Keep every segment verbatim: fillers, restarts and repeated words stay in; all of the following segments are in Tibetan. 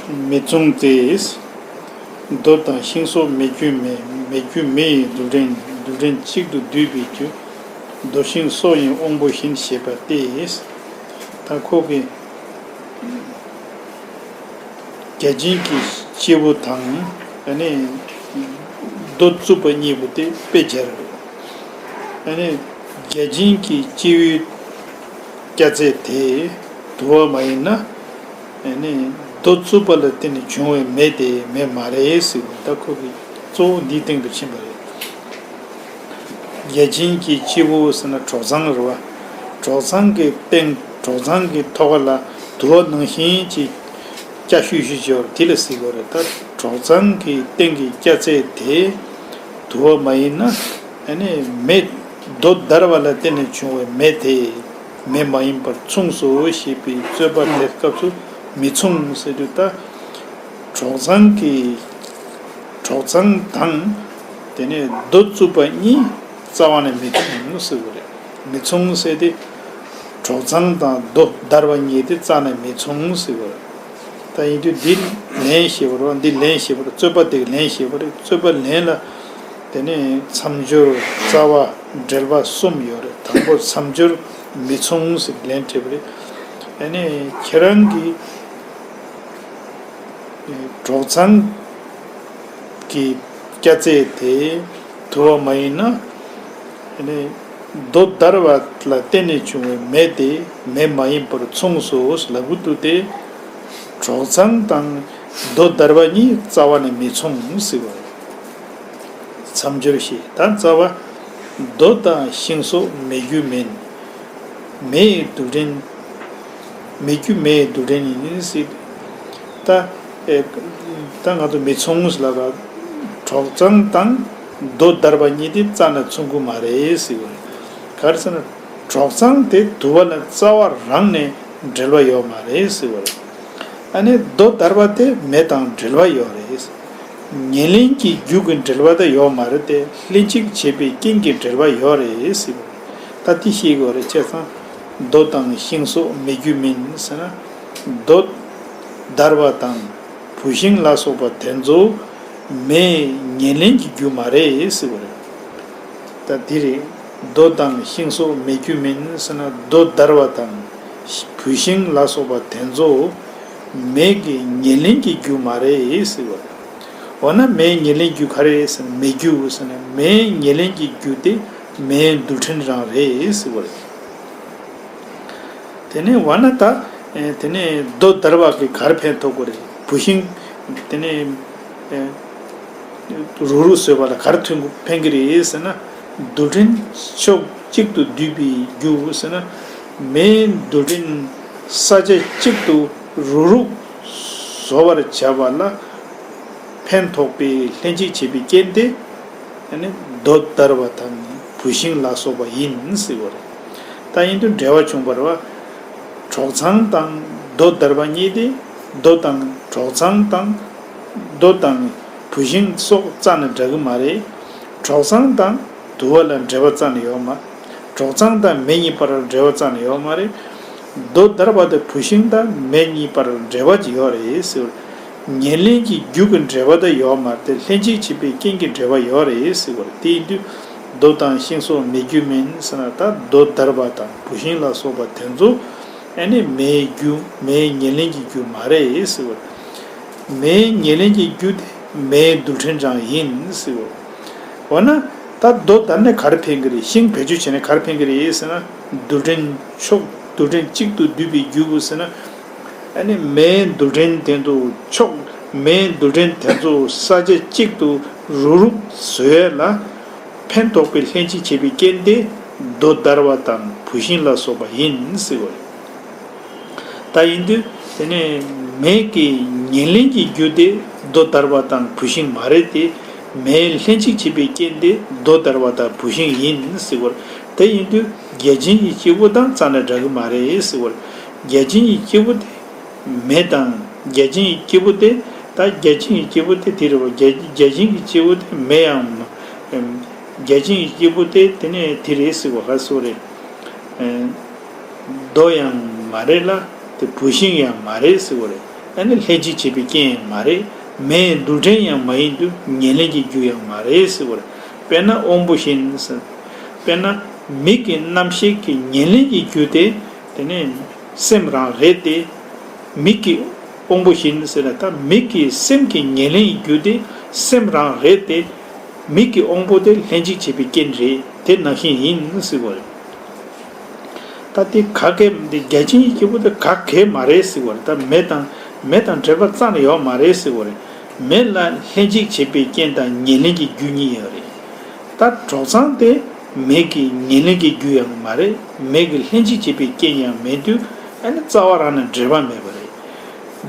མི་མཚུངས་ཏེ། རྡོ་དང་ཤིང་སོགས་མེད་རྒྱུ་མེད། མེད་རྒྱུ་མེ་ཡི་རྡུལ་ཕྲན། རྡུལ་ཕྲན་གཅིག་ཏུ་བསྡུས་པའི་རྒྱུ། རྡོ་ཤིང་སོགས་ཡིན་དབང་པོ་བཞིན་ཞེས་པ་སྟེ། ད་ཁོ་གི་བརྒྱ་བྱིན་གྱི་སྐྱེས་བུ་དང་། ཨ་ནི་རྡོ་བཙུགས་པ་གཉིས་པོ་དེ་དཔེ་སྦྱར་རེད། ཨ་ནི་བརྒྱ་བྱིན་གྱི་སྐྱེས་བུའི་སྐྱ་རྫས་དེ་དུ་བ་མ་ཡིན་ན། ཨ་ནི་རྡོ་བཙུགས་པ་ལ་བརྟེན་ནས་བྱུང་བའི་མེ་དེ་མེ་མ་རེད་ཟེར་བ། ད་ཁོ་གི་གཙོ་བོ་འདིའི་སྟེང་དུ་ཕྱིན་པ་རེད། བརྒྱ་བྱིན་གྱི་སྐྱེས་བུ་ཟེར་ན་གྲོག་ཚང་རེད་བ། གྲོག་ཚང་གི་སྟེང་གྲོག་ཚང་གི་ཐོག་ཁ་ལ་དུ་བ་ནང་བཞིན་གྱི་སྐྱ་ཤུད་ཤུད་ཅིག་ཡོད་རེད། དེ་ལ་ཟེར་དགོས་རེད། ད་གྲོག་ཚང་གི་སྟེང་གི་སྐྱ་རྫས་དེ་དུ་བ་མ་ཡིན་ན། ཨ་ནི་མེ་རྡོ་བརྡར་བ་ལ་བརྟེན་ནས་བྱུང་བའི་མེ་དེ་མེ་མ་ཡིན་པར་མཚུངས་སོ་ཞེས་པའི་རྩོད་པ་དེ་སྐབས་སུ་མི་མཚུངས་ཟེར་དུས། ད་གྲོག་ཚང་གི་གྲོག་ཚང་དང་དེ་ནས་རྡོ་བཙུགས་པ་གཉིས་རྩ་བ་ནས་མི་མཚུངས་ཟེར་བ་རེད། མི་མཚུངས་ཟེར་ཏེ། གྲོག་ཚང་དང་རྡོ་བརྡར་བ་གཉིས་དེ་རྩ་ནས་མི་མཚུངས་ཟེར་བ་རེད། ད་ཡིན་དུས་འདི་ལན་ཞེས་པ་རེད་བ། འདི་ལན་ཞེས་པ་རེད། རྩོད་པ་དེ་གི་ལན་ཞེས་པ་རེད། རྩོད་པ་ལན་ལ་དེ་ནས་མཚམས་སྦྱོར། རྩ་བ། འགྲེལ་པ་གསུམ་ཡོད་རེད། དང་པོ་མཚམས་སྦྱོར་མི་མཚུངས་ཟེར་ལན་སྤྲད་པ་རེད། ཨ་ནི་ཁྱེད་རང་གིས་གྲོག་ཚང་གི་སྐྱ་རྫས་དེ་དུ་བ་མ་ཡིན་ན། ཨ་ནི་རྡོ་བརྡར་བ་ལ་བརྟེན་ནས་བྱུང་བའི་མེ་དེ་མེ་མ་ཡིན་པར་མཚུངས་སོ་ལབ་ཀྱི་འདུག་སྟེ། གྲོག་ཚང་དང་རྡོ་བརྡར་བ་གཉིས་རྩ་བ་ནས་མི་མཚུངས་ཟེར་བ་རེད། མཚམས་སྦྱོར་ཞེས། ད་རྩ་བ། རྡོ་དང་ཤིང་སོགས་མེད་རྒྱུ་མིན། མེ་ཡི་རྡུལ་ཕྲན། མེད་རྒྱུ་མེ་ཡི་རྡུལ་ཕྲན་ཡིན་ཟེར། ད་ཨེ། ད་ང་ཚོ་མི་མཚུངས་ལབ་པ། གྲོག་ཚང་དང་རྡོ་བརྡར་བ་གཉིས་དེ་རྩ་ནས་མཚུངས་ཀྱི་མ་རེད་ཟེར་བ་རེད། ག་རེ་ཟེར་ན། གྲོག་ཚང་དེ་དུ་བ་ལ་རྩ་བ་རང་ནས་འབྲེལ་བ་ཡོད་མ་རེད་ཟེར་བ་རེད། ཨ་ནི་རྡོ་བརྡར་བ་དེ་མེ་དང་འབྲེལ་བ་ཡོད་རེད། ཉེར་ལེན་གྱི་རྒྱུ་གི་འབྲེལ་བ་དེ་ཡོད་མ་རེད་དེ། ལྷན་ཅིག་བྱེད་པའི་རྐྱེན་གྱི་འབྲེལ་བ་ཡོད་རེད་ཟེར་བ་རེད། ད་དེ་ཤེས་དགོས་རེད། བྱས་ཙང་རྡོ་དང་ཤིང་སོགས་མེད་རྒྱུ་མིན་ཟེར་ན། རྡོ་བརྡར་བ་དང་བུད་ཤིང་ལ་སོགས་པ་དེ་ཚོ་མེ་ཉེར་ལེན་གྱི་རྒྱུ་མ་རེད་ཟེར་བ་རེད། ད་དེ་རེད། རྡོ་དང་ཤིང་སོགས་མེད་རྒྱུ་མིན་ཟེར་ན། རྡོ་བརྡར་བ་དང་བུད་ཤིང་ལ་སོགས་པ་དེ་ཚོ་མེ་གི་ཉེར་ལེན་གྱི་རྒྱུ་མ་རེད་ཟེར་བ་རེད། འོ་ན་མེའི་ཉེར་ལེན་རྒྱུ་ག་རེ་རེད་ཟེར་ན། མེ་རྒྱུ་ཟེར་ན། མེའི་ཉེར་ལེན་གྱི་རྒྱུ་དེ་མེའི་རྡུལ་ཕྲན་རང་རེད་ཟེར་བ་རེད། དེ་ནས་འོ་ན་ད། ཨེ། དེ་ནས་རྡོ་བརྡར་བ་གིས་ག་རེ་ཕན་ཐོགས་ཀྱི་རེད། བུད་ཤིང་། དེ་ནས། ཨེ། རུག་རུག་བཟོས་པ་ལ་ག་རེ་ཐོན། ཕན་གྱི་རེད་ཟེར་ན། རྡུལ་ཕྲན་ཕྱོགས་གཅིག་ཏུ་བསྡུས་པའི་རྒྱུ་ཟེར་ན། མེའི་རྡུལ་ཕྲན་ས་ཆ་གཅིག་ཏུ་རུག་རུག་བཟོ་བར་བྱ་བ་ལ་ཕན་ཐོགས་པའི་ལྷན་ཅིག་བྱེད་པའི་རྐྱེན་དེ། ཨ་ནི་རྡོ་བརྡར་བ་དང་བུད་ཤིང་ལ་སོགས་པ་ཡིན་ཟེར་བ་རེད། ད་ཡིན་དུས་འབྲེལ་བ་བྱུང་བ་རེད་བ། གྲོག་ཚང་དང་རྡོ་བརྡར་བ་གཉིས་དེ། རྡོ་དང་གྲོག་ཚང་དང་། རྡོ་དང་བུད་ཤིང་སོགས་རྩ་ནས་འདྲ་གི་མ་རེད། གྲོག་ཚང་དང་དུ་བ་ལ་འབྲེལ་བ་རྩ་ནས་ཡོད་མ། གྲོག་ཚང་དང་མེ་གཉིས་བར་ལ་འབྲེལ་བ་རྩ་ནས་ཡོད་མ་རེད། རྡོ་བརྡར་བ་དང་བུད་ཤིང་དང་མེ་གཉིས་བར་ལ་འབྲེལ་བ་ཅིག་ཡོད་རེད་ཟེར། ཉེར་ལེན་གྱི་རྒྱུ་གི་འབྲེལ་བ་དེ་ཡོད་མ་རེད་དེ། ལྷན་ཅིག་བྱེད་པའི་རྐྱེན་གྱི་འབྲེལ་བ་ཡོད་རེད་ཟེར་བ་རེད། དེ་ཡིན་དུས་རྡོ་དང་ཤིང་སོགས་མེད་རྒྱུ་མིན་ཟེར་ན། ད་རྡོ་བརྡར་བ་དང་བུད་ཤིང་ལ་སོགས་པ་དེ་ཚོ་ཨ་ནི་མེའི་རྒྱུ། མེའི་ཉེར་ལེན་གྱི་རྒྱུ་མ་རེད་ཟེར་བ་རེད། མེའི་ཉེར་ལེན་གྱི་རྒྱུ་དེ་མེའི་རྡུལ་ཕྲན་རང་ཡིན་ཟེར་བ་རེད། འོ་ན་ད་རྡོ་བརྡར་ནས་ག་རེ་ཕན་གྱི་རེད། ཤིང་བེད་སྤྱོད་བྱས་ནས་ག་རེ་ཕན་གྱི་རེད་ཟེར་ན། རྡུལ་ཕྲན་ཕྱོགས། རྡུལ་ཕྲན་གཅིག་ཏུ་བསྡུས་པའི་རྒྱུ་ཟེར་ན། ཨ་ནི་མེའི་རྡུལ་ཕྲན་དེ་ཚོ་ཕྱོགས། མེའི་རྡུལ་ཕྲན་དེ་ཚོ་ས་ཆ་གཅིག་ཏུ་རུག་རུག་བཟོ་ཡས་ལ་ཕན་ཐོགས་པའི་ལྷན་ཅིག་བྱེད་པའི་རྐྱེན་དེ་རྡོ་བརྡར་བ་དང་བུད་ཤིང་ལ་སོགས་པ་ཡིན་ཟེར་བ་རེད། ད་ཡིན་དུས་དེ་ནས་མེ་གི་ཉེར་ལེན་གྱི་རྒྱུ་དེ་རྡོ་བརྡར་བ་དང་བུད་ཤིང་མ་རེད་དེ། མེའི་ལྷན་ཅིག་བྱེད་པའི་རྐྱེན་དེ་རྡོ་བརྡར་བ་དང་བུད་ཤིང་ཡིན་ཟེར་བ་རེད། དེ་ཡིན་དུས་བརྒྱ་བྱིན་གྱི་སྐྱེས་བུ་དང་རྩ་ནས་འདྲ་གི་མ་རེད་ཟེར་བ་རེད། བརྒྱ་བྱིན་གྱི་སྐྱེས་བུ་དེ་མེ་དང་། བརྒྱ་བྱིན་གྱི་སྐྱེས་བུ་དེ། ད་བརྒྱ་བྱིན་གྱི་སྐྱེས་བུ་དེ་དེ་རེད་བ། བརྒྱ་བརྒྱ་བྱིན་གྱི་སྐྱེས་བུ་དེ་མེ་ཡང་། བརྒྱ་བྱིན་གྱི་སྐྱེས་བུ་དེ་དེ་ནས་དེ་རེད་ཟེར་བ། ག་སུ་རེད། རྡོ་ཡང་མ་རེད་ལ། དེ་བུད་ཤིང་ཡང་མ་རེད་ཟེར་བ་རེད། ཨ་ནི་ལྷན་ཅིག་བྱེད་པའི་རྐྱེན་ཡང་མ་རེད། མེའི་རྡུལ་ཕྲན་ཡང་མ་ཡིན་དུས་ཉེར་ལེན་གྱི་རྒྱུ་ཡང་མ་རེད་ཟེར་བ་རེད། དཔེར་ན་དབང་པོ་བཞིན་ཟེར། དཔེར་ན་མིག་གི་རྣམ་ཤེས་ཀྱི་ཉེར་ལེན་གྱི་རྒྱུ་དེ་དེ་ནི་སེམས་རང་རེད་དེ། མིག་གི་དབང་པོ་བཞིན་ཟེར་ན་ད་མིག་གི་སེམས་ཀྱི་ཉེར་ལེན་གྱི་རྒྱུ་དེ་སེམས་རང་རེད་དེ། མིག་གི་དབང་པོ་དེ་ལྷན་ཅིག་བྱེད་པའི་རྐྱེན་རེད། དེ་ནང་བཞིན་ཡིན་ཟེར་བ་རེད། ད་དེ་ག་གེ་འདི་བརྒྱ་བྱིན་གྱི་སྐྱེས་བུ་དེ་ག་གེ་མ་རེད་ཟེར་བ་རེད། ད་མེ་དང་མེ་དང་འབྲེལ་བ་རྩ་ནས་ཡོད་མ་རེད་ཟེར་བ་རེད། མེ་ལ་ལྷན་ཅིག་བྱེད་པའི་རྐྱེན་དང་ཉེར་ལེན་གྱི་རྒྱུ་གཉིས་ཡོད་རེད། ད་གྲོག་ཚང་དེ་མེ་གི་ཉེར་ལེན་གྱི་རྒྱུ་ཡང་མ་རེད། མེ་གི་ལྷན་ཅིག་བྱེད་པའི་རྐྱེན་ཡང་མེད་དུས་ཨ་ནི་རྩ་བ་རང་ནས་འབྲེལ་བ་མེད་པ་རེད།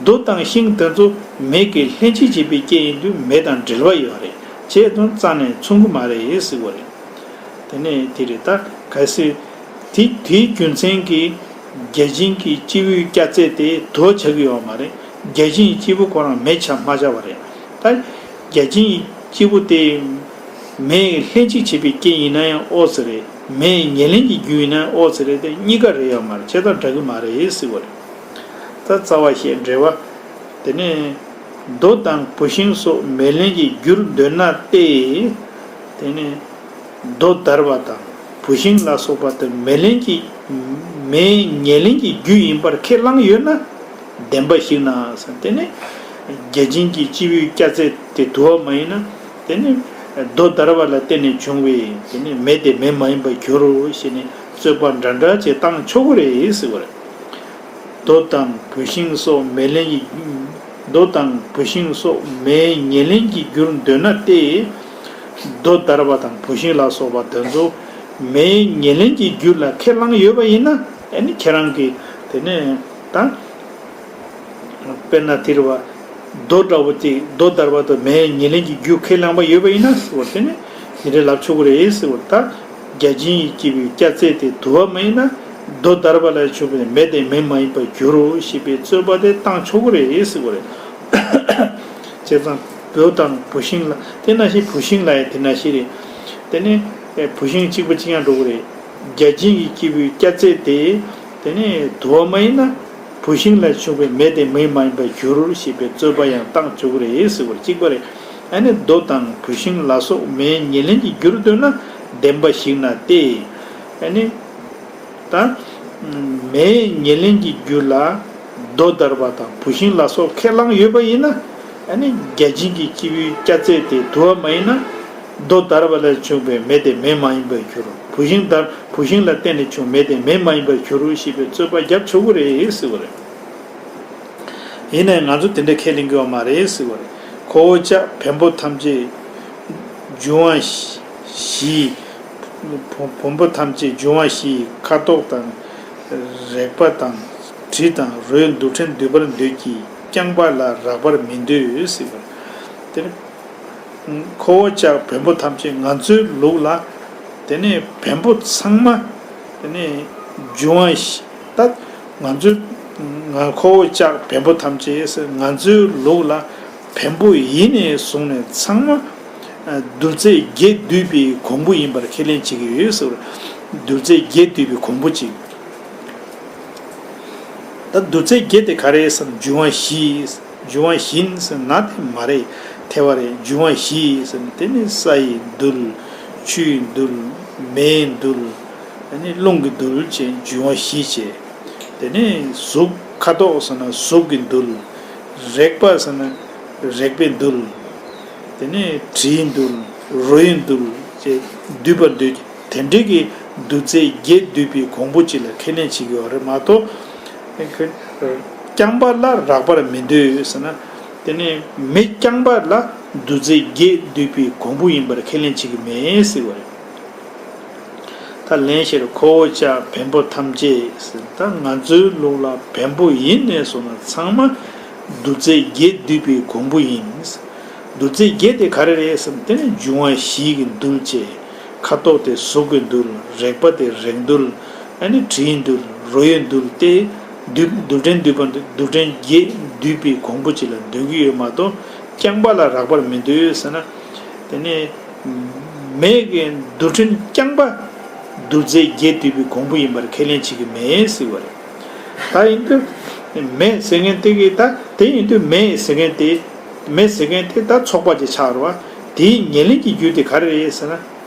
རྡོ་དང་ཤིང་དེ་ཚོ་མེ་གི་ལྷན་ཅིག་བྱེད་པའི་རྐྱེན་ཡིན་དུས་མེ་དང་འབྲེལ་བ་ཡོད་རེད། བྱས་དུས་རྩ་ནས་མཚུངས་ཀྱི་མ་རེད་ཟེར་བ་རེད། དེ་ནས་དེ་རེད། ད་གལ་སྲིད་དེ་དེའི་རྒྱུ་མཚན་གྱིས་བརྒྱ་བྱིན་གྱི་སྐྱེས་བུའི་སྐྱ་རྫས་དེ་དུ་བ་ཆགས་ཀྱི་ཡོད་མ་རེད། བརྒྱ་བྱིན་གྱི་སྐྱེས་བུ་ཁོ་རང་མེ་ཆགས་མ་ཆགས་པ་རེད། ད་བརྒྱ་བྱིན་གྱི་སྐྱེས་བུ་དེ་མེ་ལྷན་ཅིག་བྱེད་པའི་རྐྱེན་ཡིན་ན་ཡང་ཨོ་ཙི་རེད། མེ་ཉེར་ལེན་གྱི་རྒྱུ་ཡིན་ན་ཡང་ཨོ་ཙི་རེད། དེ་གཉིས་ཀ་རེད་ཡོད་མ་རེད། བྱས་ཙང་འདྲ་གི་མ་རེད་ཟེར་བ་རེད། ད་རྩ་བ་ཤེས་འབྲེལ་བ། དེ་ནས་རྡོ་དང་བུད་ཤིང་སོགས་མེ་ལེན་གྱི་རྒྱུར་འདོད་ན་སྟེ། དེ་ནས་རྡོ་བརྡར་བ་དང་བུད་ཤིང་ལ་སོགས་པ་དེ་མེ་ལེན་གྱི་མེའི་ཉེར་ལེན་གྱི་རྒྱུ་ཡིན་པར་ཁས་བླངས་ཡོད་ན། བདེན་པ་ཞིག་ན་ཟེར། དེ་ནི་བརྒྱ་བྱིན་གྱི་སྐྱེས་བུའི་སྐྱ་རྫས་དེ་དུ་བ་མ་ཡིན་ན། དེ་ནི་རྡོ་བརྡར་བ་ལ་བརྟེན་ནས་བྱུང་བའི་དེ་ནི་མེ་དེ་མེ་མ་ཡིན་པར་འགྱུར་རོ་ཞེས་ནས་རྩོད་པ་འདྲ་འདྲ་བྱས་བཏང་ཆོག་གི་རེད་ཟེར་བ་རེད། རྡོ་དང་བུད་ཤིང་སོགས་མེ་ལེན་གྱི། རྡོ་དང་བུད་ཤིང་སོགས་མེའི་ཉེར་ལེན་གྱི་རྒྱུར་འདོད་ན་སྟེ། རྡོ་བརྡར་བ་དང་བུད་ཤིང་ལ་སོགས་པ་དེ་ཚོ་མེའི་ཉེར་ལེན་གྱི་རྒྱུ་ལ་ཁས་བླངས་ཡོད་པ་ཡིན་ན། ཨ་ནི་ཁྱེད་རང་གིས་དེ་ནས་ད། དཔེར་ན་དེ་རེད་བ། རྡོ་འདྲ་བོ་དེ་རྡོ་བརྡར་བ་དང་མེའི་ཉེར་ལེན་གྱི་རྒྱུ་ཁས་བླངས་པ་ཡོད་པ་ཡིན་ན་ཟེར་བ་དེ་ནི་དེ་འདྲའི་ལབ་ཆོག་གི་རེད་ཟེར་བ། ད་བརྒྱ་བྱིན་གྱིས་སྐྱེས་པའི་སྐྱ་རྫས་དེ་དུ་བ་མ་ཡིན་ན། རྡོ་བརྡར་བ་ལ་བྱུང་བའི་མེ་དེ་མེ་མ་ཡིན་པར་འགྱུར་རོ་ཞེས་པའི་རྩོད་པ་དེ་བཏང་ཆོག་གི་རེད་ཟེར་བ་རེད། བྱས་ཙང་རྡོ་དང་བུད་ཤིང་ལ་དེ་ནང་བཞིན་བུད་ཤིང་ལ་ཡང་དེ་ནང་བཞིན་རེད། དེ་ནི་བུད་ཤིང་གཅིག་པ་གཅིག་རྐྱང་འགྲོ་གི་རེད། བརྒྱ་བྱིན་གྱིས་སྐྱེས་བུའི་སྐྱ་རྫས་དེ་དེ་ནི་དུ་བ་མ་ཡིན་ན། བུད་ཤིང་ལ་བྱུང་བའི་མེ་དེ་མེ་མ་ཡིན་པར་འགྱུར་ཞེས་པའི་རྩོད་པ་ཡང་བཏང་ཆོག་གི་རེད་ཟེར་བ་གཅིག་པ་རེད། ཨ་ནི་རྡོ་དང་བུད་ཤིང་ལ་སོགས་མེའི་ཉེར་ལེན་གྱི་རྒྱུར་འདོད་ན་བདེན་པ་ཞིག་ན་སྟེ། ཨ་ནི་ད་མེའི་ཉེར་ལེན་གྱི་རྒྱུ་ལ་རྡོ་བརྡར་བ་དང་བུད་ཤིང་ལ་སོགས་ཁས་བླངས་ཡོད་པ་ཡིན་ན། ཨ་ནི་བརྒྱ་བྱིན་གྱི་སྐྱེས་བུའི་སྐྱ་རྫས་དེ་དུ་བ་མ་ཡིན་ན། རྡོ་བརྡར་བ་ལས་བྱུང་བའི་མེ་དེ་མེ་མ་ཡིན་པར་འགྱུར། བུད་ཤིང་བརྡར་བུད་ཤིང་ལ་བརྟེན་ནས་བྱུང་མེ་དེ་མེ་མ་ཡིན་པར་འགྱུར་ཞེས་པའི་རྩོད་པ་རྒྱབ་ཆོག་གི་རེད་ཟེར་བ་རེད། ཡིན་ནའི་ང་ཚོ་དེ་འདྲ་ཁས་ལེན་གྱི་ཡོད་མ་རེད་ཟེར་བ་རེད། ཁོ་བོ་ཅག་བེམ་པོ་ཐམས་ཅད་འབྱུང་བ་བཞི། བུམ་པ་ཐམས་ཅད་འབྱུང་བ་བཞི་ཡི་ཁ་དོག་དང་། རེག་པ་དང་། དྲི་དང་རོའི་རྡུལ་ཕྲན་འདུས་པར་འདོད་ཀྱི་རྐྱང་པ་ལ་རགས་པར་མི་འདོད་ཟེར་བ་རེད། དེ་ནི། ཁོ་བོ་ཅག་བེམ་པོ་ཐམས་ཅད་ང་ཚོའི་ལུགས་ལ། དེ་ནས་བེམ་པོ་ཚང་མ། དེ་ནས་འབྱུང་བ་ཞིག་ད་ང་ཚོའི་ང་ཁོ་བོ་ཅག་བེམ་པོ་ཐམས་ཅད་ཟེར་ང་ཚོའི་ལུགས་ལ་བེམ་པོ་ཡིན་ནས་བཟུང་ནས་ཚང་མ་རྡུལ་རྫས་བརྒྱད་འདུས་པའི་གོང་བུ་ཡིན་པར་ཁས་ལེན་བྱེད་ཀྱི་ཡོད་ཟེར། རྡུལ་རྫས་བརྒྱད་འདུས་པའི་གོང་བུ་གཅིག་ད་རྡུལ་རྫས་བརྒྱད་དེ་ག་རེ་ཟེར་ན་འབྱུང་བ་བཞི། འབྱུང་བ་བཞིན་ཟེར་ན་དེ་མ་རེད། ཐལ་བ་རེད། འབྱུང་བ་བཞི་ཟེར་ན་དེ་ནི་ས་ཡི་རྡུལ། ཆུ་ཡི་རྡུལ། མེའི་རྡུལ། དེ་ནི་རླུང་གི་རྡུལ་བཅས་འབྱུང་བ་བཞི་བྱས། དེ་ནི་གཟུགས་ཁ་དོག་ཟེར་ན་གཟུགས་ཀྱི་རྡུལ། རེག་པ་ཟེར་ན་རེག་པའི་རྡུལ། དེ་ནི་དྲིའི་རྡུལ། རོ་ཡི་རྡུལ་བཅས་འདུས་པར་འདོད། དེ་འདྲའི་གི་རྡུལ་རྫས་བརྒྱད་འདུས་པའི་གོང་བུ་གཅིག་ལ་ཁས་ལེན་བྱེད་ཀྱི་ཡོད་རེད་མ་གཏོགས། རྐྱང་པ་ལ་རགས་པར་མི་འདོད་ཟེར་ན། དེ་ནི་མེ་རྐྱང་པ་ལ་རྡུལ་རྫས་བརྒྱད་འདུས་པའི་གོང་བུ་ཡིན་པར་ཁས་ལེན་བྱེད་ཀྱི་མེད་ཟེར་བ་རེད། ད་ལན་བཤད། ཁོ་བོ་ཅག་བེམ་པོ་ཐམས་ཅད་ཟེར། ད་ང་ཚོའི་ལུགས་ལ་བེམ་པོ་ཡིན་ནས་བཟུང་ན་ཚང་མ་རྡུལ་རྫས་བརྒྱད་འདུས་པའི་གོང་བུ་ཡིན། རྡུལ་རྫས་བརྒྱད་དེ་ག་རེ་རེད་ཟེར་ན་དེ་ནི་འབྱུང་བ་བཞི་གི་རྡུལ་བཅས། ཁ་དོག་དེ་གཟུགས་ཀྱི་རྡུལ། རེག་པ་དེ་རེག་རྡུལ། ཨ་ནི་དྲིའི་རྡུལ། རོ་ཡི་རྡུལ་ཏེ། རྡུལ་རྡུལ་ཕྲན་འདུས་པ་རྡུལ་ཕྲན་བརྒྱད་འདུས་པའི་གོང་བུ་གཅིག་ལ་འདོད་ཀྱི་ཡོད་མ་གཏོགས་རྐྱང་པ་ལ་རགས་པར་མི་འདོད་ཟེར་ན། དེ་ནི་མེ་གི་རྡུལ་ཕྲན་རྐྱང་པ་རྡུལ་རྫས་བརྒྱད་འདུས་པའི་གོང་བུ་ཡིན་པར་ཁས་ལེན་བྱེད་ཀྱི་མེད་ཟེར་བ་རེད། ད་ཡིན་དུས། མེ་ཟེར་མཁན་དེ་གི་ད་དེ་ཡིན་དུས་མེ་ཟེར་མཁན་དེ། མེ་ཟེར་མཁན་དེ་ད་ཚོགས་པ་ཅིག་ཆགས་རེད་བ། དེའི་ཉེར་ལེན་གྱི་རྒྱུ་དེ་ག་རེ་རེད་ཟེར་ན།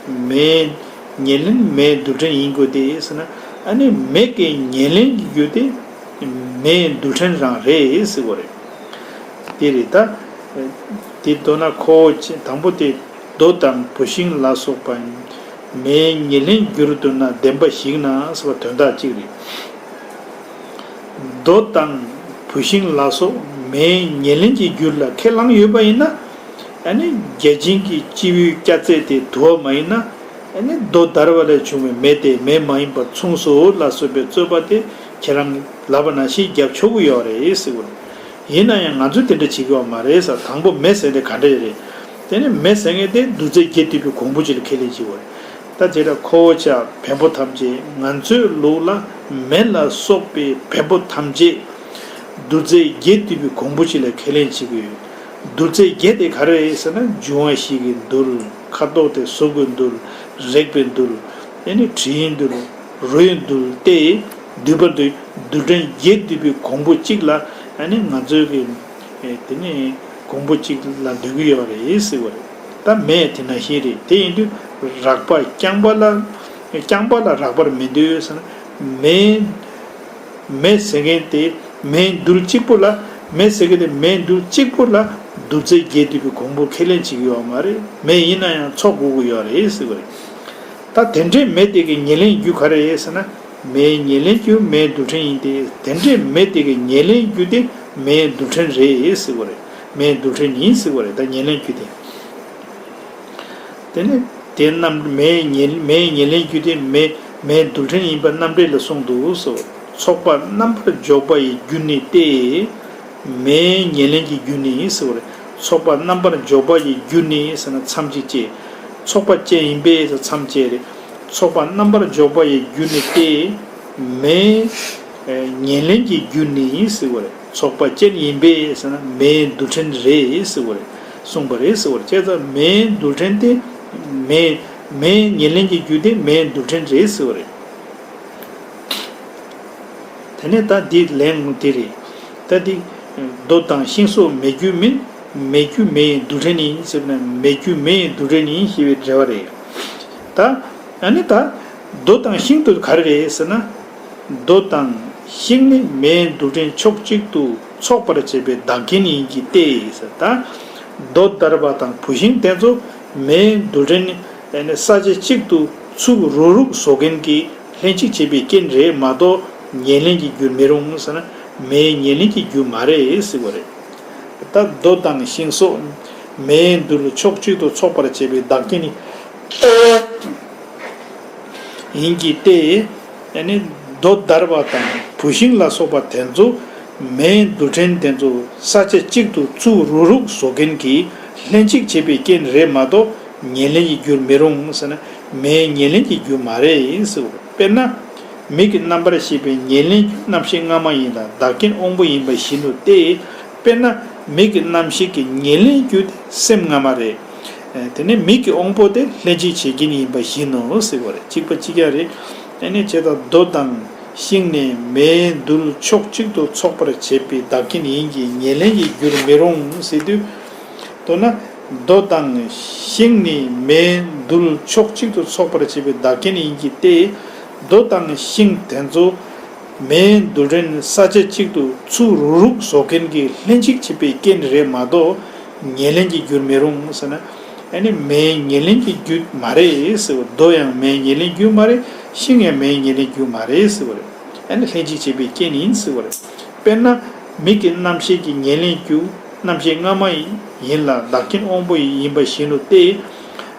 མེ་ཉེར་ལེན་མེའི་རྡུལ་ཕྲན་ཡིན་དགོས་དེ་ཟེར་ན། ཨ་ནི་མེ་གི་ཉེར་ལེན་གྱི་རྒྱུ་དེ་མེའི་རྡུལ་ཕྲན་རང་རེད་ཟེར་དགོས་རེད། དེ་རེད་ད། དེ་མདོར་ན་ཁོ་བོ་ཅན་དང་པོ་དེ། རྡོ་དང་བུད་ཤིང་ལ་སོགས་པ། མེའི་ཉེར་ལེན་འགྱུར་འདོད་ན་བདེན་པ་ཞིག་ན་ཟེར་བ་དོན་དག་གཅིག་རེད། རྡོ་དང་བུད་ཤིང་ལ་སོགས་མེའི་ཉེར་ལེན་གྱི་རྒྱུར་ལ་ཁས་བླངས་ཡོད་པ་ཡིན་ན། ཨ་ནི་བརྒྱ་བྱིན་གྱི་སྤྱི་བོའི་སྐྱ་རྫས་དེ་དུ་བ་མ་ཡིན་ན། ཨ་ནི་རྡོ་བརྡར་བ་ལས་བྱུང་བའི་མེ་དེ་མེ་མ་ཡིན་པར་མཚུངས་སོ་ལ་སོགས་པའི་རྩོད་པ་དེ་ཁྱེད་རང་ལབ་པ་ནང་བཞིན་རྒྱབ་ཆོག་གི་ཡོད་རེད་ཟེར་བ་རེད། ཡིན་ན་ཡང་ང་ཚོས་དེ་འདྲ་བྱེད་ཀྱི་ཡོད་མ་རེད་ཟེར། དང་པོ་མེ་ཟེར་དེ་ག་འདྲ་རེད། དེ་ནི་མེ་ཟེར་མཁན་དེ་རྡུལ་རྫས་བརྒྱད་འདུས་པའི་གོང་བུ་གཅིག་ལ་ཁས་ལེན་བྱེད་དགོས་རེད། ད་དེ་ལ་ཁོ་བོ་ཅག་བེམ་པོ་ཐམས་ཅད། ང་ཚོའི་ལུགས་ལ་མེ་ལ་སོགས་པའི་བེམ་པོ་ཐམས་ཅད་རྡུལ་རྫས་བརྒྱད་འདུས་པའི་གོང་བུ་གཅིག་ལ་ཁས་ལེན་བྱེད་ཀྱི་ཡོད། རྡུལ་རྫས་བརྒྱད་དེ་ག་རེ་རེད་ཟེར་ན། འབྱུང་བ་བཞི་གི་རྡུལ། ཁ་དོག་དེ་གཟུགས་ཀྱི་རྡུལ། རེག་པའི་རྡུལ། དེ་ནི་དྲི་ཡི་རྡུལ། རོའི་རྡུལ་ཏེ། འདུས་པ་འདུས། རྡུལ་ཕྲན་བརྒྱད་འདུས་པའི་གོང་བུ་གཅིག་ལ། ཨ་ནི་ང་ཚོའི་གི་ཨེ་དེ་ནི་གོང་བུ་གཅིག་ལ་འདུས་ཀྱི་ཡོད་རེད་ཟེར་བ་རེད། ད་མེ་དེ་ནང་བཞིན་རེད། དེ་ཡིན་དུས་རགས་པ་རྐྱང་པ་ལ། རྐྱང་པ་ལ་རགས་པར་མི་འདོད་ཟེར་ན། མེ་མེ་ཟེར་མཁན་དེ་མེའི་རྡུལ་གཅིག་པོ་ལ། མེ་ཟེར་མཁན་དེ་མེའི་རྡུལ་གཅིག་པོ་ལ་རྡུལ་རྫས་བརྒྱད་འདུས་པའི་གོང་བུ་ཁས་ལེན་བྱེད་ཀྱི་ཡོད་མ་རེད། མེ་ཡིན་ན་ཡང་ཚོགས་དགོས་ཀྱི་ཡོད་རེད་ཟེར་བ་རེད། ད་དེ་འདྲའི་མེ་དེ་གི་ཉེར་ལེན་རྒྱུ་ག་རེ་རེད་ཟེར་ན། མེའི་ཉེར་ལེན་རྒྱུ་མེའི་རྡུལ་ཕྲན་ཡིན་ཏེ། དེ་འདྲའི་མེ་དེ་གི་ཉེར་ལེན་རྒྱུ་དེ་མེའི་རྡུལ་ཕྲན་རེད་ཟེར་བ་རེད། མེའི་རྡུལ་ཕྲན་ཡིན་ཟེར་བ་རེད། ད་ཉེར་ལེན་རྒྱུ་དེ། དེ་ནི་དེ་རྣམ་མེའི་ཉེར་མེའི་ཉེར་ལེན་རྒྱུ་དེ་མེ་མེའི་རྡུལ་ཕྲན་ཡིན་པ་རྣམ་འགྲེལ་ལས་གསུངས་འདུག་ཟེར། ཚོགས་པ་རྣམ་པར་འཇོག་པ་ཡི་རྒྱུ་ནི་སྟེ། མེའི་ཉེར་ལེན་གྱི་རྒྱུ་ནི་ཟེར་བ་རེད། ཚོགས་པ་རྣམ་པར་འཇོག་པ་ཡི་རྒྱུ་ནི་ཟེར་ན་མཚམས་གཅིག་བཅད། ཚོགས་པ་ཅན་ཡིན་པས་ཟེར་མཚམས་བཅད་རེད། ཚོགས་པ་རྣམ་པར་འཇོག་པ་ཡི་རྒྱུ་ནི་སྟེ། མེའི་ཨེ་ཉེར་ལེན་གྱི་རྒྱུ་ནི་ཟེར་བ་རེད། ཚོགས་པ་ཅན་ཡིན་པས་ཟེར་ན་མེའི་རྡུལ་ཕྲན་རེད་ཟེར་བ་རེད། གསུངས་པ་རེད་ཟེར་བ་རེད། བྱས་ཙང་མེའི་རྡུལ་ཕྲན་དེ་མེ་མེའི་ཉེར་ལེན་གྱི་རྒྱུ་དེ་མེའི་རྡུལ་ཕྲན་རེད་ཟེར་བ་རེད། དེ་ནས་ད་འདི་ལན་དེ་རེད། ད་འདི་རྡོ་དང་ཤིང་སོགས་མེ་རྒྱུ་མིན། མེ་རྒྱུ་མེ་ཡི་རྡུལ་ཕྲན་ཡིན་ཟེར་ན། མེ་རྒྱུ་མེ་ཡི་རྡུལ་ཕྲན་ཡིན་ཞེས་པའི་འགྲེལ་བ་རེད། ད་ཨ་ནི་ད་རྡོ་དང་ཤིང་དེ་ག་རེ་རེད་ཟེར་ན། རྡོ་དང་ཤིང་ནི་མེའི་རྡུལ་ཕྲན་ཕྱོགས་གཅིག་ཏུ་ཚོགས་པར་བྱེད་པའི་བདག་རྐྱེན་ཡིན་གྱི་སྟེ་ཟེར། ད་རྡོ་བརྡར་བ་དང་བུད་ཤིང་དེ་ཚོ་མེའི་རྡུལ་ཕྲན་ནི་ས་ཆ་གཅིག་ཏུ་ཚུགས་རུག་རུག་བཟོ་མཁན་གྱི་ལྷན་ཅིག་བྱེད་པའི་རྐྱེན་རེད་མ་གཏོགས་ཉེར་ལེན་གྱི་རྒྱུར་མི་རུང་ཟེར་ན། མེའི་ཉེར་ལེན་གྱི་རྒྱུ་མ་རེད་ཟེར་བ་རེད། ད་རྡོ་དང་ཤིང་སོགས་མེའི་རྡུལ་ཕྱོགས་གཅིག་ཏུ་ཚོགས་པར་བྱེད་པའི་བདག་རྐྱེན་ནི་ཡིན་གྱི་སྟེ། ཨ་ནི་རྡོ་བརྡར་བ་དང་བུད་ཤིང་ལ་སོགས་པ་དེ་ཚོ་མེའི་རྡུལ་ཕྲན་དེ་ཚོ་ས་ཆ་གཅིག་ཏུ་ཚུགས་རུག་རུག་བཟོ་མཁན་གྱི་ལྷན་ཅིག་བྱེད་པའི་རྐྱེན་རེད་མ་གཏོགས་ཉེར་ལེན་གྱི་རྒྱུར་མི་རུང་ཟེར་ན། མེའི་ཉེར་ལེན་གྱི་རྒྱུ་མ་རེད་ཟེར་བ། དཔེར་ན། མིག་གི་རྣམ་པར་ཤེས་པའི་ཉེར་ལེན་རྒྱུ་རྣམ་ཤེས་སྔ་མ་ཡིན་ལ་བདག་རྐྱེན་དབང་པོ་ཡིན་པ་བཞིན་དུ་སྟེ། དཔེར་ན་མིག་གི་རྣམ་ཤེས་ཀྱི་ཉེར་ལེན་རྒྱུ་དེ་སེམས་སྔ་མ་རེད། ཨ་དེ་ནས་མིག་གི་དབང་པོ་དེ་ལྷན་ཅིག་བྱེད་རྐྱེན་ཡིན་པ་བཞིན་ནོ་ཟེར་བ་རེད། གཅིག་པ་གཅིག་རྐྱང་རེད། ཨ་ནི་བྱས་ཙང་རྡོ་དང་ཤིང་ནི་མེའི་རྡུལ་ཕྱོགས་གཅིག་ཏུ་ཚོགས་པར་བྱེད་པའི་བདག་རྐྱེན་ཡིན་གྱི་ཉེར་ལེན་གྱི་རྒྱུར་མི་རུང་ཟེར་དུས། མདོར་ན་རྡོ་དང་ཤིང་ནི་མེའི་རྡུལ་ཕྱོགས་གཅིག་ཏུ་ཚོགས་པར་བྱེད་པའི་བདག་རྐྱེན་ཡིན་གྱི་སྟེ། རྡོ་དང་ཤིང་དེ་ཚོ་མེའི་རྡུལ་ཕྲན་ས་ཆ་གཅིག་ཏུ་ཚུགས་རུག་རུག་བཟོ་མཁན་གྱི་ལྷན་ཅིག་བྱེད་པའི་རྐྱེན་རེད་མ་གཏོགས་ཉེར་ལེན་གྱི་རྒྱུར་མི་རུང་ཟེར་ན། ཨ་ནི་མེའི་ཉེར་ལེན་གྱི་རྒྱུ་མ་རེད་ཟེར་བ། རྡོ་ཡང་མེའི་ཉེར་ལེན་རྒྱུ་མ་རེད། ཤིང་ཡང་མེའི་ཉེར་ལེན་རྒྱུ་མ་རེད་ཟེར་བ་རེད། ཨ་ནི་ལྷན་ཅིག་བྱེད་པའི་རྐྱེན་ཡིན་ཟེར་བ་རེད། དཔེར་ན་མིག་གི་རྣམ་ཤེས་ཀྱི་ཉེར་ལེན་རྒྱུ་རྣམ་ཤེས་སྔ་མ་ཡིན་ལ་བདག་རྐྱེན་དབང་པོ་ཡིན་པ་བཞིན་དུ་སྟེ།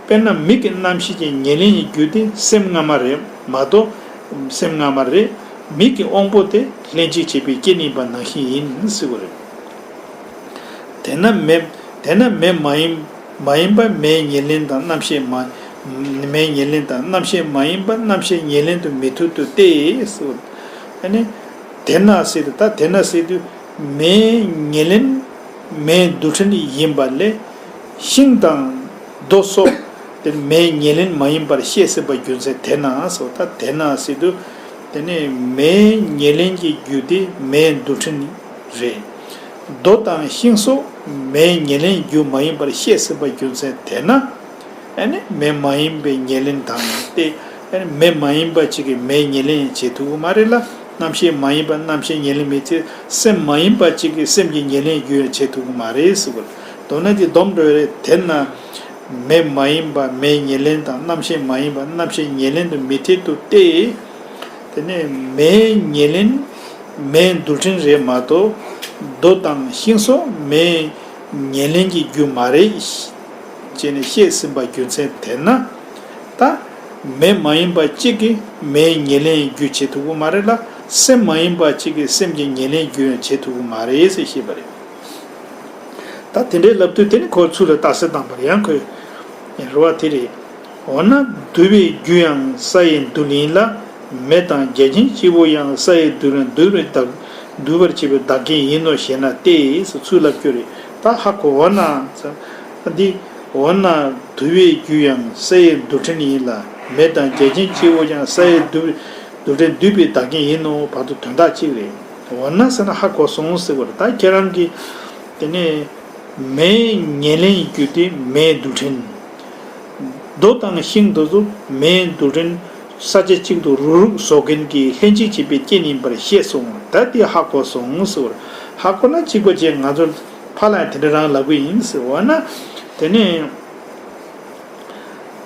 དཔེར་ན་མིག་གི་རྣམ་ཤེས་ཀྱི་ཉེར་ལེན་གྱི་རྒྱུ་དེ་སེམས་སྔ་མ་རེད་མ་གཏོགས། སེམས་སྔ་མ་རེད། མིག་གི་དབང་པོ་དེ་ལྷན་ཅིག་བྱེད་པའི་རྐྱེན་ཡིན་པ་ནང་བཞིན་ཡིན་ཟེར་བ་རེད། དེས་ན་མེ་དེས་ན་མེ་མ་ཡིན་མ་ཡིན་པ་མེའི་ཉེར་ལེན་དང་རྣམ་ཤེས་མ། མེའི་ཉེར་ལེན་དང་རྣམ་ཤེས་མ་ཡིན་པ་རྣམ་ཤེས་ཉེར་ལེན་དུ་མི་ཐུབ་ཏུ་སྟེ་ཟེར། ཨ་ནི། དེས་ན་ཟེར་དུས་ད་དེས་ན་ཟེར་དུས་མེའི་ཉེར་ལེན་མེའི་རྡུལ་ཕྲན་ཡིན་པ་ལས། ཤིང་དང་རྡོ་སོགས་དེ་མེའི་ཉེར་ལེན་མ་ཡིན་པར་བཤད་ཟིན་པ་རྒྱུ་མཚན་དེས་ན་ཟེར། ད་དེས་ན་ཟེར་དུས། དེ་ནས་མེའི་ཉེར་ལེན་གྱི་རྒྱུ་དེ་མེའི་རྡུལ་ཕྲན་རེད། རྡོ་དང་ཤིང་སོགས་མེའི་ཉེར་ལེན་རྒྱུ་མ་ཡིན་པར་བཤད་ཟིན་པ་རྒྱུ་མཚན་དེས་ན། ཨ་ནི་མེ་མ་ཡིན་པའི་ཉེར་ལེན་དང་སྟེ། ཨ་ནི་མེ་མ་ཡིན་པ་གཅིག་གིས་མེའི་ཉེར་ལེན་བྱེད་ཐུབ་ཀྱི་མ་རེད་ལ། རྣམ་ཤེས་མ་ཡིན་པ་རྣམ་ཤེས་ཉེར་ལེན་མི་ཚེ། སེམས་མ་ཡིན་པ་གཅིག་གིས་སེམས་ཀྱི་ཉེར་ལེན་རྒྱུ་ཡང་བྱེད་ཐུབ་ཀྱི་མ་རེད་ཟེར་བ་རེད། མདོར་ན་དེ་སྡོམ་འགྲོ་ཡ་རེད། དེས་ན་མེ་མ་ཡིན་པ་མེའི་ཉེར་ལེན་དང་། རྣམ་ཤེས་མ་ཡིན་པ་རྣམ་ཤེས་ཉེར་ལེན་དུ་མི་འཐད་དོ་སྟེ། དེ་ནས་མེའི་ཉེར་ལེན་མེའི་རྡུལ་ཕྲན་རེད་མ་གཏོགས། རྡོ་དང་ཤིང་སོགས་མེའི་ཉེར་ལེན་གྱི་རྒྱུ་མ་རེད་ཅེས་ནས་བཤད་ཟིན་པ་རྒྱུ་མཚན་དེས་ན། ད་མེ་མ་ཡིན་པ་གཅིག་གིས་མེའི་ཉེར་ལེན་རྒྱུ་བྱེད་ཐུབ་ཀྱི་མ་རེད་ལ། སེམས་མ་ཡིན་པ་གཅིག་གིས་སེམས་ཀྱི་ཉེར་ལེན་རྒྱུ་ཡང་བྱེད་ཐུབ་ཀྱི་མ་རེད་ཟེར་བཤད་པ་རེད། ད་དེ་འདྲའི་ལབ་དུས་དེ་ནི་ཁོ་ཚུར་ལ་རྟགས་གསལ་བཏང་པར་ཡང་ཁོས་རེད་བ། དེ་རེད། འོ་ན་དུ་བའི་རྒྱུ་ཡང་ས་ཡི་རྡུལ་ཡིན་ལ། མེ་དང་བརྒྱ་བྱིན་སྤྱི་བོ་ཡང་ས་ཡི་རྡུལ་ཕྲན་འདུས་པའི་བདག་འདུས་པར་བྱེད་པའི་བདག་རྐྱེན་ཡིན་ནོ་ཞེ་ན་སྟེ། ཚུར་ལབ་རྒྱུ་རེད། ད་ཧ་གོ། འོ་ན་འདི། འོ་ན་དུ་བའི་རྒྱུ་ཡང་ས་ཡི་རྡུལ་ཕྲན་ཡིན་ལ། མེ་དང་བརྒྱ་བྱིན་སྤྱི་བོ་ཡང་ས་ཡི་རྡུལ་རྡུལ་ཕྲན་འདུས་པའི་བདག་རྐྱེན་ཡིན་ནོ། བར་དུ་དོན་དག་གཅིག་རེད། འོ་ན་ཟེར་ན་ཧ་གོ་སོང་ཟེར་བ་རེད། ད་ཁྱེད་རང་གིས་དེ་ནས་མེའི་ཉེར་ལེན་རྒྱུ་དེ་མེའི་རྡུལ་ཕྲན། རྡོ་དང་ཤིང་དེ་ཚོ་མེའི་རྡུལ་ཕྲན། ས་ཆ་གཅིག་ཏུ་རུག་རུག་བཟོ་མཁན་གྱི་ལྷན་ཅིག་བྱེད་པའི་རྐྱེན་ཡིན་པར་ཤེས་སོང་། ད་དེ་ཧ་གོ་སོང་ཟེར་བ་རེད། ཧ་གོ་ན་གཅིག་པ་བྱས། ང་ཚོར་ཕར་ལ་ཡང་དེ་འདྲ་རང་ལབ་གི་ཡིན་ཟེར་བ་ན། དེ་ནས།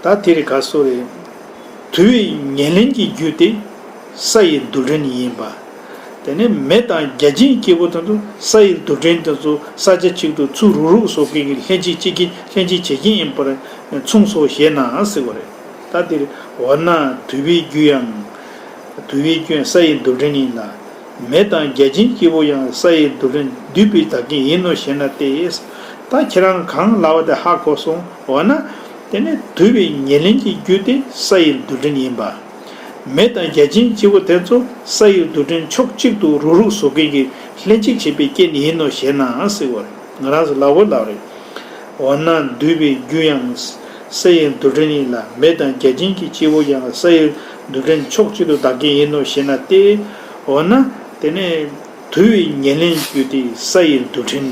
ད་དེ་རེད། ག་སོ་རེད། དུ་བའི་ཉེར་ལེན་གྱི་རྒྱུ་དེ་ས་ཡི་རྡུལ་ཕྲན་ཡིན་པ། དེ་ནས་མེ་དང་བརྒྱ་བྱིན་སྐྱེས་བུ་དེ་ཚོ་ས་ཡི་རྡུལ་ཕྲན་དེ་ཚོ་ས་ཆ་གཅིག་ཏུ་ཚུར་རུག་རུག་བཟོ་མཁན་གྱི་ལྷན་ཅིག་བྱེད་ཀྱི་ལྷན་ཅིག་བྱེད་ཀྱི་ཡིན་པར་མཚུངས་སོ་ཞེ་ན་ཟེར་བ་རེད། ད་དེ་རེད། འོ་ན་དུ་བའི་རྒྱུ་ཡང་། དུ་བའི་རྒྱུ་ཡང་ས་ཡི་རྡུལ་ཕྲན་ཡིན་ལ། མེ་དང་བརྒྱ་བྱིན་སྐྱེས་བུ་ཡང་ས་ཡི་རྡུལ་ཕྲན་འདུས་པའི་བདག་རྐྱེན་ཡིན་ནོ་ཞེ་ན་སྟེ། ད་ཁྱེད་རང་གང་ལབ་པ་དེ་ཧ་གོ་སོང་། འོ་ན་དེ་ནི་དུ་བའི་ཉེར་ལེན་གྱི་རྒྱུ་དེ་ས་ཡི་རྡུལ་ཕྲན་ཡིན་པ། མེ་དང་བརྒྱ་བྱིན་སྐྱེས་བུ་དེ་ཚོ་ས་ཡི་རྡུལ་ཕྲན་ཕྱོགས་གཅིག་ཏུ་རུག་རུག་བཟོ་མཁན་གྱི་ལྷན་ཅིག་བྱེད་པའི་རྐྱེན་ཡིན་ནོ་ཞེ་ན་ཟེར་བ་རེད། ང་རང་ཚོ་ལབ་དགོས་ལབ་རེད། འོ་ན་དུ་བའི་རྒྱུ་ཡང་ས་ཡི་རྡུལ་ཕྲན་ཡིན་ལ། མེ་དང་བརྒྱ་བྱིན་གྱི་སྐྱེས་བུ་ཡང་ས་ཡི་རྡུལ་ཕྲན་ཕྱོགས་གཅིག་ཏུ་བདག་རྐྱེན་ཡིན་ནོ་ཞེ་ན་སྟེ། འོ་ན་དེ་ནས་དུ་བའི་ཉེར་ལེན་རྒྱུ་དེ་ས་ཡི་རྡུལ་ཕྲན།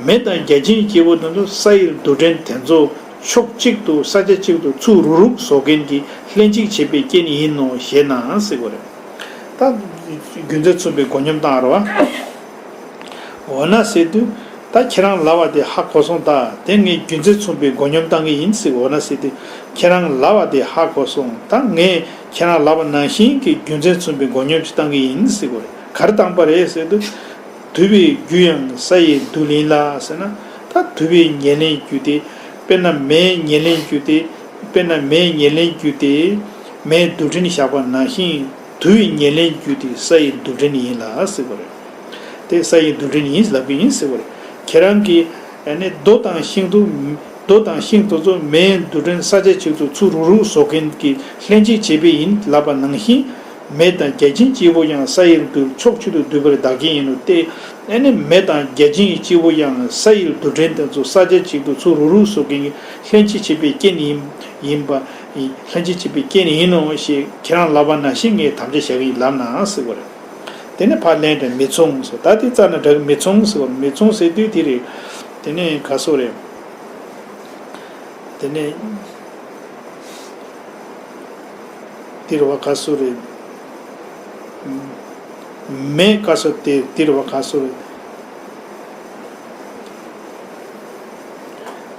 མེ་དང་བརྒྱ་བྱིན་སྐྱེས་བུ་དེ་ཚོ་ས་ཡི་རྡུལ་ཕྲན་དེ་ཚོ་ཕྱོགས་གཅིག་ཏུ་ས་ཆ་གཅིག་ཏུ་ཚུར་རུག་རུག་བཟོ་མཁན་གྱི་ལྷན་ཅིག་བྱེད་པའི་རྐྱེན་ཡིན་ནོ་ཞེ་ན་ཟེར་བ་རེད། ད་རྒྱུ་མཚན་མཚུངས་པའི་མགོ་སྙོམས་བཏང་རེད་བ། འོ་ན་ཟེར་དུས། ད་ཁྱེད་རང་ལབ་པ་དེ་ཧ་གོ་སོང་། ད་དེ་ངས་རྒྱུ་མཚན་མཚུངས་པའི་མགོ་སྙོམས་བཏང་གི་ཡིན་ཟེར། འོ་ན་ཟེར་དུས་ཁྱེད་རང་ལབ་པ་དེ་ཧ་གོ་སོང་། ད་ངས་ཁྱེད་རང་ལབ་པ་ནང་བཞིན་གྱི་རྒྱུ་མཚན་མཚུངས་པའི་མགོ་སྙོམས་ཅིག་བཏང་གི་ཡིན་ཟེར་བ་རེད། ག་རེ་བཏང་པ་རེད་ཟེར་དུས། དུ་བའི་རྒྱུ་ཡང་ས་ཡི་རྡུལ་ཡིན་ལ་ཟེར་ན། ད་དུ་བའི་ཉེར་ལེན་རྒྱུ་དེ། དཔེར་ན་མེའི་ཉེར་ལེན་རྒྱུ་དེ། དཔེར་ན་མེའི་ཉེར་ལེན་རྒྱུ་དེ་མེའི་རྡུལ་ཕྲན་བཞག་པ་ནང་བཞིན། དུ་བའི་ཉེར་ལེན་རྒྱུ་དེ་ས་ཡི་རྡུལ་ཕྲན་ཡིན་ལ་ཟེར་བ་རེད། དེ་ས་ཡི་རྡུལ་ཕྲན་ཡིན་ལབ་ཀྱི་ཡིན་ཟེར་བ་རེད། ཁྱེད་རང་གིས་ཨ་ནི་རྡོ་དང་ཤིང་དུ། རྡོ་དང་ཤིང་དེ་ཚོ་མེའི་རྡུལ་ཕྲན་ས་ཆ་གཅིག་ཏུ་ཚུར་རུག་རུག་བཟོ་མཁན་གྱི་ལྷན་ཅིག་བྱེད་པའི་ཡིན་ལབ་པ་ནང་བཞིན། མེ་དང་བརྒྱ་བྱིན་སྐྱེས་བུ་ཡང་ས་ཡི་རྡུལ་ཕྱོགས་གཅིག་ཏུ་འདུས་པའི་བདག་རྐྱེན་ཡིན་ནོ་སྟེ། ཨ་ནི་མེ་དང་བརྒྱ་བྱིན་གྱི་སྐྱེས་བུ་ཡང་ས་ཡི་རྡུལ་ཕྲན་དེ་ཚོ་ས་ཆ་གཅིག་ཏུ་ཚུར་རུག་རུག་བཟོ་མཁན་གྱི་ལྷན་ཅིག་བྱེད་པའི་རྐྱེན་ཡིན་ཡིན་པ། ལྷན་ཅིག་བྱེད་པའི་རྐྱེན་ཡིན་ནོ་ཞེས་ཁྱེད་རང་ལབ་པ་ནང་བཞིན་ངས་དམ་བཅའ་བཞག་གི་ཡིན་ལབ་ན་ཟེར་བ་རེད། དེ་ནས་ཕར་ལན་དེ་མི་མཚུངས་ཟེར། ད་དེ་རྩ་ནས་འགྲིག་མི་མཚུངས་ཟེར་བ། མི་མཚུངས་ཟེར་དུས་དེ་རེད། དེ་ནས་ག་སོ་རེད། དེ་ནས་དེ་རེད་བ། ག་སོ་རེད། མེ་ག་སོ་དེ་དེ་རེད་བ། ག་སོ་རེད།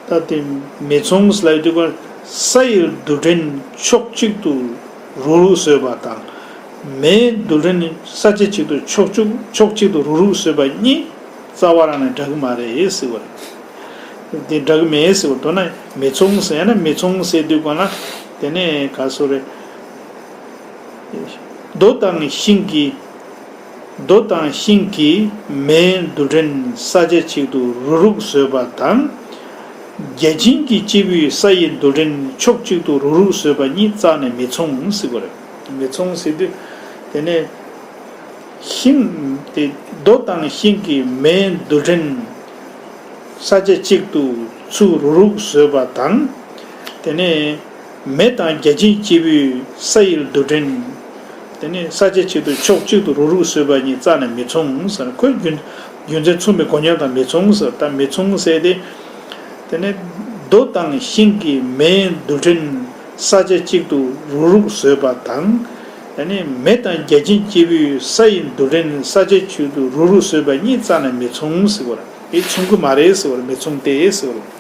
ད་དེ་མི་མཚུངས་ལབ་དུས་ཀ་ས་ཡི་རྡུལ་ཕྲན་ཕྱོགས་གཅིག་ཏུ་རུག་རུག་བཟོས་པ་དང་། མེའི་རྡུལ་ཕྲན་ས་ཆ་གཅིག་ཏུ་ཕྱོགས་གཅིག་ཕྱོགས་གཅིག་ཏུ་རུག་རུག་བཟོས་པ་གཉིས་རྩ་བ་རང་ནས་འདྲ་གི་མ་རེད་ཟེར་བ་རེད། དེ་འདྲ་གི་མེད་ཟེར་བ། མདོར་ན་མི་མཚུངས་ཟེར་ན། མི་མཚུངས་ཟེར་དུས་ཀ་ན་དེ་ནས་ག་སོ་རེད། རྡོ་དང་ཤིང་གི། རྡོ་དང་ཤིང་གིས་མེའི་རྡུལ་ཕྲན་ས་ཆ་གཅིག་ཏུ་རུག་རུག་བཟོས་པ་དང་། བརྒྱ་བྱིན་གྱི་སྐྱེས་བུས་ས་ཡི་རྡུལ་ཕྲན་ཕྱོགས་གཅིག་ཏུ་རུག་རུག་བཟོས་པ་གཉིས་རྩ་ནས་མི་མཚུངས་ཟེར་བ་རེད། མི་མཚུངས་ཟེར་དུས་དེ་ནས་ཤིང་དེ། རྡོ་དང་ཤིང་གིས་མེའི་རྡུལ་ཕྲན་ས་ཆ་གཅིག་ཏུ་ཚུར་རུག་རུག་བཟོས་པ་དང་། དེ་ནས་མེ་དང་བརྒྱ་བྱིན་སྐྱེས་བུས་ས་ཡི་རྡུལ་ཕྲན་ དེ་ནས་ས་ཆ་གཅིག་ཏུ་ཕྱོགས་གཅིག་ཏུ་རུག་རུག་བཟོས་པ་གཉིས་རྩ་ནས་མི་མཚུངས་ཟེར། ཁོས་རྒྱུ་རྒྱུ་མཚན་མཚུངས་པའི་གོ་རྙོག་དང་མི་མཚུངས་ཟེར། ད་མི་མཚུངས་ཟེར་ཏེ། དེ་ནས་རྡོ་དང་ཤིང་གི་མེའི་རྡུལ་ཕྲན་ས་ཆ་གཅིག་ཏུ་རུག་རུག་བཟོས་པ་དང་། དེ་ནས་མེ་དང་བརྒྱ་བྱིན་སྐྱེས་བུའི་སའི་རྡུལ་ཕྲན་ས་ཆ་གཅིག་ཏུ་རུག་རུག་བཟོས་པ་གཉིས་རྩ་ནས་མི་མཚུངས་ཟེར་བ་རེད། དེ་མཚུངས་ཀྱི་མ་རེད་ཟེར་བ་རེད། མི་མཚུངས་ཏེ་ཟེར་བ་རེད།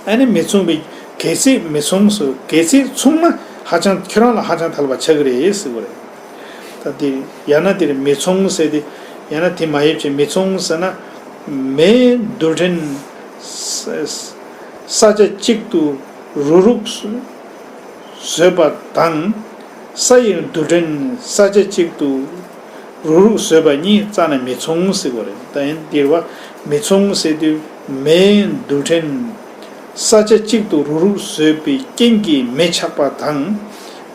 ཨ་ནི་མི་མཚུངས་པའི་གལ་སྲིད་མི་མཚུངས་སོ། གལ་སྲིད་མཚུངས་ན་ཧ་ཅང་ཁྱོད་རང་ལ་ཧ་ཅང་ཐལ་བ་ཆགས་ཀྱི་རེད་ཟེར་བ་རེད། ད་དེ་ཡང་ན་དེར་མི་མཚུངས་ཟེར་ཏེ། ཡང་ན་དེ་མ་ཡིན་ཕྱིར་མི་མཚུངས་ཟེར་ན། མེའི་རྡུལ་ཕྲན་ས་ས་ཆ་གཅིག་ཏུ་རུག་རུག་བཟོས་པ་དང་། སའི་རྡུལ་ཕྲན་ས་ཆ་གཅིག་ཏུ་རུག་རུག་བཟོས་པ་གཉིས་རྩ་ནས་མི་མཚུངས་ཟེར་བ་རེད། ད་ཡིན་དེར་བ་མི་མཚུངས་ཟེར་དུས་མེའི་རྡུལ་ཕྲན་ས་ཆ་གཅིག་ཏུ་རུག་རུག་བཟོས་པའི་རྐྱེན་གྱིས་མེ་ཆགས་པ་དང་།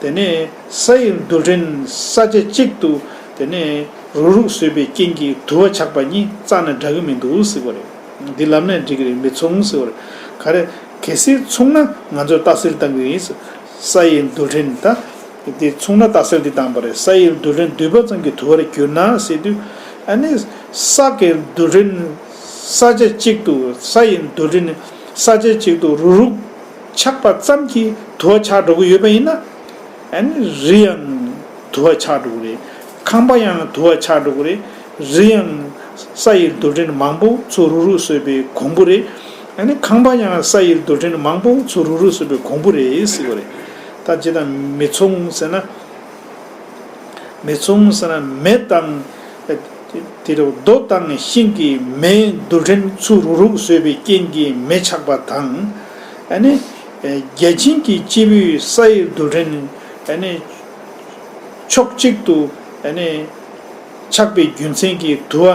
དེ་ནས་སའི་རྡུལ་ཕྲན་ས་ཆ་གཅིག་ཏུ་དེ་ནས་རུག་རུག་བཟོས་པའི་རྐྱེན་གྱིས་དུ་བ་ཆགས་པ་གཉིས་རྩ་ནས་འདྲ་གི་མི་འདུག་ཟེར་བ་རེད། འདི་ལབ་ནས་འགྲིག་གི་རེད། མི་མཚུངས་ཟེར་བ་རེད། ག་རེ། གལ་སྲིད་མཚུངས་ན་ང་ཚོས་རྟགས་གསལ་བཏང་གི་ཡིན། སའི་རྡུལ་ཕྲན་ད། དེ་མཚུངས་ན་རྟགས་གསལ་འདི་བཏང་པ་རེད། སའི་རྡུལ་ཕྲན་འདུས་པ་ཙམ་གྱིས་དུ་བར་འགྱུར་ན་ཟེར་དུས། ཨ་ནི་ས་གི་རྡུལ་ཕྲན་ས་ཆ་གཅིག་ཏུ་སའི་རྡུལ་ཕྲན་ས་ཆ་གཅིག་ཏུ་རུག་རུག་ཆགས་པ་ཙམ་གྱིས་དུ་བ་ཆགས་འགྲོ་གི་ཡོད་པ་ཡིན་ན། ཨ་ནི་རི་ཡང་དུ་བ་ཆགས་འགྲོ་གི་རེད། ཁང་པ་ཡང་དུ་བ་ཆགས་འགྲོ་གི་རེད། རི་ཡང་སའི་རྡུལ་ཕྲན་མང་པོ་ཚུར་རུག་རུག་བཟོས་པའི་གོང་བུ་རེད། ཨ་ནི་ཁང་པ་ཡང་སའི་རྡུལ་ཕྲན་མང་པོ་ཚུར་རུག་རུག་བཟོས་པའི་གོང་བུ་རེད་ཟེར་བ་རེད། ད་ཇི་ལྟར་མི་མཚུངས་ཟེར་ན། མི་མཚུངས་ཟེར་ན་མེ་དང་། དེ་རུ་རྡོ་དང་ཤིང་གི་མེའི་རྡུལ་ཕྲན་ཚུར་རུག་རུག་བཟོས་པའི་རྐྱེན་གྱིས་མེ་ཆགས་པ་དང་། ཨ་ནི། བརྒྱ་བྱིན་གྱི་སྐྱེས་བུའི་སའི་རྡུལ་ཕྲན། ཨ་ནི། ཕྱོགས་གཅིག་ཏུ་ཨ་ནི་ཆགས་པའི་རྒྱུ་མཚན་གྱིས་དུ་བ་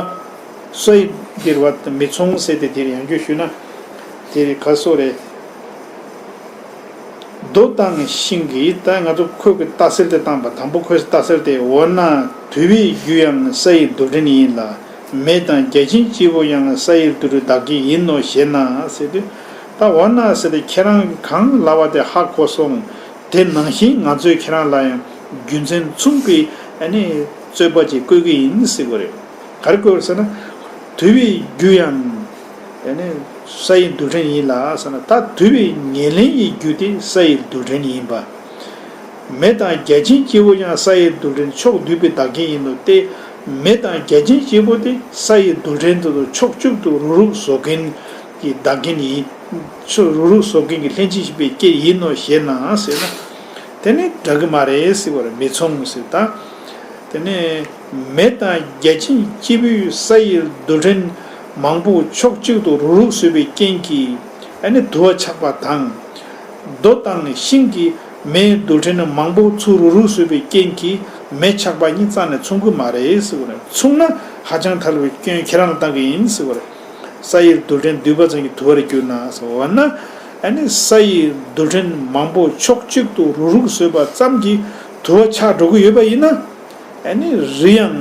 སོ་ཡི་འདིར་བ་མི་མཚུངས་ཟེར་ཏེ། དེར་ཡང་བསྐྱར་ཞུས་ན་དེ་རེད། ག་སོ་རེད། རྡོ་དང་ཤིང་གིས། ད་ང་ཚོ་ཁོས་ཀྱི་རྟགས་གསལ་དེ་བཏང་པ། དང་པོ་ཁོས་རྟགས་གསལ་དེ། འོ་ན་དུ་བའི་རྒྱུ་ཡང་སའི་རྡུལ་ཕྲན་ཡིན་ལ། མེ་དང་བརྒྱ་བྱིན་སྐྱེས་བུ་ཡང་སའི་རྡུལ་ཕྲན་བདག་རྐྱེན་ཡིན་ནོ་ཞེ་ན་ཟེར་དུས། ད་འོ་ན་ཟེར་ཏེ་ཁྱེད་རང་གིས་གང་ལབ་པ་དེ་ཧ་གོ་སོང་། དེ་ནང་བཞིན་ང་ཚོས་ཁྱེད་རང་ལ་ཡང་རྒྱུ་མཚན་མཚུངས་པའི་ཨ་ནི་རྩོད་པ་ཅིག་བཀོད་ཀྱི་ཡིན་ཟེར་གྱི་རེད། ག་རེ་བཀོད་ཟེར་ན། དུ་བའི་རྒྱུ་ཡང་ཨ་ནི་སའི་རྡུལ་ཕྲན་ཡིན་ལ་ཟེར་ན། ད་དུ་བའི་ཉེར་ལེན་གྱི་རྒྱུ་དེ་སའི་རྡུལ་ཕྲན་ཡིན་པ། མེ་དང་བརྒྱ་བྱིན་སྐྱེས་བུ་ཡང་སའི་རྡུལ་ཕྲན་ཕྱོགས་འདུས་པའི་བདག་རྐྱེན་ཡིན་ནོ་སྟེ། མེ་དང་བརྒྱ་བྱིན་སྐྱེས་བུ་དེ་སའི་རྡུལ་ཕྲན་དེ་ཚོ་ཕྱོགས་གཅིག་ཏུ་རུག་རུག་བཟོ་མཁན་གྱི་བདག་རྐྱེན་ཡིན། ཕྱོགས་རུག་རུག་བཟོ་མཁན་གྱི་ལྷན་ཅིག་སྐྱེས་པའི་རྐྱེན་ཡིན་ནོ་ཞེ་ན་ཟེར་ན། དེ་ནི་འདྲ་གི་མ་རེད་ཟེར་བ་རེད། མི་མཚུངས་ཟེར། ད་དེ་ནི་མེ་དང་བརྒྱ་བྱིན་སྐྱེས་བུའི་སའི་རྡུལ་ཕྲན་མང་པོ་ཕྱོགས་གཅིག་ཏུ་རུག་རུག་བཟོས་པའི་རྐྱེན་གྱིས་ཨ་ནི་དུ་བ་ཆགས་པ་དང་། རྡོ་དང་ཤིང་གི་མེའི་རྡུལ་ཕྲན་མང་པོ་ཚུར་རུག་རུག་བཟོས་པའི་རྐྱེན་གྱིས་མེ་ཆགས་པ་གཉིས་རྩ་ནས་མཚུངས་ཀྱི་མ་རེད་ཟེར་བ་རེད། མཚུངས་ན་ཧ་ཅང་ཐལ་བའི་སྐྱོན་ཁྱེད་རང་ལ་བཏང་གི་ཡིན་ཟེར་བ་རེད། སའི་རྡུལ་ཕྲན་འདུས་པ་ཙམ་གྱིས་དུ་བར་འགྱུར་ན་ཟེར་བ་ན། ཨ་ནི་སའི་རྡུལ་ཕྲན་མང་པོ་ཕྱོགས་གཅིག་ཏུ་རུག་རུག་བཟོས་པ་ཙམ་གྱིས་དུ་བ་ཆགས་འགྲོ་གི་ཡོད་པ་ཡིན་ན། ཨ་ནི་རི་ཡང་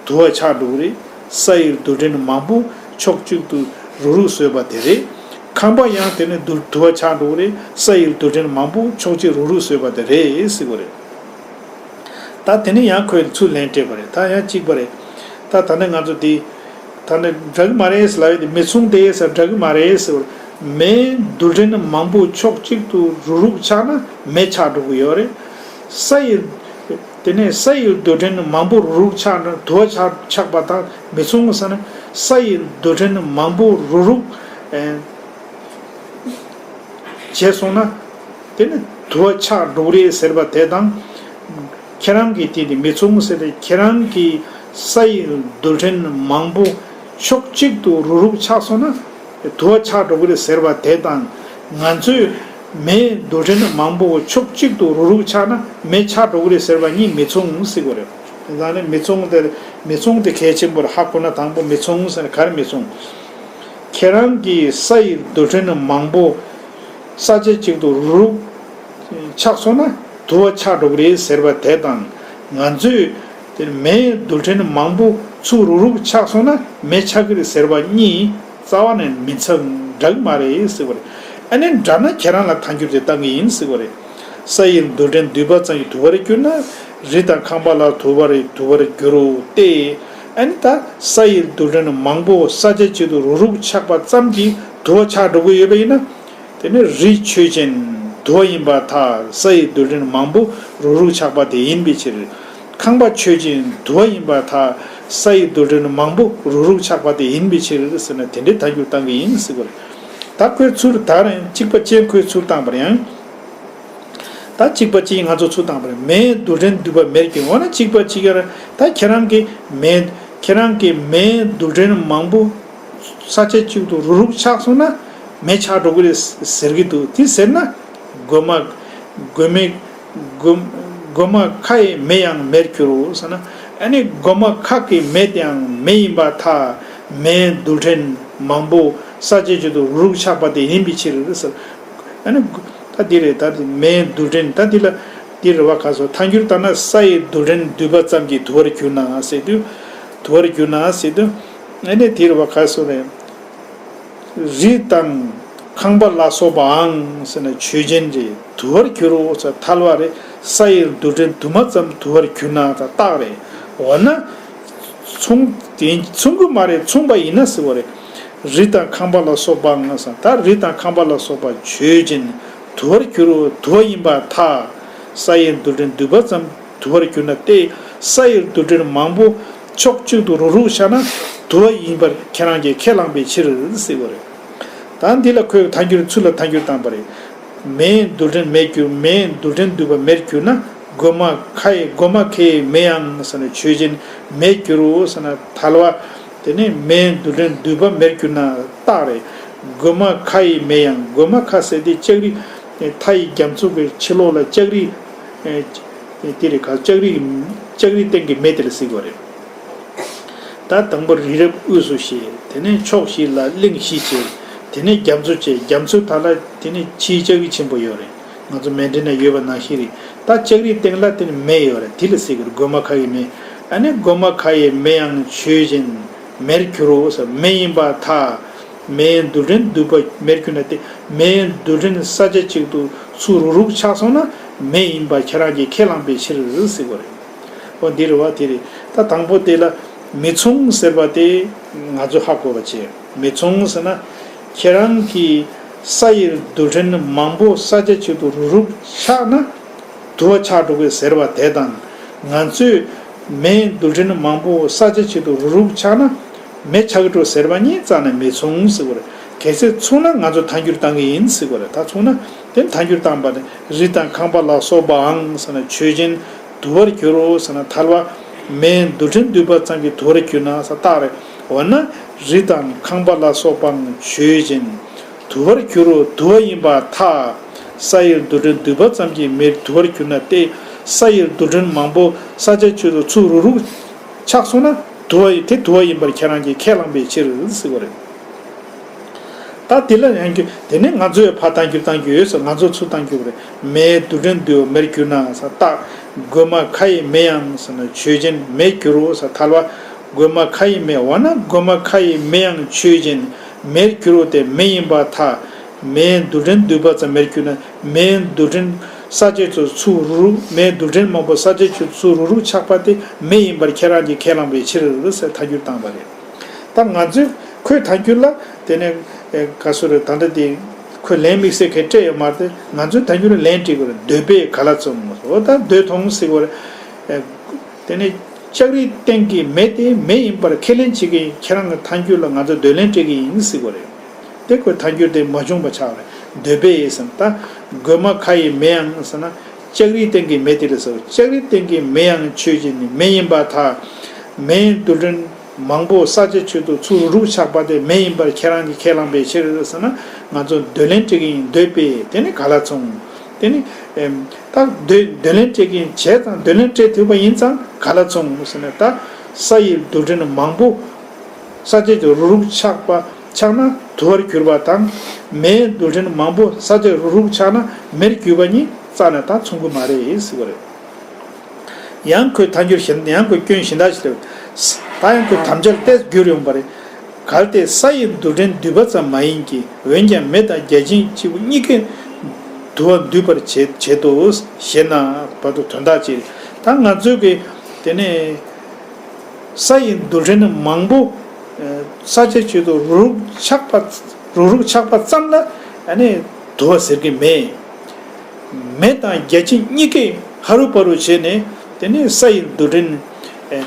དུ་བ་ཆགས་འགྲོ་གི་རེད། སའི་རྡུལ་ཕྲན་མང་པོ་ཕྱོགས་གཅིག་ཏུ་རུག་རུག་བཟོས་པ་དེ་རེད། ཁང་པ་ཡང་དེ་ནི་དུ་དུ་བ་ཆགས་འགྲོ་གི་རེད། སའི་རྡུལ་ཕྲན་མང་པོ་ཕྱོགས་གཅིག་རུག་རུག་བཟོས་པ་དེ་རེད་ཟེར་གི་རེད། ད་དེ་ནི་ཡང་ཁོས་ཚུར་ལན་སྤྲད་པ་རེད། ད་ཡང་གཅིག་པ་རེད། ད་ད་ནི་ང་ཚོ་དེ། ད་ནི་འདྲ་གི་མ་རེད་ཟེར་ལབ་ཡོད་དེ། མི་མཚུངས་ཏེ་ཟེར། འདྲ་གི་མ་རེད་ཟེར་བར། མེའི་རྡུལ་ཕྲན་མང་པོ་ཕྱོགས་གཅིག་ཏུ་རུག་རུག་ཆགས་ན་མེ་ཆགས་འགྲོ་གི་ཡོད་རེད། སའི། དེ་ནས་སའི་རྡུལ་ཕྲན་མང་པོ་རུག་རུག་ཆགས་ན་དུ་བ་ཆགས་ཆགས་པ་དང་མི་མཚུངས་ཟེར་ན། སའི་རྡུལ་ཕྲན་མང་པོ་རུག་རུག་ཨེ། བྱས་སོང་ན། དེ་ནི་དུ་བ་ཆགས་འགྲོ་གི་རེད་ཟེར་བ་དེ་དང་། ཁྱེད་རང་གིས་དེ་དེ་མི་མཚུངས་ཟེར་ཏེ། ཁྱེད་རང་གིས་སའི་རྡུལ་ཕྲན་མང་པོ་ཕྱོགས་གཅིག་ཏུ་རུག་རུག་ཆགས་སོང་ན་དུ་བ་ཆགས་འགྲོ་གི་རེད་ཟེར་བ་དེ་དང་། ང་ཚོས་མེའི་རྡུལ་ཕྲན་མང་པོ་ཕྱོགས་གཅིག་ཏུ་རུག་རུག་ཆགས་ན་མེ་ཆགས་འགྲོ་གི་རེད་ཟེར་བ་གཉིས་མི་མཚུངས་ཟེར་གི་རེད། ད་ནི་མི་མཚུངས་དེ། མི་མཚུངས་དེ་གལ་ཆེན་པོར་ཧ་གོ་ན། དང་པོ་མི་མཚུངས་ཟེར་ན་ག་རེ་མི་མཚུངས། ཁྱེད་རང་གིས་སའི་རྡུལ་ཕྲན་མང་པོ་ས་ཆ་གཅིག་ཏུ་རུག་རུག་ཆགས་སོང་ན་དུ་བ་ཆགས་འགྲོ་གི་རེད་ཟེར་བ་དེ་དང་། ང་ཚོས་དེ་མེའི་རྡུལ་ཕྲན་མང་པོ་ཚུར་རུག་རུག་ཆགས་སོང་ན་མེ་ཆགས་ཀྱི་རེད་ཟེར་བ་གཉིས་རྩ་བ་ནས་མི་འཚམ། འདྲ་གི་མ་རེད་ཟེར་བ་རེད། ཨ་ནི་འདྲ་ན་ཁྱེད་རང་ལ་ཐལ་འགྱུར་དེ་བཏང་གི་ཡིན་ཟེར་བ་རེད། སའི་རྡུལ་ཕྲན་འདུས་པ་ཙམ་གྱིས་དུ་བར་གྱུར་ན། རི་དང་ཁང་པ་ལ་དུ་བར་དུ་བར་འགྱུར་རོ་སྟེ། ཨ་ནི་ད་ས་ཡི་རྡུལ་ཕྲན་མང་པོ་ས་ཆ་གཅིག་ཏུ་རུག་རུག་ཆགས་པ་ཙམ་གྱིས་དུ་བ་ཆགས་འགྲོ་གི་ཡོད་པ་ཡིན་ན། དེ་ནི་རི་ཆོས་ཅན་དུ་བ་ཡིན་པར་ཐལ། ས་ཡི་རྡུལ་ཕྲན་མང་པོ་རུག་རུག་ཆགས་པ་དེ་ཡིན་པའི་ཕྱིར། ཁང་པ་ཆོས་ཅན་དུ་བ་ཡིན་པར་ཐལ། ས་ཡི་རྡུལ་ཕྲན་མང་པོ་རུག་རུག་ཆགས་པ་དེ་ཡིན་པའི་ཕྱིར་ཟེར་ན་དེ་འདྲའི་ཐལ་འགྱུར་བཏང་གི་ཡིན་ཟེར་བ་རེད། ད་ཁོས་ཚུར་ད་རེད། གཅིག་པ་ཅན་ཁོས་ཚུར་བཏང་པ་རེད། ཡང་། ད་གཅིག་པ་གཅིག་ང་ཚོ་ཚུར་བཏང་པ་རེད། མེའི་རྡུལ་ཕྲན་འདུས་པ་མེར་གྱུར། འོ་ན་གཅིག་པ་གཅིག་ཡར་ད་ཁྱེད་རང་གི་མེ་ཁྱེད་རང་གི་མེའི་རྡུལ་ཕྲན་མང་པོ་ས་ཆ་གཅིག་ཏུ་རུག་རུག་ཆགས་སོང་ན་མེ་ཆགས་འགྲོ་གི་རེད་ཟེར་གྱི་འདུག་དེ་ཟེར་ན་རྒོད་མ་རྒོད་མའི་རྒོད་རྒོད་མ་ཁ་ཡི་མེ་ཡང་མེར་གྱུར་རོ་ཟེར་ན། ཨ་ནི་རྒོད་མ་ཁ་གི་མེ་དེའང་མེ་ཡིན་པར་ཐལ། མེའི་རྡུལ་ཕྲན་མང་པོ་ས་ཆ་གཅིག་ཏུ་རུག་རུག་ཆགས་པ་དེ་ཡིན་པའི་ཕྱིར་ཟེར། ཨ་ནི། ད་འདི་རེད། ད་འདི་མེའི་རྡུལ་ཕྲན། ད་འདི་ལ་འདི་རེད་བ། ག་སོ་ཐལ་འགྱུར་ལྟར་ན་ས་ཡི་རྡུལ་ཕྲན་འདུས་པ་ཙམ་གྱིས་དུ་བར་གྱུར་ན་ཟེར་དུས། དུ་བར་གྱུར་ན་ཟེར་དུས། ཨ་ནི་འདི་རེད་བ། ག་སོ་རེད། རི་དང་ཁང་པ་ལ་སོགས་པའང་ཟེར་ན་ཆོས་ཅན་རེད། དུ་བར་གྱུར་རོ་ཟེར་ཐལ་བ་རེད། ས་ཡི་རྡུལ་ཕྲན་དུ་མ་ཙམ་དུ་བར་གྱུར་ན་ད་རྟགས་རེད། འོ་ན། མཚུངས་དེ་མཚུངས་ཀྱི་མ་རེད། མཚུངས་པ་ཡིན་ན་ཟེར་བ་རེད། རི་དང་ཁང་པ་ལ་སོགས་པའང་ཟེར། ད་རི་དང་ཁང་པ་ལ་སོགས་པ་ཆོས་ཅན། དུ་བར་གྱུར་རོ། དུ་བ་ཡིན་པར་ཐལ། ས་ཡི་རྡུལ་ཕྲན་འདུས་པ་ཙམ་དུ་བར་གྱུར་ན་སྟེ། ས་ཡི་རྡུལ་ཕྲན་མང་པོ་ཕྱོགས་གཅིག་ཏུ་རུག་རུག་ཆགས་ན་དུ་བ་ཡིན་པར་ཁྱེད་རང་གིས་ཁས་བླངས་པའི་ཕྱིར་ཟེར་བ་རེད། ད་འདི་ལ་ཁོས་ཐལ་འགྱུར་ཚུར་ལ་ཐལ་འགྱུར་བཏང་པ་རེད། མེའི་རྡུལ་ཕྲན་མེར་གྱུར། མེའི་རྡུལ་ཕྲན་འདུས་པ་མེར་གྱུར་ན། རྒོད་མ་ཁ་ཡི་རྒོད་མ་ཁའི་མེ་ཡང་ཟེར་ན་ཆོས་ཅན། མེར་གྱུར་རོ་ཟེར་ན་ཐལ་བ། དེ་ནས་མེའི་རྡུལ་ཕྲན་འདུས་པ་མེར་གྱུར་ན་རྟགས་རེད། རྒོད་མ་ཁ་ཡི་མེ་ཡང་། རྒོད་མ་ཁ་ཟེར་དེ་ལྕགས་རི། མཐའ་ཡི་རྒྱ་མཚོ་གི་ཕྱི་ལོགས་ལ་ལྕགས་རི། དེ་རེད། ག་ལྕགས་རི། ལྕགས་རི་སྟེང་གི་མེ་དེ་ལ་ཟེར་གྱི་རེད། ད་དང་པོ་རི་རབ་དབུས་སུ་བྱས། དེ་ནས་ཕྱོགས་བཞི་ལ་གླིང་བཞི་བྱས། དེ་ནས་རྒྱ་མཚོ་བྱས། རྒྱ་མཚོའི་མཐའ་ལ་དེ་ནས་ཕྱིའི་ལྕགས་རི་ཆེན་པོ་ཡོད་རེད། ང་ཚོ་མལ་གྲོ་ནང་ཡོད་པ་ནང་བཞིན་རེད། ད་ལྕགས་རིའི་སྟེང་ལ་དེ་ནས་མེ་ཡོད་རེད། དེ་ལ་ཟེར་གྱི་རེད། རྒོད་མ་ཁ་ཡི་མེ། ཨ་ནི་རྒོད་མ་ཁ་ཡི་མེ་ཡང་ཆོས་ཅན། མེར་གྱུར་རོ་ཟེར། མེ་ཡིན་པར་ཐལ། མེའི་རྡུལ་ཕྲན་འདུས་པ་མེར་གྱུར་ན་སྟེ། མེའི་རྡུལ་ཕྲན་ས་ཆ་གཅིག་ཏུ་ཚུར་རུག་རུག་ཆགས་སོང་ན་མེ་ཡིན་པ་ཁྱེད་རང་གིས་ཁས་བླངས་པའི་ཕྱིར་ཟེར་གྱི་རེད། འོ་འདི་རེད་བ། དེ་རེད། ད་དང་པོ་དེ་ལ་མི་མཚུངས་ཟེར་བ་དེ་ང་ཚོས་ཧ་གོ་བ་བྱས། མི་མཚུངས་ཟེར་ན། ཁྱེད་རང་གིས་ས་ཡི་རྡུལ་ཕྲན་མང་པོ་ས་ཆ་གཅིག་ཏུ་རུག་རུག་ཆགས་ན་དུ་བ་ཆགས་འགྲོ་གི་ཟེར་བ་དེ་དང་། ང་ཚོས་མེའི་རྡུལ་ཕྲན་མང་པོ་ས་ཆ་གཅིག་ཏུ་རུག་རུག་ཆགས་ན་མེ་ཆགས་འགྲོ་ཟེར་བ་གཉིས་རྩ་ནས་མི་མཚུངས་ཟེར་བ་རེད། གལ་སྲིད་མཚུངས་ན་ང་ཚོས་ཐལ་འགྱུར་བཏང་གི་ཡིན་ཟེར་བ་རེད། ད་མཚུངས་ན་དེ་ཐལ་འགྱུར་བཏང་པ་རེད། རི་དང་ཁང་པ་ལ་སོགས་པའང་ཟེར་ན་ཆོས་ཅན། དུ་བར་འགྱུར་རོ་ཟེར་ན་ཐལ་བ། མེའི་རྡུལ་ཕྲན་འདུས་པ་ཙམ་གྱིས་དུ་བར་འགྱུར་ན་ཟེར་རྟགས་རེད། འོ་ན་རི་དང་ཁང་པ་ལ་སོགས་པའང་ཆོས་ཅན། དུ་བར་འགྱུར་རོ། དུ་བ་ཡིན་པར་ཐལ། ས་ཡི་རྡུལ་ཕྲན་འདུས་པ་ཙམ་གྱིས་མེར་དུ་བར་འགྱུར་ན་སྟེ། ས་ཡི་རྡུལ་ཕྲན་མང་པོ་ས་ཆ་གཅིག་ཏུ་ཚུར་རུག་རུག་ཆགས་སོང་ན་དུ་བ་དེ་དུ་བ་ཡིན་པར་ཁྱེད་རང་གིས་ཁས་བླངས་པའི་ཕྱིར་ཟེར་བ་རེད། ད་དེ་ལ་ཡང་རྒྱུ་དེ་ནི་ང་ཚོས་ཕར་ཐལ་འགྱུར་བཏང་རྒྱུ་ཡོད་ཟེར། ང་ཚོས་ཚུར་བཏང་རྒྱུ་རེད། མེའི་རྡུལ་ཕྲན་འདུས་པ་མེར་གྱུར་ན་ཟེར་རྟགས། རྒོད་མ་ཁ་ཡི་མེ་ཡང་ཟེར་ན་ཆོས་ཅན། མེར་གྱུར་རོ་ཟེར་ཐལ་བ། རྒོད་མ་ཁ་ཡི་མེ། འོ་ན་རྒོད་མ་ཁ་ཡི་མེ་ཡང་ཆོས་ཅན། མེར་གྱུར་རོ་དེ་མེ་ཡིན་པར་ཐལ། མེའི་རྡུལ་ཕྲན་འདུས་པ་ཙམ་མེར་གྱུར་ན་མེའི་རྡུལ་ཕྲན་ས་ཆ་གཅིག་ཏུ་ཚུར་རུག་རུག་མེའི་རྡུལ་ཕྲན་མང་པོ་ས་ཆ་གཅིག་ཏུ་ཚུར་རུག་རུག་ཆགས་པ་དེ་མེ་ཡིན་པར་ཁྱེད་རང་གིས་ཁས་བླངས་པའི་ཕྱིར་ཟེར་ཐལ་འགྱུར་བཏང་པ་རེད། ད་ང་ཚོས་ཁོའི་ཐལ་འགྱུར་ལ་དེ་ནས་ཨེ་ག་སོ་རེད། ད་ལྟ་དེ་ཁོས་ལན་དམིགས་བསལ་གྱི་སྤྲད་ཡོད་མ་རེད། ང་ཚོའི་ཐལ་འགྱུར་ལ་ལན་སྤྲད་དགོས་རེད། འདོད་པས་ག་ལ་མཚུངས། འོ་ད་འདོད་མཐོང་ཟེར་དགོས་རེད། ཨེ་དེ་ནས་ལྕགས་རིའི་སྟེང་གི་མེ་དེ་མེ་ཡིན་པར་ཁས་ལེན་བྱེད་ཀྱི་ཁྱེད་རང་གི་ཐལ་འགྱུར་ལ་ང་ཚོས་འདོད་ལན་སྤྲད་ཀྱི་ཡིན་ཟེར་དགོས་རེད། དེ་ཁོའི་ཐལ་འགྱུར་དེ་མ་བྱུང་བ་ཆགས་རེད། འདོད་པས་ཟེར་ན་ད་རྒོད་མ་ཁ་ཡི་མེ་ཡང་ཟེར་ན། ལྕགས་རིའི་སྟེང་གི་མེ་དེ་ལ་ཟེར། ལྕགས་རིའི་སྟེང་གི་མེ་ཡང་ཆོས་ཅན་ནི་མེ་ཡིན་པར་ཐལ། མེའི་རྡུལ་ཕྲན་མང་པོ་ས་ཆ་གཅིག་ཏུ་ཚུར་རུག་རུག་ཆགས་པ་དེ་མེ་ཡིན་པར་ཁྱེད་རང་གིས་ཁས་བླངས་པའི་ཕྱིར་ཟེར་ན། ང་ཚོ་འདོད་ལན་སྤྲད་ཀྱི་ཡིན། འདོད་པས་དེ་ནི་ག་ལ་མཚུངས། དེ་ནི་ཨེམ། ད་འདོད་འདོད་ལན་སྤྲད་ཀྱི་ཡིན། བྱས་ཙང་འདོད་ལན་སྤྲད་ཐུབ་པ་ཡིན་ཙང་ག་ལ་མཚུངས་ཟེར་ན། ད་ས་ཡི་རྡུལ་ཕྲན་མང་པོ་ས་ཆ་གཅིག་ཏུ་རུག་རུག་ཆགས་པ་ཆགས་ན་དུ་བར་གྱུར་པ་དང་། མེའི་རྡུལ་ཕྲན་མང་པོ་ས་ཆ་རུག་རུག་ཆགས་ན་མེར་གྱུར་པ་གཉིས་རྩ་ནས་ད་མཚུངས་ཀྱི་མ་རེད་ཟེར་བ་རེད། ཡང་ཁོས་ཐལ་འགྱུར་གཞན། ཡང་ཁོས་སྐྱོན་གཞན་དག་ཞིག་ལབ། ད་ཡང་ཁོས་དམ་བཅའ་ལ་ཏོག་ཙམ་བསྒྱུར་ཡོང་པ་རེད། གལ་ཏེ་ས་ཡི་རྡུལ་ཕྲན་འདུས་པ་ཙམ་མ་ཡིན་གྱི། འོན་ཀྱང་མེ་དང་བརྒྱ་བྱིན་སྐྱེས་བུ་གཉིས་ཀས་དུ་བ་འདུས་པར་བྱེད་བྱེད་དོ་ཞེ་ན། བར་དུ་དོན་དག་ཅིག། ད་ང་ཚོའི་གི་དེ་ནས་ས་ཡི་རྡུལ་ཕྲན་མང་པོ་ས་ཆ་གཅིག་ཏུ་རུག་རུག་ཆགས་པ་རུག་རུག་ཆགས་པ་ཙམ་ལ་ཨ་ནི་དུ་བ་ཟེར་གི་མེད། མེ་དང་བརྒྱ་བྱིན་གཉིས་ཀས་ཧ་རུ་པ་རུ་བྱས་ནས་དེ་ནས་ས་ཡི་རྡུལ་ཕྲན་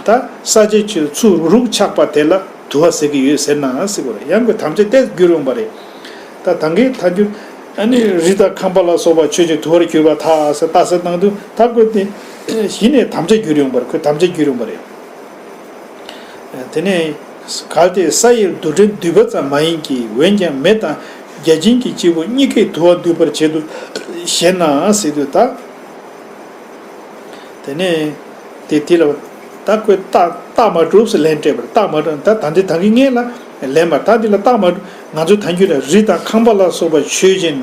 ད་ས་ཆ་གཅིག་ཚུར་རུག་རུག་ཆགས་པ་དེ་ལ་དུ་བ་ཟེར་གི་ཡོད་ཟེར་ན་ཟེར་བ་རེད། ཡང་གི་དམ་བཅའ་དེ་འགྱུར་ཡོང་པ་རེད། ད་ད་གིན་ཐལ་འགྱུར་ཨ་ནི་རི་དང་ཁང་པ་ལ་སོགས་པ་ཆོས་ཅན་དུ་བར་གྱུར་པ་ཐལ་ཟེར་ལྟ་ས་བཏང་དུས་ཐལ་དགོས་ཏེ་གཞི་ནས་དམ་བཅའ་འགྱུར་ཡོང་པ་རེད། ཁོས་དམ་བཅའ་འགྱུར་ཡོང་པ་རེད། དེ་ནས་གལ་ཏེ་ས་ཡི་རྡུལ་ཕྲན་འདུས་པ་ཙམ་མ་ཡིན་གྱི། འོན་ཀྱང་མེ་དང་བརྒྱ་བྱིན་གྱི་སྐྱེས་བུ་གཉིས་ཀས་དུ་བ་འདུས་པར་བྱེད་དོ་ཞེ་ན་ཟེར་དུས་ད། དེ་ནས་དེ་དེ་ལ་ད་ཁོས་རྟགས་རྟགས་མ་གྲུབ་ཟེར་ལན་སྤྲད་པར་རྟགས་མ་གྲུབ། ད་ད་འདི་ད་གིན་སྔོན་ལ་ལན་མ་ད་འདི་ལ་རྟགས་མ་གྲུབ། ང་ཚོས་ཐལ་འགྱུར་ལ་རི་དང་ཁང་པ་ལ་སོགས་པ་ཆོས་ཅན་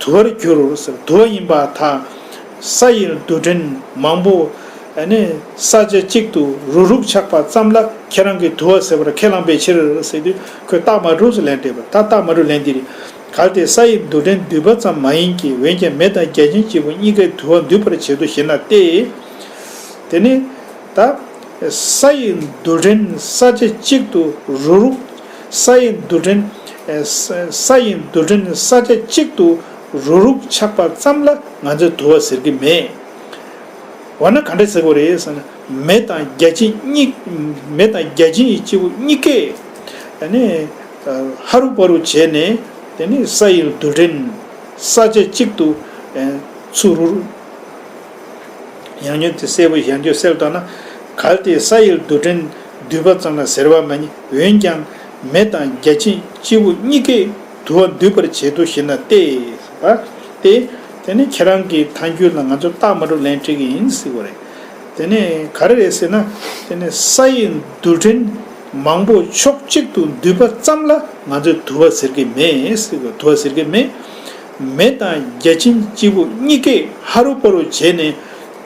དུ་བར་གྱུར་ཟེར་དུ་བ་ཡིན་པར་ཐལ། ས་ཡི་རྡུལ་ཕྲན་མང་པོ་ཨ་ནི་ས་ཆ་གཅིག་ཏུ་རུག་རུག་ཆགས་པ་ཙམ་ལ་ཁྱེད་རང་གིས་དུ་བ་ཟེར་བར་ཁས་བླངས་པའི་ཕྱིར་ཟེར་དུས་ཁོས་རྟགས་མ་གྲུབ་ཟེར་ལན་སྤྲད་པར་ད་རྟགས་མ་གྲུབ་ལན་འདི་རེད། གལ་ཏེ་ས་ཡི་རྡུལ་ཕྲན་འདུས་པ་ཙམ་མ་ཡིན་གྱི། འོན་ཀྱང་མེ་དང་བརྒྱ་བྱིན་གཅིག་པུ་གཉིས་ཀས་དུ་བ་འདུས་པར་བྱེད་དོ་ཞེ་ན་སྟེ། དེ་ནི་ད་ས་ཡི་རྡུལ་ཕྲན་ས་ཆ་གཅིག་ཏུ་རུག་རུག་ས་ཡི་རྡུལ་ཕྲན་ས་ས་ཡི་རྡུལ་ཕྲན་ས་ཆ་གཅིག་ཏུ་རུག་རུག་ཆགས་པ་ཙམ་ལ་ང་ཚོས་དུ་བ་ཟེར་གྱི་མེད། འོ་ན་ག་འདྲ་ཟེར་དགོས་རེད་ཟེར་ན། མེ་དང་བརྒྱ་བྱིན་གཉིས། མེ་དང་བརྒྱ་བྱིན་གྱི་སྐྱེས་བུ་གཉིས་ཀས་ཨ་ནི་ཧ་རུ་པ་རུ་བྱས་ནས་དེ་ནི་ས་ཡི་རྡུལ་ཕྲན་ས་ཆ་གཅིག་ཏུ་ཚུར་རུ། ཡང་སྙིང་དེ་གསལ་པོ་ཡང་བསྐྱར་གསལ་བཏང་ན། གལ་ཏེ་ས་ཡི་རྡུལ་ཕྲན་འདུས་པ་ཙམ་ལ་ཟེར་བ་མ་ཡིན། འོན་ཀྱང་མེ་དང་བརྒྱ་བྱིན་སྐྱེས་བུ་གཉིས་ཀས་དུ་བ་འདུས་པར་བྱེད་དོ་ཞེ་ན་སྟེ། ད་སྟེ། དེ་ནི་ཁྱེད་རང་གི་ཐལ་འགྱུར་ལ་ང་ཚོ་རྟགས་མ་གྲུབ་ལན་སྤྲད་ཀྱི་ཡིན་ཟེར་བ་རེད། དེ་ནི་ག་རེ་རེད་ཟེར་ན། དེ་ནི་ས་ཡི་རྡུལ་ཕྲན་མང་པོ་ཕྱོགས་གཅིག་ཏུ་འདུས་པ་ཙམ་ལ་ང་ཚོས་དུ་བ་ཟེར་གྱི་མེད་ཟེར་བ། དུ་བ་ཟེར་གྱི་མེད། མེ་དང་བརྒྱ་བྱིན་སྐྱེས་བུ་གཉིས་ཀས་ཧ་རུ་པ་རུ་བྱས་ནས་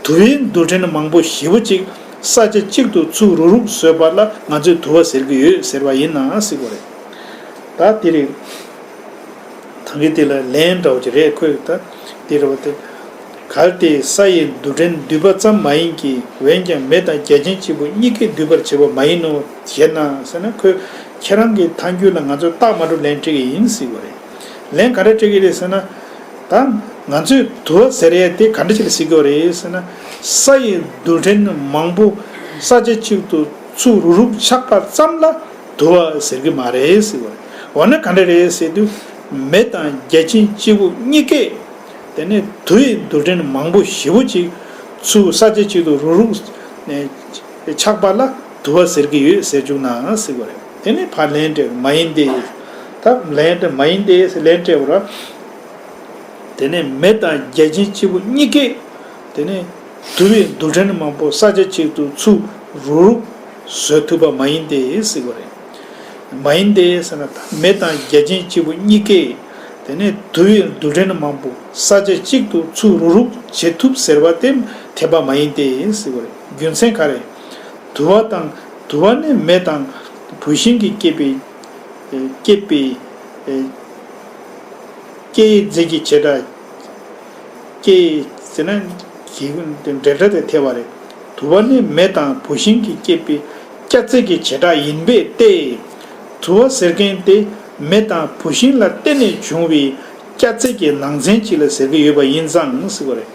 དུ་བའི་རྡུལ་ཕྲན་མང་པོ་ཞེ་པོ་ཅིག་ས་ཆ་གཅིག་ཏུ་ཚུར་རུག་རུག་བཟོས་པ་ལ་ང་ཚོས་དུ་བ་ཟེར་གྱི་ཡོད་ཟེར་བ་ཡིན་ན་ཟེར་བ་རེད། ད་དེ་རེད། ད་གིན་དེ་ལ་ལན་འདྲ་བོ་ཅིག་རེད། ཁོས་ད་དེ་རེད་བ་དེ། གལ་ཏེ་ས་ཡི་རྡུལ་ཕྲན་འདུས་པ་ཙམ་མ་ཡིན་གྱི། འོན་ཀྱང་མེ་དང་བརྒྱ་བྱིན་གཅིག་པུ་གཉིས་ཀས་འདུས་པར་བྱེད་པ་མ་ཡིན་ནོ་ཞེ་ན་ཟེར་ན། ཁོས་ཁྱེད་རང་གི་ཐལ་འགྱུར་ལ་ང་ཚོས་རྟགས་མ་གྲུབ་ལན་སྤྲད་ཀྱི་ཡིན་ཟེར་བ་རེད། ལན་ག་རེ་སྤྲད་ཀྱི་རེད་ཟེར་ན། ད་ང་ཚོས་དུ་བ་ཟེར་ཡས་དེ་ག་འདྲ་ཞིག་ལ་ཟེར་གྱི་རེད་ཟེར་ན། ས་ཡི་རྡུལ་ཕྲན་མང་པོ་ས་ཆ་གཅིག་ཏུ་ཚུར་རུག་རུག་ཆགས་པ་ཙམ་ལ་དུ་བ་ཟེར་གྱི་མ་རེད་ཟེར་བ་རེད། འོ་ན་ག་འདྲ་རེད་ཟེར་དུས། མེ་དང་བརྒྱ་བྱིན་སྐྱེས་བུ་གཉིས་ཀས་དེ་ནས་དུ་ཡི་རྡུལ་ཕྲན་མང་པོ་ཞེ་པོ་ཅིག་ཚུར་ས་ཆ་གཅིག་ཏུ་རུག་རུག་ཆགས་པ་ལ་དུ་བ་ཟེར་གྱི་ཡོད་ཟེར་བཅུག་ན་ཟེར་བ་རེད། དེ་ནས་ཕར་ལན་སྤྲད། མ་ཡིན་ཏེ། ད་ལན་སྤྲད། མ་ཡིན་ཏེ་ཟེར་ལན་སྤྲད་པ་རེད། དེ་ནས་མེ་དང་བརྒྱ་བྱིན་སྐྱེས་བུ་གཉིས་ཀས་དེ་ནས་དུ་བའི་རྡུལ་ཕྲན་མང་པོ་ས་ཆ་གཅིག་ཏུ་ཚུར་རུག་རུག་བཟོ་ཐུབ་པ་མ་ཡིན་ཏེ་ཟེར་བ་རེད། མ་ཡིན་ཏེ་ཟེར་ན། ད་མེ་དང་བརྒྱ་བྱིན་སྐྱེས་བུ་གཉིས་ཀས་དེ་ནས་དུ་བའི་རྡུལ་ཕྲན་མང་པོ་ས་ཆ་གཅིག་ཏུ་ཚུར་རུག་རུག་བྱེད་ཐུབ་ཟེར་བ་དེ་འཐད་པ་མ་ཡིན་ཏེ་ཟེར་བ་རེད། རྒྱུ་མཚན་ག་རེ། དུ་བ་དང་། དུ་བ་ནི་མེ་དང་བུད་ཤིང་གིས་བསྐྱེད་པའི་བསྐྱེད་པའི་སྐྱེད་རྫས་ཀྱི་བྱེ་བྲག་སྐྱེད་ཟེར་ན་གྱི་འབྲེལ་སྒྲ་དེ་འཐད་པ་རེད། དུ་བ་ནི་མེ་དང་བུད་ཤིང་གིས་བསྐྱེད་པའི་སྐྱ་རྫས་ཀྱི་བྱེ་བྲག་ཡིན་པས་ཏེ། དུ་བ་ཟེར་མཁན་དེ་མེ་དང་བུད་ཤིང་ལ་བརྟེན་ནས་བྱུང་བའི་སྐྱ་རྫས་ཀྱི་ནང་ཚན་ཅིག་ལ་ཟེར་གྱི་ཡོད་པ་ཡིན་ཙང་ཟེར་བ་རེད།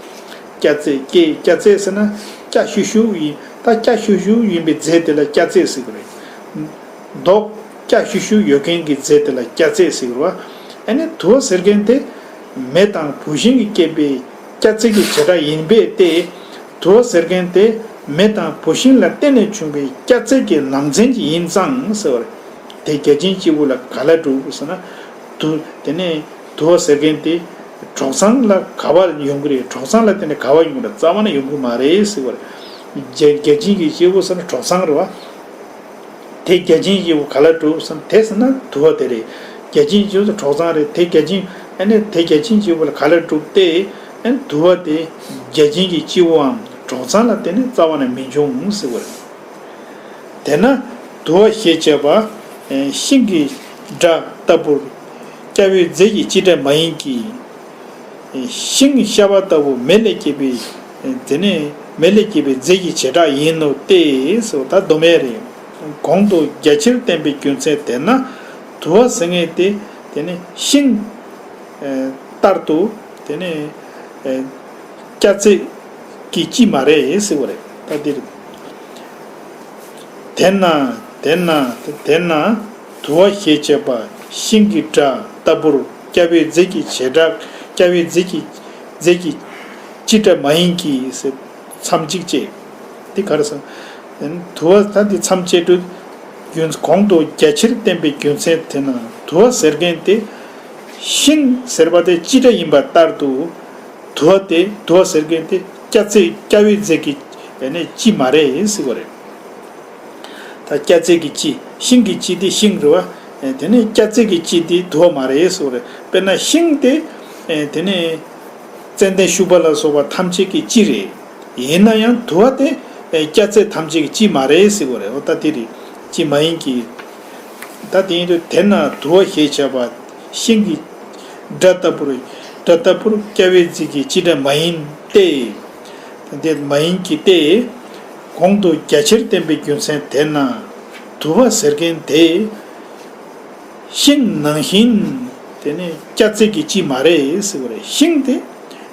སྐྱ་རྫས་ཀྱི་སྐྱ་རྫས་ཟེར་ན་སྐྱ་ཤུག་ཤུག་ཡིན། ད་སྐྱ་ཤུག་ཤུག་ཡིན་པའི་རྫས་དེ་ལ་སྐྱ་རྫས་ཟེར་གྱི་རེད། མདོག་སྐྱ་ཤུག་ཤུག་ཡོད་མཁན་གྱི་རྫས་དེ་ལ་སྐྱ་རྫས་ཟེར་བ། ཨ་ནི་དུ་བ་ཟེར་མཁན་དེ་མེ་དང་བུད་ཤིང་གིས་བསྐྱེད་པའི་སྐྱ་རྫས་ཀྱི་བྱེ་བྲག་ཡིན་པས་ཏེ། དུ་བ་ཟེར་མཁན་དེ་མེ་དང་བུད་ཤིང་ལ་བརྟེན་ནས་བྱུང་བའི་སྐྱ་རྫས་ཀྱི་ནང་ཚན་ཅིག་ཡིན་ཙང་ཟེར་བ་རེད། དེ་བརྒྱ་བྱིན་སྐྱེས་བུ་ལ་ག་ལ་གྲུབ་ཟེར་ན། དུ་དེ་ནས་དུ་བ་ཟེར་མཁན་དེ་གྲོག་ཚང་ལ་ག་བ་ཡོང་གི་རེད། གྲོག་ཚང་ལ་བརྟེན་ནས་ག་བ་ཡོང་གི་རེད། རྩ་བ་ནས་ཡོང་གི་མ་རེད་ཟེར་བ་རེད། བརྒྱ་བརྒྱ་བྱིན་གྱི་སྐྱེས་བུ་ཟེར་ན་གྲོག་ཚང་རེད་བ། དེ་བརྒྱ་བྱིན་སྐྱེས་བུ་ག་ལ་གྲུབ་ཟེར་ན། དེ་ཟེར་ན་དུ་བ་དེ་རེད། བརྒྱ་བྱིན་སྐྱེས་བུ་གྲོག་ཚང་རེད། དེ་བརྒྱ་བྱིན། ཨ་ནི་དེ་བརྒྱ་བྱིན་སྐྱེས་བུ་ལ་ག་ལ་གྲུབ་སྟེ། ཨ་ནི་དུ་བ་དེ་བརྒྱ་བྱིན་གྱི་སྐྱེས་བུའམ་གྲོག་ཚང་ལ་བརྟེན་ནས་རྩ་བ་ནས་མི་འབྱུང་ཟེར་བ་རེད། དེས་ན་དུ་བ་ཞེས་བྱ་བ་ཤིང་གི་སྒྲ་ལྟ་བུར་སྐྱ་བོའི་རྫས་ཀྱི་སྤྱི་སྒྲ་མ་ཡིན་གྱི། ཤིང་ཤ་བ་ལྟ་བུ་མེ་ལས་སྐྱེས་པའི་ དེ་ནི་མེ་ལས་སྐྱེས་པའི་རྫས་ཀྱི་བྱེ་བྲག་ཡིན་ནོ་སྟེ་ཟེར་བ་ད་སྡོམ་ཡས་རེད། གོང་དུ་རྒྱ་ཆེར་བསྟན་པའི་རྒྱུ་མཚན་དེས་ན་དུ་བ་ཟེར་མཁན་དེ་དེ་ནི་ཤིང་ལྟར་དུ་དེ་ནི་སྐྱ་རྫས་ཀྱི་སྤྱི་མ་རེད་ཟེར་བ་རེད། ད་འདིར་དེས་ན་དེས་ན་དེས་ན་དུ་བ་ཞེས་བྱ་བ་ཤིང་གི་སྒྲ་ལྟ་བུར་སྐྱ་བོའི་རྫས་ཀྱི་བྱེ་བྲག་སྐྱ་བོའི་རྫས་ཀྱི་རྫས་ཀྱི་སྤྱི་སྒྲ་མ་ཡིན་གྱི་ཟེར་མཚམས་གཅིག་བཅད། འདི་ག་རེ་ཟེར། དུ་བ་ད་འདི་མཚམས་བཅད་དུས་རྒྱུ་གོང་དུ་རྒྱ་ཆེར་བསྟན་པའི་རྒྱུ་མཚན་དེས་ན་དུ་བ་ཟེར་མཁན་དེ་ཤིང་ཟེར་བ་དེ་སྤྱི་སྒྲ་ཡིན་པ་ལྟར་དུ། དུ་བ་དེ་དུ་བ་ཟེར་མཁན་དེ་སྐྱ་རྫས་སྐྱ་བོའི་རྫས་ཀྱི་ཡང་ན་སྤྱི་མ་རེད་ཟེར་བ་རེད། ད་སྐྱ་རྫས་ཀྱི་སྤྱི་ཤིང་གི་སྤྱི་དེ་ཤིང་རེད་བ། དེ་ནས་སྐྱ་རྫས་ཀྱི་སྤྱི་དེ་དུ་བ་མ་རེད་ཟེར་བ་རེད། དཔེར་ན་ཤིང་དེ་དེ་ནས་ཙན་དན་ཤུག་པ་ལ་སོགས་པ་ཐམས་ཅད་ཀྱི་སྤྱི་རེད། ཡིན་ན་ཡང་དུ་བ་དེ་སྐྱ་རྫས་ཐམས་ཅད་ཀྱི་སྤྱི་མ་རེད་ཟེར་བ་རེད། འོ་ད་དེ་རེད། སྤྱི་མ་ཡིན་གྱི། ད་དེ་ཡིན་དུས་དེས་ན་དུ་བ་ཞེས་བྱ་བ་ཤིང་གི་སྒྲ་ལྟ་བུར་སྒྲ་ལྟ་བུར་སྐྱ་བོའི་རྫས་ཀྱི་སྤྱི་སྒྲ་མ་ཡིན་ཏེ། དེ་མ་ཡིན་གྱི་སྟེ། གོང་དུ་རྒྱ་ཆེར་བསྟན་པའི་རྒྱུ་མཚན་དེས་ན་དུ་བ་ཟེར་མཁན་དེ་ཤིང་ནང་བཞིན་དེ་ནི་སྐྱ་རྫས་ཀྱི་སྤྱི་མ་རེད་ཟེར་བ་རེད། ཤིང་དེ་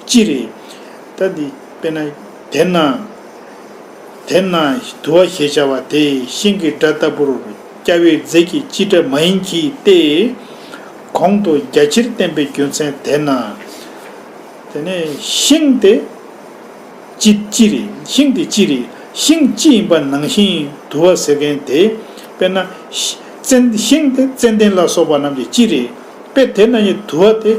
སྤྱི་རེད། ད་འདི་དཔེར་ན་དེས་ན། དེས་ན་དུ་བ་ཞེས་བྱ་བ་དེ་ཤིང་གི་སྒྲ་ལྟ་བུར་སྐྱ་བོའི་རྫས་ཀྱི་སྤྱི་སྒྲ་མ་ཡིན་གྱི་སྟེ། གོང་དུ་རྒྱ་ཆེར་བསྟན་པའི་རྒྱུ་མཚན་དེས་ན། དེ་ནས་ཤིང་དེ་སྤྱི་སྤྱི་རེད། ཤིང་དེ་སྤྱི་རེད། ཤིང་སྤྱི་ཡིན་པ་ནང་བཞིན་དུ་བ་ཟེར་མཁན་དེ་དཔེར་ན་ཤ་ཙན་ཤིང་དེ་ཙན་དན་ལ་སོགས་པ་རྣམས་ཀྱི་སྤྱི་རེད། དཔེ་དེ་ན་ཡང་དུ་བ་དེ་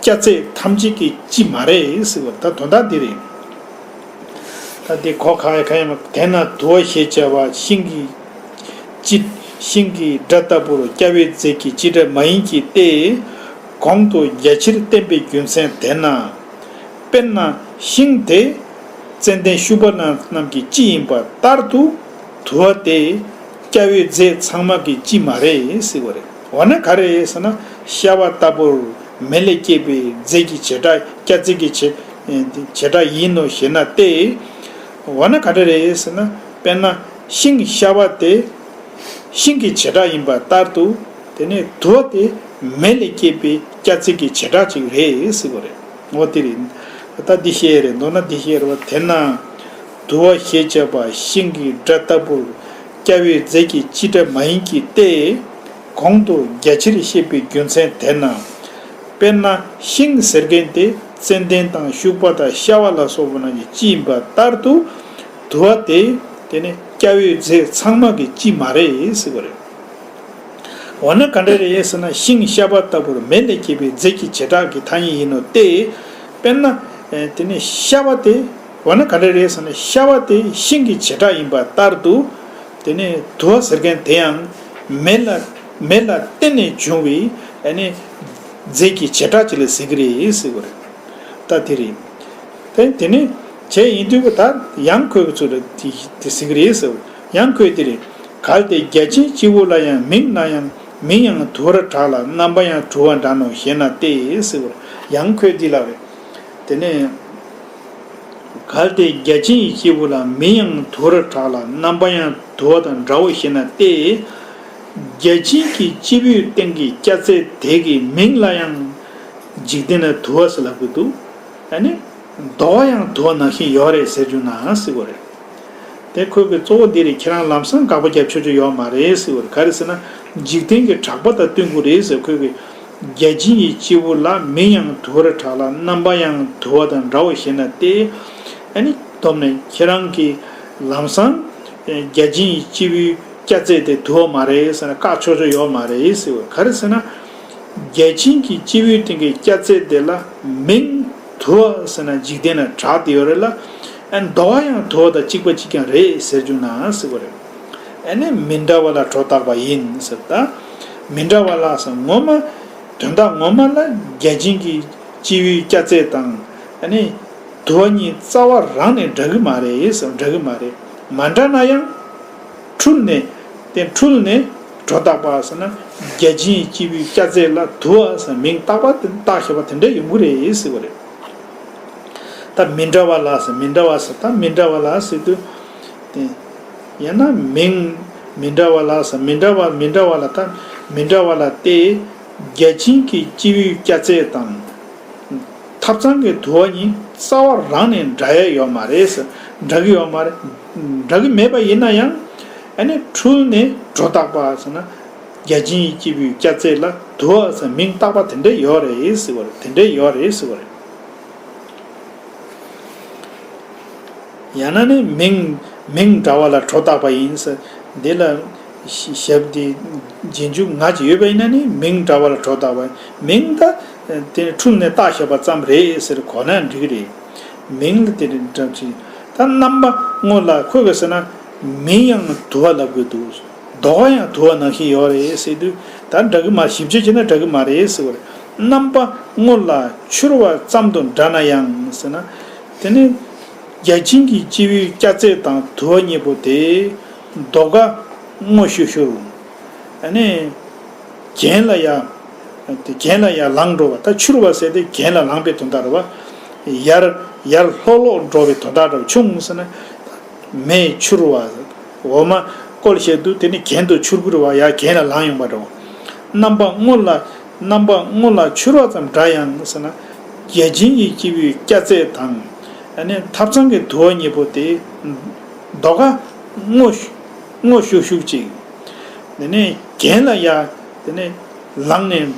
སྐྱ་རྫས་ཐམས་ཅད་ཀྱི་སྤྱི་མ་རེད་ཟེར་བ་ད་དོན་དག་འདི་རེད། ད་འདི་གོ་ཁ་ཡ་ཁ་ཡ་མ་དེས་ན་དུ་བ་ཞེས་བྱ་བ་ཤིང་གི་སྤྱི་ཤིང་གི་སྒྲ་ལྟ་བུར་སྐྱ་བོའི་རྫས་ཀྱི་སྤྱི་སྒྲ་མ་ཡིན་གྱི་སྟེ། གོང་དུ་རྒྱ་ཆེར་བསྟན་པའི་རྒྱུ་མཚན་དེས་ན། དཔེར་ན་ཤིང་དེ་ཙན་དན་ཤུག་པ་རྣམས་ཀྱི་སྤྱི་ཡིན་པ་ལྟར་དུ་དུ་བ་དེ་སྐྱ་བོའི་རྫས་ཚང་མ་གི་སྤྱི་མ་རེད་ཟེར་བ་རེད། འོ་ན་ག་རེ་རེད་ཟེར་ན་ཤ་བ་ལྟ་བུར་མེ་ལས་སྐྱེས་པའི་རྫས་ཀྱི་བྱེ་བྲག་སྐྱ་རྫས་ཀྱི་བྱེ་བྱེ་བྲག་ཡིན་ནོ་ཞེ་ན་སྟེ། འོ་ན་ག་རེ་རེད་ཟེར་ན་དཔེར་ན་ཤིང་ཤ་བ་དེ་ཤིང་གི་བྱེ་བྲག་ཡིན་པ་ལྟར་དུ། དེ་ནས་དུ་བ་དེ་མེ་ལས་སྐྱེས་པའི་སྐྱ་རྫས་ཀྱི་བྱེ་བྲག་ཅིག་རེད་ཟེར་བ་རེད། འོ་དེ་རེད། ད་འདི་བཤད་རེད། མདོར་ན་འདི་བཤད་རེད་བ། དེས་ན་དུ་བ་ཞེས་བྱ་བ་ཤིང་གི་སྒྲ་ལྟ་བུར་སྐྱ་བོའི་རྫས་ཀྱི་སྤྱི་སྒྲ་མ་ཡིན་གྱི་སྟེ། གོང་དུ་རྒྱ་ཆེར་བཤད་པའི་རྒྱུ་མཚན་དེས་ན། དཔེར་ན་ཤིང་ཟེར་མཁན་དེ་ཙན་དན་དང་ཤུག་པ་དང་ཤ་བ་ལ་སོགས་པ་རྣམས་ཀྱི་སྤྱི་ཡིན་པ་ལྟར་དུ། དུ་བ་དེ་དེ་ནི་སྐྱ་བོའི་རྫས་ཚང་མ་གི་སྤྱི་མ་རེད་ཟེར་བ་རེད། འོ་ན་ག་འདྲ་རེད་ཟེར་ན་ཤིང་ཤ་བ་ལྟ་བུར་མེ་ལས་སྐྱེས་པའི་རྫས་ཀྱི་བྱེ་བྲག་གི་ཐ་སྙད་ཡིན་ནོ་སྟེ། དཔེར་ན། དེ་ནི་ཤ་བ་དེ། འོ་ན་ག་འདྲ་རེད་ཟེར་ན་ཤ་བ་དེ་ཤིང་གི་བྱེ་བྲག་ཡིན་པ་ལྟར་དུ། དེ་ནི་དུ་བ་ཟེར་མཁན་དེ་ཡང་མེ་ལ་མེ་ལ་བརྟེན་ནས་བྱུང་བའི་ཨ་ནི་རྫས་ཀྱི་བྱེ་བྲག་ཅིག་ལ་ཟེར་གི་རེད་ཟེར་བ་རེད། ད་དེ་རེད། དེ་དེ་ནི་བྱས་ཡིན་དུས་ད་ཡང་ཁོས་ཚུར་དེ་དེ་ཟེར་གི་རེད་ཟེར་བ་ཡང་ཁོས་དེ་རེད། གལ་ཏེ་བརྒྱ་བྱིན་སྤྱི་བོ་ལ་ཡང་མིང་ལ་ཡང་མིང་ཡང་དུ་བར་གྲགས་ལ་རྣམ་པ་ཡང་དུ་བ་འདྲ་ནོ་ཞེ་ན་སྟེ་ཟེར་བ་ཡང་ཁོས་འདི་ལ་རེད། དེ་ནས། གལ་ཏེ་བརྒྱ་བྱིན་གྱི་སྤྱི་བོ་ལ་མིང་ཡང་དུ་བར་གྲགས་ལ་རྣམ་པ་ཡང་དུ་བ་དང་འདྲའོ་ཞེ་ན་སྟེ། བརྒྱ་བྱིན་གྱི་སྤྱི་བོའི་སྟེང་གི་སྐྱ་རྫས་དེ་གི་མིང་ལ་ཡང་འཇིག་རྟེན་ན་དུ་བ་ཟེར་ལབ་ཀྱི་འདུག་ཨ་ནི། དུ་བ་ཡང་དུ་བ་ནང་བཞིན་ཡོད་རེད་ཟེར་རྒྱུ་ན་ཟེར་བ་རེད། དེ་ཁོས་གི་གཙོ་བོ་འདི་རེད། ཁྱེད་རང་ལམ་སང་དགག་པ་རྒྱབ་ཆོག་ཆོག་ཡོད་མ་རེད་ཟེར་བ་རེད། ག་རེ་ཟེར་ན་འཇིག་རྟེན་གྱི་གྲགས་པ་དང་བསྟུན་དགོས་རེད་ཟེར། ཁོས་གི་བརྒྱ་བྱིན་ཡི་སྤྱི་བོ་ལ་མིང་ཡང་དུ་བར་གྲགས་ལ་རྣམ་པ་ཡང་དུ་བ་དང་འདྲའོ་ཞེ་ན་སྟེ། ཨ་ནི་སྡོམ་ནས་ཁྱེད་རང་གི་ལམ་སང་བརྒྱ་བྱིན་ཡི་སྤྱི་བོའི་སྐྱ་རྫས་དེ་དུ་བ་མ་རེད་ཟེར་ན་བཀག་ཆོག་ཆོག་ཡོད་མ་རེད་ཟེར་བ། ག་རེ་ཟེར་ན་བརྒྱ་བྱིན་གྱི་སྤྱི་བོའི་སྟེང་གི་སྐྱ་རྫས་དེ་ལ་མིང་དུ་བ་ཟེར་ན་འཇིག་རྟེན་ན་གྲགས་བསྡད་ཡོད་རེད་ལ། ཨ་ནི་དུ་བ་ཡང་དུ་བ་དང་གཅིག་པ་གཅིག་རྐྱང་རེད་ཟེར་རྒྱུ་ན་ཟེར་བ་རེད། ཨ་ནི་མི་འདྲ་བ་ལ་སྒྲོ་བཏགས་པ་ཡིན་ཟེར། ད་མི་འདྲ་བ་ལ་ཟེར་ངོ་མ་དོན་དག་ངོ་མ་ལ་བརྒྱ་བྱིན་གྱི་སྤྱི་བོའི་སྐྱ་རྫས་དང་ཨ་ནི་དུ་བ་གཉིས་རྩ་བ་རང་ནས་འདྲ་གི་མ་རེད་ཟེར། འདྲ་གི་མ་རེད། མ་འདྲ་ན་ཡང་འཁྲུལ་ནས་དེ་འཁྲུལ་ནས་སྒྲོ་བཏགས་པ་ཟེར་ན་བརྒྱ་བྱིན་གྱི་སྤྱི་བོའི་སྐྱ་རྫས་ལ་དུ་བ་ཟེར་མིང་བཏགས་པ་དེ་བཏགས་ཞེས་པ་དེ་འདྲ་ཡོང་གི་རེད་ཟེར་བ་རེད། ད་མི་འདྲ་བ་ལ་ཟེར། མི་འདྲ་བ་ཟེར། ད་མི་འདྲ་བ་ལ་ཟེར་དུས་དེ། ཡང་ན་མིང་མི་འདྲ་བ་ལ་ཟེར། མི་འདྲ་བ་མི་འདྲ་བ་ལ། ད་མི་འདྲ་བ་ལ་སྟེ། བརྒྱ་བྱིན་གྱི་སྤྱི་བོའི་སྐྱ་རྫས་དང་། ཐབ་ཚང་གི་དུ་བ་གཉིས་རྩ་བ་རང་ནས་འདྲ་ཡ་ཡོད་མ་རེད་ཟེར། འདྲ་གི་ཡོད་མ་རེད། འདྲ་གི་མེད་པ་ཡིན་ན་ཡང་། ཨ་ནི་འཁྲུལ་ནས་སྒྲོ་བཏགས་པ་ཟེར་ན། བརྒྱ་བྱིན་གྱི་སྤྱི་བོའི་སྐྱ་རྫས་ལ་དུ་བ་ཟེར་མིང་བཏགས་པ་དེ་འདྲ་ཡོད་རེད་ཟེར་བ་རེད། དེ་འདྲ་ཡོད་རེད་ཟེར་བ་རེད། ཡང་ན་ནི་མིང་། མིང་འདྲ་བ་ལ་སྒྲོ་བཏགས་པ་ཡིན་ཟེར། འདི་ལ་ཞབས་འདི་རྗེས་འཇུག་ང་ཅིག་ཡོད་པ་ཡིན་ན་ནི་མིང་འདྲ་བ་ལ་སྒྲོ་བཏགས་པ། མིང་ད་དེ་འཁྲུལ་ནས་བཏགས་བཞག་པ་ཙམ་རེད་ཟེར་གོ་ན་འགྲིག་གི་རེད། མིང་ལ་དེ་འདྲ་ཅིག་ད་རྣམ་པ་དངོས་ལ་ཁོས་ག་ཟེར་ན། མིང་ཡང་དུ་བ་ལབ་དགོས་འདུག །ལྡོག་པ་ཡང་དུ་བ་ནང་བཞིན་ཡོད་རེད་ཟེར་དུས། ད་འདྲ་གི་མ། ཞིབ་དཔྱད་བྱས་ན་འདྲ་གི་མ་རེད་ཟེར་བ་རེད། རྣམ་པ་དངོས་ལ་འཕྱུར་བ་ཙམ་དུ་འདྲ་ན་ཡང་ཟེར་ན། དེ་ནི་བརྒྱ་བྱིན་གྱི་སྤྱི་བོའི་སྐྱ་རྫས་དང་དུ་བ་གཉིས་པོ་དེ་ལྡོག་པ་དངོས་ཤུགས་ཤུགས། ཨ་ནི། གྱེན་ལ་ཡར། དེ་གྱེན་ལ་ཡར་ལངས་འགྲོ་བ། ད་འཕྱུར་བ་ཟེར་དེ་གྱེན་ལ་ལངས་པའི་དོན་དག་རེད་བ། ཡར་ཡར་ལྷོག་ལྷོག་འགྲོ་བའི་དོན་དག་རེད་བ། ཆུང་ཟེར་ན། མེ་འཕྱུར་བ། འོ་མ་བཀོལ་བྱེད་དུས་དེ་ནི་གྱེན་དུ་འཕྱུར་གི་རེད་བ། ཡར་གྱེན་ལ་ལངས་ཡོང་བ་རེད་བ། རྣམ་པ་དངོས་ལ། རྣམ་པ་དངོས་ལ་འཕྱུར་བ་ཙམ་འདྲ་ཡང་ཟེར་ན། བརྒྱ་བྱིན་གྱི་སྤྱི་བོའི་སྐྱ་རྫས་དང་། ཨ་ནི་ཐབ་ཚང་གི་དུ་བ་གཉིས་པོ་དེ་ལྡོག་པ་དངོས་དངོས་ཤུགས་ཤུགས་ཅིག་དེ་ནས་གྱེན་ལ་ཡར། དེ་ནས་ལངས་ནས་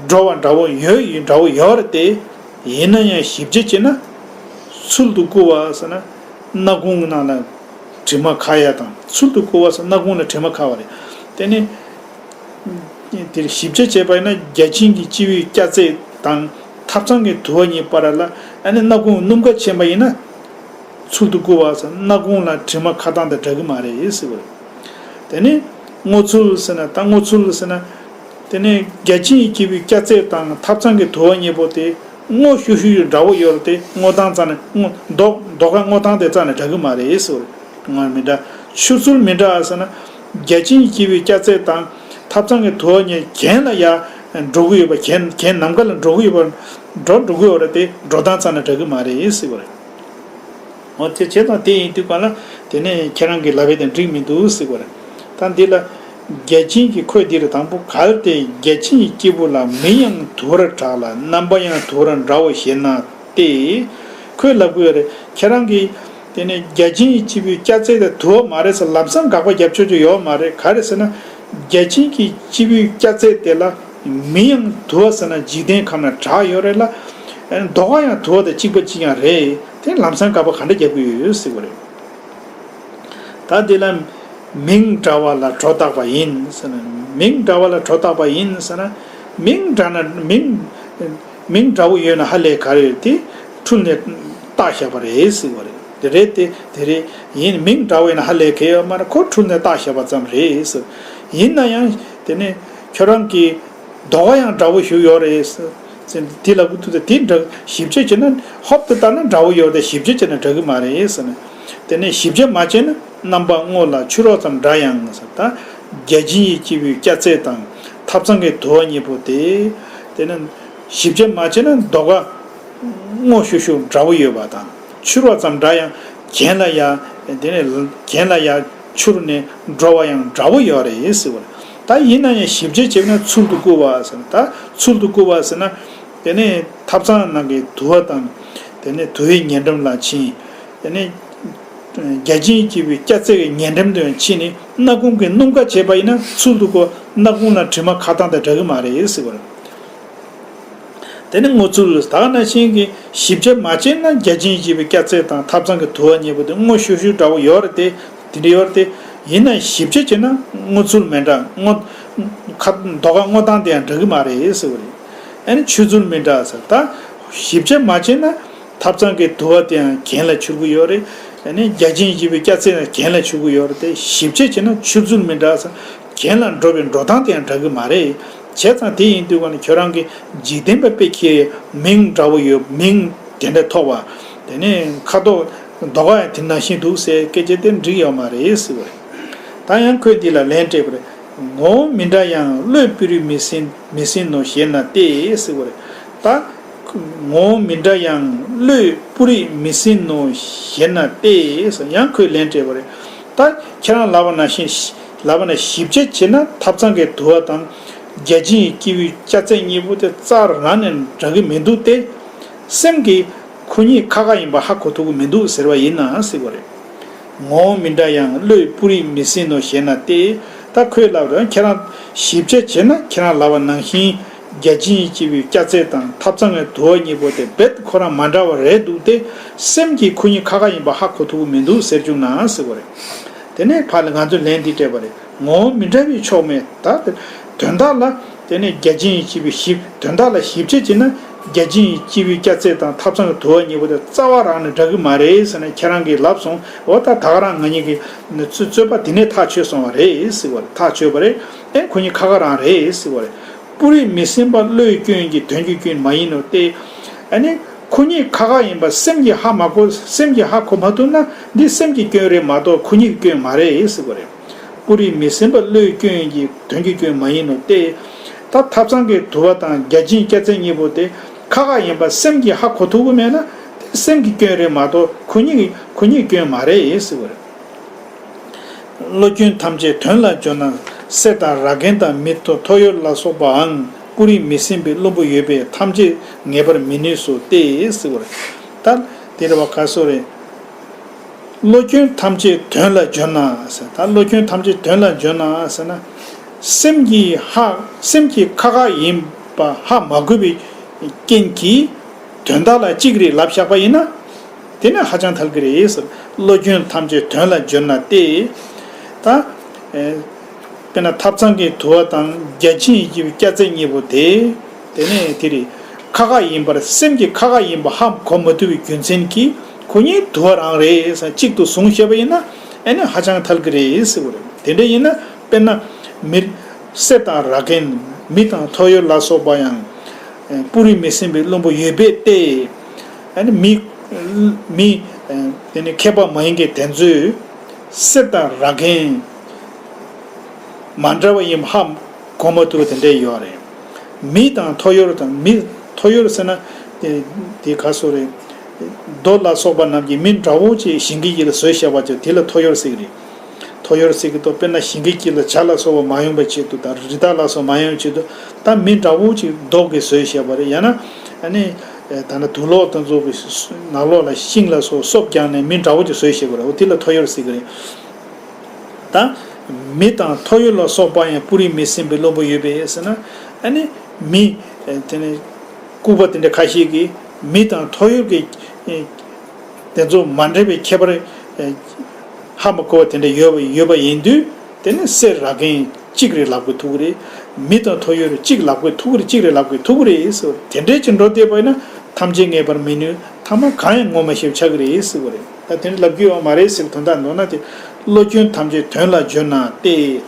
འགྲོ་བ་འདྲ་བོ་ཡོད། ཡིན་འདྲ་བོ་ཡོད་རེད་དེ། ཡིན་ན་ཡང་ཞིབ་དཔྱད་བྱས་ན། ཚུལ་དུ་བསྐུལ་བ་ཟེར་ན། སྣ་ཁུང་ནང་ལ་དྲི་མ་ཁ་ཡ་དང་། ཚུལ་དུ་བསྐུལ་བ་ཟེར་སྣ་ཁུང་ལ་དྲི་མ་ཁ་བ་རེད། དེ་ནས་དེར་ཞིབ་དཔྱད་བྱས་པ་ཡིན་ན། བརྒྱ་བྱིན་གྱི་སྤྱི་བོའི་སྐྱ་རྫས་དང་ཐབ་ཚང་གི་དུ་བ་གཉིས་བར་ལ། ཨ་ནི་སྣ་ཁུང་སྣུམ་ཁ་ཕྱིན་པ་ཡིན་ན། ཚུལ་དུ་བསྐུལ་བ་ཟེར་སྣ་ཁུང་ལ་དྲི་མ་ཁ་བཏང་དང་འདྲ་གི་མ་རེད་ཟེར་བ་རེད། དེ་ནས་སྔོ་ཚུལ་ཟེར་ན། ད་སྔོ་ཚུལ་ཟེར་ན། དེ་ནས་བརྒྱ་བྱིན་གྱི་སྤྱི་བོའི་སྐྱ་རྫས་དང་ཐབ་ཚང་གི་དུ་བ་གཉིས་པོ་དེ་སྔོ་ཤུགས་ཤུགས་ཡོད། འདྲ་བོ་ཡོད་རེད་དེ། སྔོ་ལྡང་རྩ་ནས་སྔོ་མདོག་མདོག་ཁ་སྔོ་ལྡང་དེ་རྩ་ནས་འདྲ་གི་མ་རེད་ཟེར་བ་རེད། སྔོ་མི་འདྲ། འཕྱུར་ཚུལ་མི་འདྲ་ཟེར་ན། བརྒྱ་བྱིན་གྱི་སྤྱི་བོའི་སྐྱ་རྫས་དང་ཐབ་ཚང་གི་དུ་བ་གཉིས་གྱེན་ལ་ཡར་འགྲོ་གི་ཡོད་པ། གྱེན་གྱེན་ནམ་མཁའ་ལ་འགྲོ་གི་ཡོད་པ། འགྲོ་འགྲོ་གི་ཡོད་རེད་དེ། འགྲོ་སྟངས་རྩ་ནས་འདྲ་གི་མ་རེད་ཟེར་བ་རེད། འོ་དེ་བྱས་ཙང་དེ་ཡིན་དུས་ག་ལ། དེ་ནས་ཁྱེད་རང་གི་ལབ་པ་དང་འགྲིག་མི་འདུག་ཟེར་བ་རེད། ད་འདི་ལ་བརྒྱ་བྱིན་གྱི། ཁོས་འདིར་དང་པོ་གལ་ཏེ་བརྒྱ་བྱིན་གྱི་སྤྱི་བོ་ལ་མིང་ཡང་དུ་བར་གྲགས་ལ་རྣམ་པ་ཡང་དུ་བར་འདྲའོ་ཞེ་ན་སྟེ། ཁོས་ལབ་དགོས་རེད། ཁྱེད་རང་གིས་དེ་ནས་བརྒྱ་བྱིན་གྱི་སྤྱི་བོའི་སྐྱ་རྫས་དེ་དུ་བ་མ་རེད་ཟེར་ལམ་སང་དགག་པ་རྒྱབ་ཆོག་ཆོག་ཡོད་མ་རེད། ག་རེ་ཟེར་ན། བརྒྱ་བྱིན་གྱི་སྤྱི་བོའི་སྐྱ་རྫས་དེ་ལ་མིང་ཡང་དུ་བ་ཟེར་ན་འཇིག་རྟེན་ཁམས་ན་གྲགས་ཡོད་རེད་ལ། ལྡོག་པ་ཡང་དུ་བ་དང་གཅིག་པ་གཅིག་ཡང་རེད། དེ་ལམ་སང་དགག་པ་ག་འདྲ་རྒྱབ་ཀྱི་ཡོད་ཟེར་བ་རེད། ད་འདི་ལ་མིང་འདྲ་བ་ལ་སྒྲོ་བཏགས་པ་ཡིན་ཟེར་ན། མིང་འདྲ་བ་ལ་སྒྲོ་བཏགས་པ་ཡིན་ཟེར་ན། མིང་འདྲ་ན་མིང་། མིང་འདྲ་བོ་ཡོད་ན་ཧ་ལས་ག་རེ་ཡོད། དེ་འཁྲུལ་ནས་བཏགས་བཞག་པ་རེད་ཟེར་བ་རེད། དེ་རེད་དེ། དེ་རེད། ཡིན། མིང་འདྲ་བོ་ཡིན་ན་ཧ་ལས་ག་ཡོད་མ་རེད། ཁོ་འཁྲུལ་ནས་བཏགས་བཞག་པ་ཙམ་རེད་ཟེར། ཡིན་ན་ཡང་དེ་ནས་ཁྱོད་རང་གིས་ལྡོག་པ་ཡང་འདྲ་བོ་ཞིག་ཡོད་རེད་ཟེར། དེ་ལ་གུ་ཐུག་དེ་འདྲ། ཞིབ་དཔྱད་བྱས་ན། ཧོབ་ཏེ་ལྟ་ན་འདྲ་བོ་ཡོད་རེད། ཞིབ་དཔྱད་བྱས་ན་འདྲ་གི་མ་རེད་ཟེར་ནས། དེ་ནས་ཞིབ་དཔྱད་མ་བྱས་ན། རྣམ་པ་དངོས་ལ་འཕྱུར་བ་ཙམ་འདྲ་ཡང་ཟེར། ད་བརྒྱ་བྱིན་གྱི་སྤྱི་བོའི་སྐྱ་རྫས་དང་ཐབ་ཚང་གི་དུ་བ་གཉིས་པོ་དེ། དེ་ནས་ཞིབ་དཔྱད་མ་བྱས་ན་ལྡོག་པ་དངོས་ཤུགས་ཤུགས་འདྲ་བོ་ཡོད་པ་དང་། འཕྱུར་བ་ཙམ་འདྲ་ཡང་། གྱེན་ལ་ཡར། དེ་ནས་གྱེན་ལ་ཡར་འཕྱུར་ནས་འགྲོ་བ་ཡང་འདྲ་བོ་ཡོད་རེད་ཟེར་བ་རེད། ད་ཡིན་ན་ཡང་ཞིབ་དཔྱད་བྱས་ན་ཚུལ་དུ་བསྐུལ་བ་ཟེར་ན། ད་ཚུལ་དུ་བསྐུལ་བ་ཟེར་ན། དེ་ནས་ཐབ་ཚང་ནང་གི་དུ་བ་དང་། དེ་ནས་དུ་བའི་ཉེ་འགྲམ་ལ་ཕྱིན། དེ་ནས་བརྒྱ་བྱིན་གྱི་སྤྱི་བོའི་སྐྱ་རྫས་ཀྱི་ཉེ་འགྲམ་དུ་ཡང་ཕྱིན་ནས་སྣ་ཁུང་གི་སྣུམ་ཁ་བྱས་པ་ཡིན་ན། ཚུལ་དུ་བསྐུལ། སྣ་ཁུང་ལ་དྲི་མ་ཁ་བཏང་དང་འདྲ་གི་མ་རེད་ཟེར་བ་རེད། དེ་ནི་སྔོ་ཚུལ། ད་ག་ནང་བཞིན་གྱི་ཞིབ་དཔྱད་མ་བྱས་ན། བརྒྱ་བྱིན་གྱི་སྤྱི་བོའི་སྐྱ་རྫས་དང་ཐབ་ཚང་གི་དུ་བ་གཉིས་པོ་དེ་སྔོ་ཤུགས་ཤུགས་འདྲ་བོ་ཡོད་རེད་དེ། དེ་འདྲ་ཡོད་རེད་དེ། ཡིན་ན་ཞིབ་དཔྱད་བྱས་ན་སྔོ་ཚུལ་མི་འདྲ། སྔོ། ཁ། ལྡོག་པ་སྔོ་ལྡང་དེ་ཡང་འདྲ་གི་མ་རེད་ཟེར་བ་རེད། ཨ་ནི་འཕྱུར་ཚུལ་མི་འདྲ་ཟེར། ད་ཞིབ་དཔྱད་མ་བྱས་ན། ཐབ་ཚང་གི་དུ་བ་དེ་ཡང་གྱེན་ལ་འཕྱུར་གི་ཡོད་རེད། ཨ་ནི་བརྒྱ་བྱིན་གྱི་སྤྱི་བོའི་སྐྱ་རྫས་ཡང་གྱེན་ལ་འཕྱུར་གི་ཡོད་རེད་དེ། ཞིབ་དཔྱད་བྱས་ན་འཕྱུར་ཚུལ་མི་འདྲ་ཟེར། གྱེན་ལ་འགྲོ་བའི་འགྲོ་སྟངས་དེ་ཡང་འདྲ་གི་མ་རེད། བྱས་ཙང་དེ་ཡིན་དུས་ག་ནས་ཁྱོད་རང་གིས་འཇིག་རྟེན་པ་དཔེ་ཁྱེར། མིང་འདྲ་བོ་ཡོད། མིང་དེ་འདྲ་ཐོགས་པ། དེ་ནས་ཁ་དོག་ལྡོག་པ་ཡང་དེ་ནང་བཞིན་འདུག་ཟེར་སྐད་ཆ་དེ་འགྲིག་ཡོད་མ་རེད་ཟེར་བ་རེད། ད་ཡང་ཁོས་འདི་ལ་ལན་སྤྲད་པ་རེད། ངོ་བོ་མི་འདྲ་ཡང་བློས་པོ་རུ་མི་ཟིན། མི་ཟིན་ནོ་ཞེ་ན་སྟེ་ཟེར་བ་རེད། ད། ངོ་བོ་མི་འདྲ་ཡང་བློས་སྤུ་རིས་མི་ཟིན་ནོ་ཞེ་ན་སྟེ། ཡང་ཁོས་ལན་སྤྲད་པ་རེད། ད་ཁྱེད་རང་ལབ་པ་ནང་བཞིན། ལབ་པ་ན་ཞིབ་དཔྱད་བྱས་ན་ཐབ་ཚང་གི་དུ་བ་དང་། བརྒྱ་བྱིན་ཡི་སྐྱེས་བུའི་སྐྱ་རྫས་གཉིས་པོ་དེ་རྩ་རང་ནས་འདྲ་གི་མི་འདུག་སྟེ། སེམས་ཀྱིས་ཁོ་གཉིས་ཁ་ཁ་ཡིན་པ་ཧ་གོ་ཐུབ་ཀྱི་མི་འདུག་ཟེར་བ་ཡིན་ན་ཟེར་བ་རེད། ངོ་བོ་མི་འདྲ་ཡང་བློས་སྤུ་རིས་མི་ཟིན་ནོ་ཞེ་ན་སྟེ། ད་ཁོས་ལབ་རེད། ཁྱེད་རང་ཞིབ་དཔྱད་བྱས་ན་ཁྱེད་རང་ལབ་པ་ནང་བཞིན། བརྒྱ་བྱིན་ཡི་སྐྱེས་བུའི་སྐྱ་རྫས་དང་ཐབ་ཚང་གི་དུ་བ་གཉིས་པོ་དེ་རྦད་ཁོ་རང་མ་འདྲ་བ་རེད་འདུག་སྟེ། སེམས་ཀྱིས་ཁོ་གཉིས་ཁ་ཁ་ཡིན་པ་ཧ་གོ་ཐུབ་ཀྱི་མི་འདུག་ཟེར་བཅུག་ན་ཟེར་བ་རེད། དེ་ནས་ཕར་ལ་ང་ཚོས་ལན་འདི་སྤྲད་པ་རེད། ངོ་བོ་མི་འདྲ་བའི་ཕྱོགས་མེད་ད། དོན་དག་ལ། དེ་ནས་བརྒྱ་བྱིན་ཡི་སྐྱེས་བུའི་ཞིབ། དོན་དག་ལ་ཞིབ་དཔྱད་བྱས་ན། བརྒྱ་བྱིན་ཡི་སྐྱེས་བུའི་སྐྱ་རྫས་དང་ཐབ་ཚང་གི་དུ་བ་གཉིས་པོ་དེ་རྩ་བ་རང་ནས་འདྲ་གི་མ་རེད་ཟེར་ནས་ཁྱེད་རང་གིས་ལབ་སོང་། འོ་ད་ད་ག་རང་ང་གཉིས་ཀྱི་རྩོད་པ་འདི་ནས་ཐག་ཆོད་སོང་བ་རེད་ཟེར་བ་རེད། ཐག་ཆོད་པ་རེད། ཨེ་ཁོ་གཉིས་ཁ་ཁ་རང་རེད་ཟེར་བ་རེད། སྤུ་རིས་མི་ཟིན་པ་བློའི་སྐྱོན་གྱིས་དོན་གྱི་སྐྱོན་མ་ཡིན་ནོ་སྟེ། ཨ་ནི། ཁོ་གཉིས་ཁ་ཁ་ཡིན་པ་སེམས་ཀྱིས་ཧ་མ་གོ། སེམས་ཀྱིས་ཧ་གོ་མ་ཐུབ་ན་འདི་སེམས་ཀྱི་སྐྱོན་རེད་མ་གཏོགས་ཁོ་གཉིས་ཀྱི་སྐྱོན་མ་རེད་ཟེར་བ་རེད། སྤུ་རིས་མི་ཟིན་པ་བློའི་སྐྱོན་གྱིས་དོན་གྱི་སྐྱོན་མ་ཡིན་ནོ་སྟེ། ད་ཐབ་ཚང་གི་དུ་བ་དང་བརྒྱ་བྱིན་སྐྱ་རྫས་གཉིས་པོ་དེ་ཁ་ཁ་ཡིན་པ་སེམས་ཀྱིས་ཧ་གོ་ཐུབ་ཀྱི་མེད་ན་དེ་སེམས་ཀྱི་སྐྱོན་རེད་མ་གཏོགས་ཁོ་གཉིས་ཀྱི་ཁོ་གཉིས་སྐྱོན་མ་རེད་ཟེར་བ་རེད། བློ་སྐྱོན་ཐམས་ཅད་དོན་ལ་འཇོག་ན། གསེར་དང་ར་གན་དང་མི་དང་ཐོ་ཡོར་ལ་སོགས་པའང་སྤུ་རིས་མི་ཟིན་པའི་བླུན་པོ་ཡོད་པས་ཐམས་ཅད་ངེས་པར་མི་ནུས་སོ་སྟེ་ཟེར་བ་རེད། ད་དེ་རེད་བ། ག་སོ་རེད། བློ་སྐྱོན་ཐམས་ཅད་དོན་ལ་འཇོག་ན་ཟེར། ད་བློ་སྐྱོན་ཐམས་ཅད་དོན་ལ་འཇོག་ན་ཟེར་ན། སེམས་ཀྱིས་ཧ། སེམས་ཀྱིས་ཁ་ཁ་ཡིན་པ་ཧ་མ་གོ་བའི་རྐྱེན་གྱིས་དོན་དག་ལ་གཅིག་རེད་ལབ་བཞག་པ་ཡིན་ན། དེ་ནི་ཧ་ཅང་ཐལ་གྱི་རེད་ཟེར། བློ་སྐྱོན་ཐམས་ཅད་དོན་ལ་འཇོག་ན་སྟེ། ད། ཨེ། དཔེར་ན་ཐབ་ཚང་གི་དུ་བ་དང་བརྒྱ་བྱིན་ཡི་སྐྱེས་བུའི་སྐྱ་རྫས་གཉིས་པོ་དེ། དེ་ནས་དེ་རེད། ཁ་ཁ་ཡིན་པར་སེམས་ཀྱིས་ཁ་ཁ་ཡིན་པ་ཧ་གོ་མ་ཐུབ་པའི་རྒྱུ་མཚན་གྱིས་ཁོ་གཉིས་དུ་བ་རང་རེད་ཟེར་གཅིག་ཏུ་བཟུང་བཞག་པ་ཡིན་ན། ཨེ་ནི་ཧ་ཅང་ཐལ་གྱི་རེད་ཟེར་བ་རེད། དེ་འདྲ་ཡིན་ན་དཔེར་ན་མི། གསེར་དང་ར་གན། མི་དང་ཐོ་ཡོར་ལ་སོགས་པ་ཡང་། ཨེ། སྤུ་རིས་མི་ཟིན་པའི་བླུན་པོ་ཡོད་པས་ཏེ། ཨ་ནི་མི། མི། ཨེ། དེ་ནི་མཁས་པ་མ་ཡིན་མཁན་དེ་ཚོས་གསེར་དང་ར་གན་མ་འདྲ་བ་ཡིན་ཧ་གོ་མ་ཐུབ་པ་དེ་འདྲ་ཡོད་རེད། མི་དང་ཐོ་ཡོར་དང་། མི། ཐོ་ཡོར་ཟེར་ན་དེ་དེ་ག་སོ་རེད། རྡོ་ལ་སོགས་པ་རྣམས་ཀྱིས་མི་འདྲ་བོ་ཅིག་ཞིང་གི་དཀྱིལ་ལ་བཟོས་བཞག་པ་ཅིག་དེ་ལ་ཐོ་ཡོར་ཟེར་གི་རེད། ཐོ་ཡོར་ཟེར་གི་འདུག་དཔེར་ན་ཞིང་གི་དཀྱིལ་ལ་བྱ་ལ་སོགས་པ་མ་ཡོང་བའི་ཆེད་དུ་དང་། རི་དྭགས་ལ་སོགས་མ་ཡོང་བའི་ཆེད་དུ། ད་མི་འདྲ་བོ་ཅིག་རྡོ་གིས་བཟོས་བཞག་པ་རེད། ཡང་ན་ཨ་ནི་ད་ནི་དུག་ལོག་དེ་ཚོ་གི་ནག་ལོག་ལ་ཤིང་ལ་སོགས་སོབ་རྒྱག་ནས་མི་འདྲ་བོ་ཅིག་བཟོས་བཞག་པ་རེད། འོ་དེ་ལ་ཐོ་ཡོར་ཟེར་གི་རེད། ད་མི་དང་ཐོ་ཡོར་ལ་སོགས་པ་ཡང་སྤུ་རིས་མི་ཟིན་པའི་བླུན་པོ་ཡོད་པས་ཟེར་ན། ཨ་ནི་མི། དེ་ནི་ལྐུགས་པ་དེ་འདྲ་ཁ་ཤས་ཀྱིས་མི་དང་ཐོ་ཡོར་གྱི་དེ་ཚོ་མ་འདྲེས་པའི་ཁྱད་པར་ཧ་མ་གོ་བ་དེ་འདྲ་ཡོད་པ་ཡོད་པ་ཡིན་དུས། དེ་ནི་གསེར་ར་གན་གཅིག་རེད་ལབ་དགོས་ཐུག་གི་རེད། མི་དང་ཐོ་ཡོར་གཅིག་ལབ་དགོས་ཐུག་གི་རེད། གཅིག་རེད་ལབ་དགོས་ཐུག་གི་རེད་ཟེར་བ་དེ་འདྲའི་ཅིག་འགྲོ་བསྡད་པ་ཡིན་ན་ཐམས་ཅད་ངེས་པར་མི་ནུས། ཐ་མ་གང་ཡང་ངོ་མ་ཤེས་པ་ཆགས་ཀྱི་རེད་ཟེར་བ་རེད། ད་དེ་འདྲ་ལབ་རྒྱུ་ཡོད་མ་རེད་ཟེར་བའི་དོན་དག་མདོར་ན་དེ། བློ་སྐྱོན་ཐམས་ཅད་དོན་ལ་འཇོག་ན་སྟེ།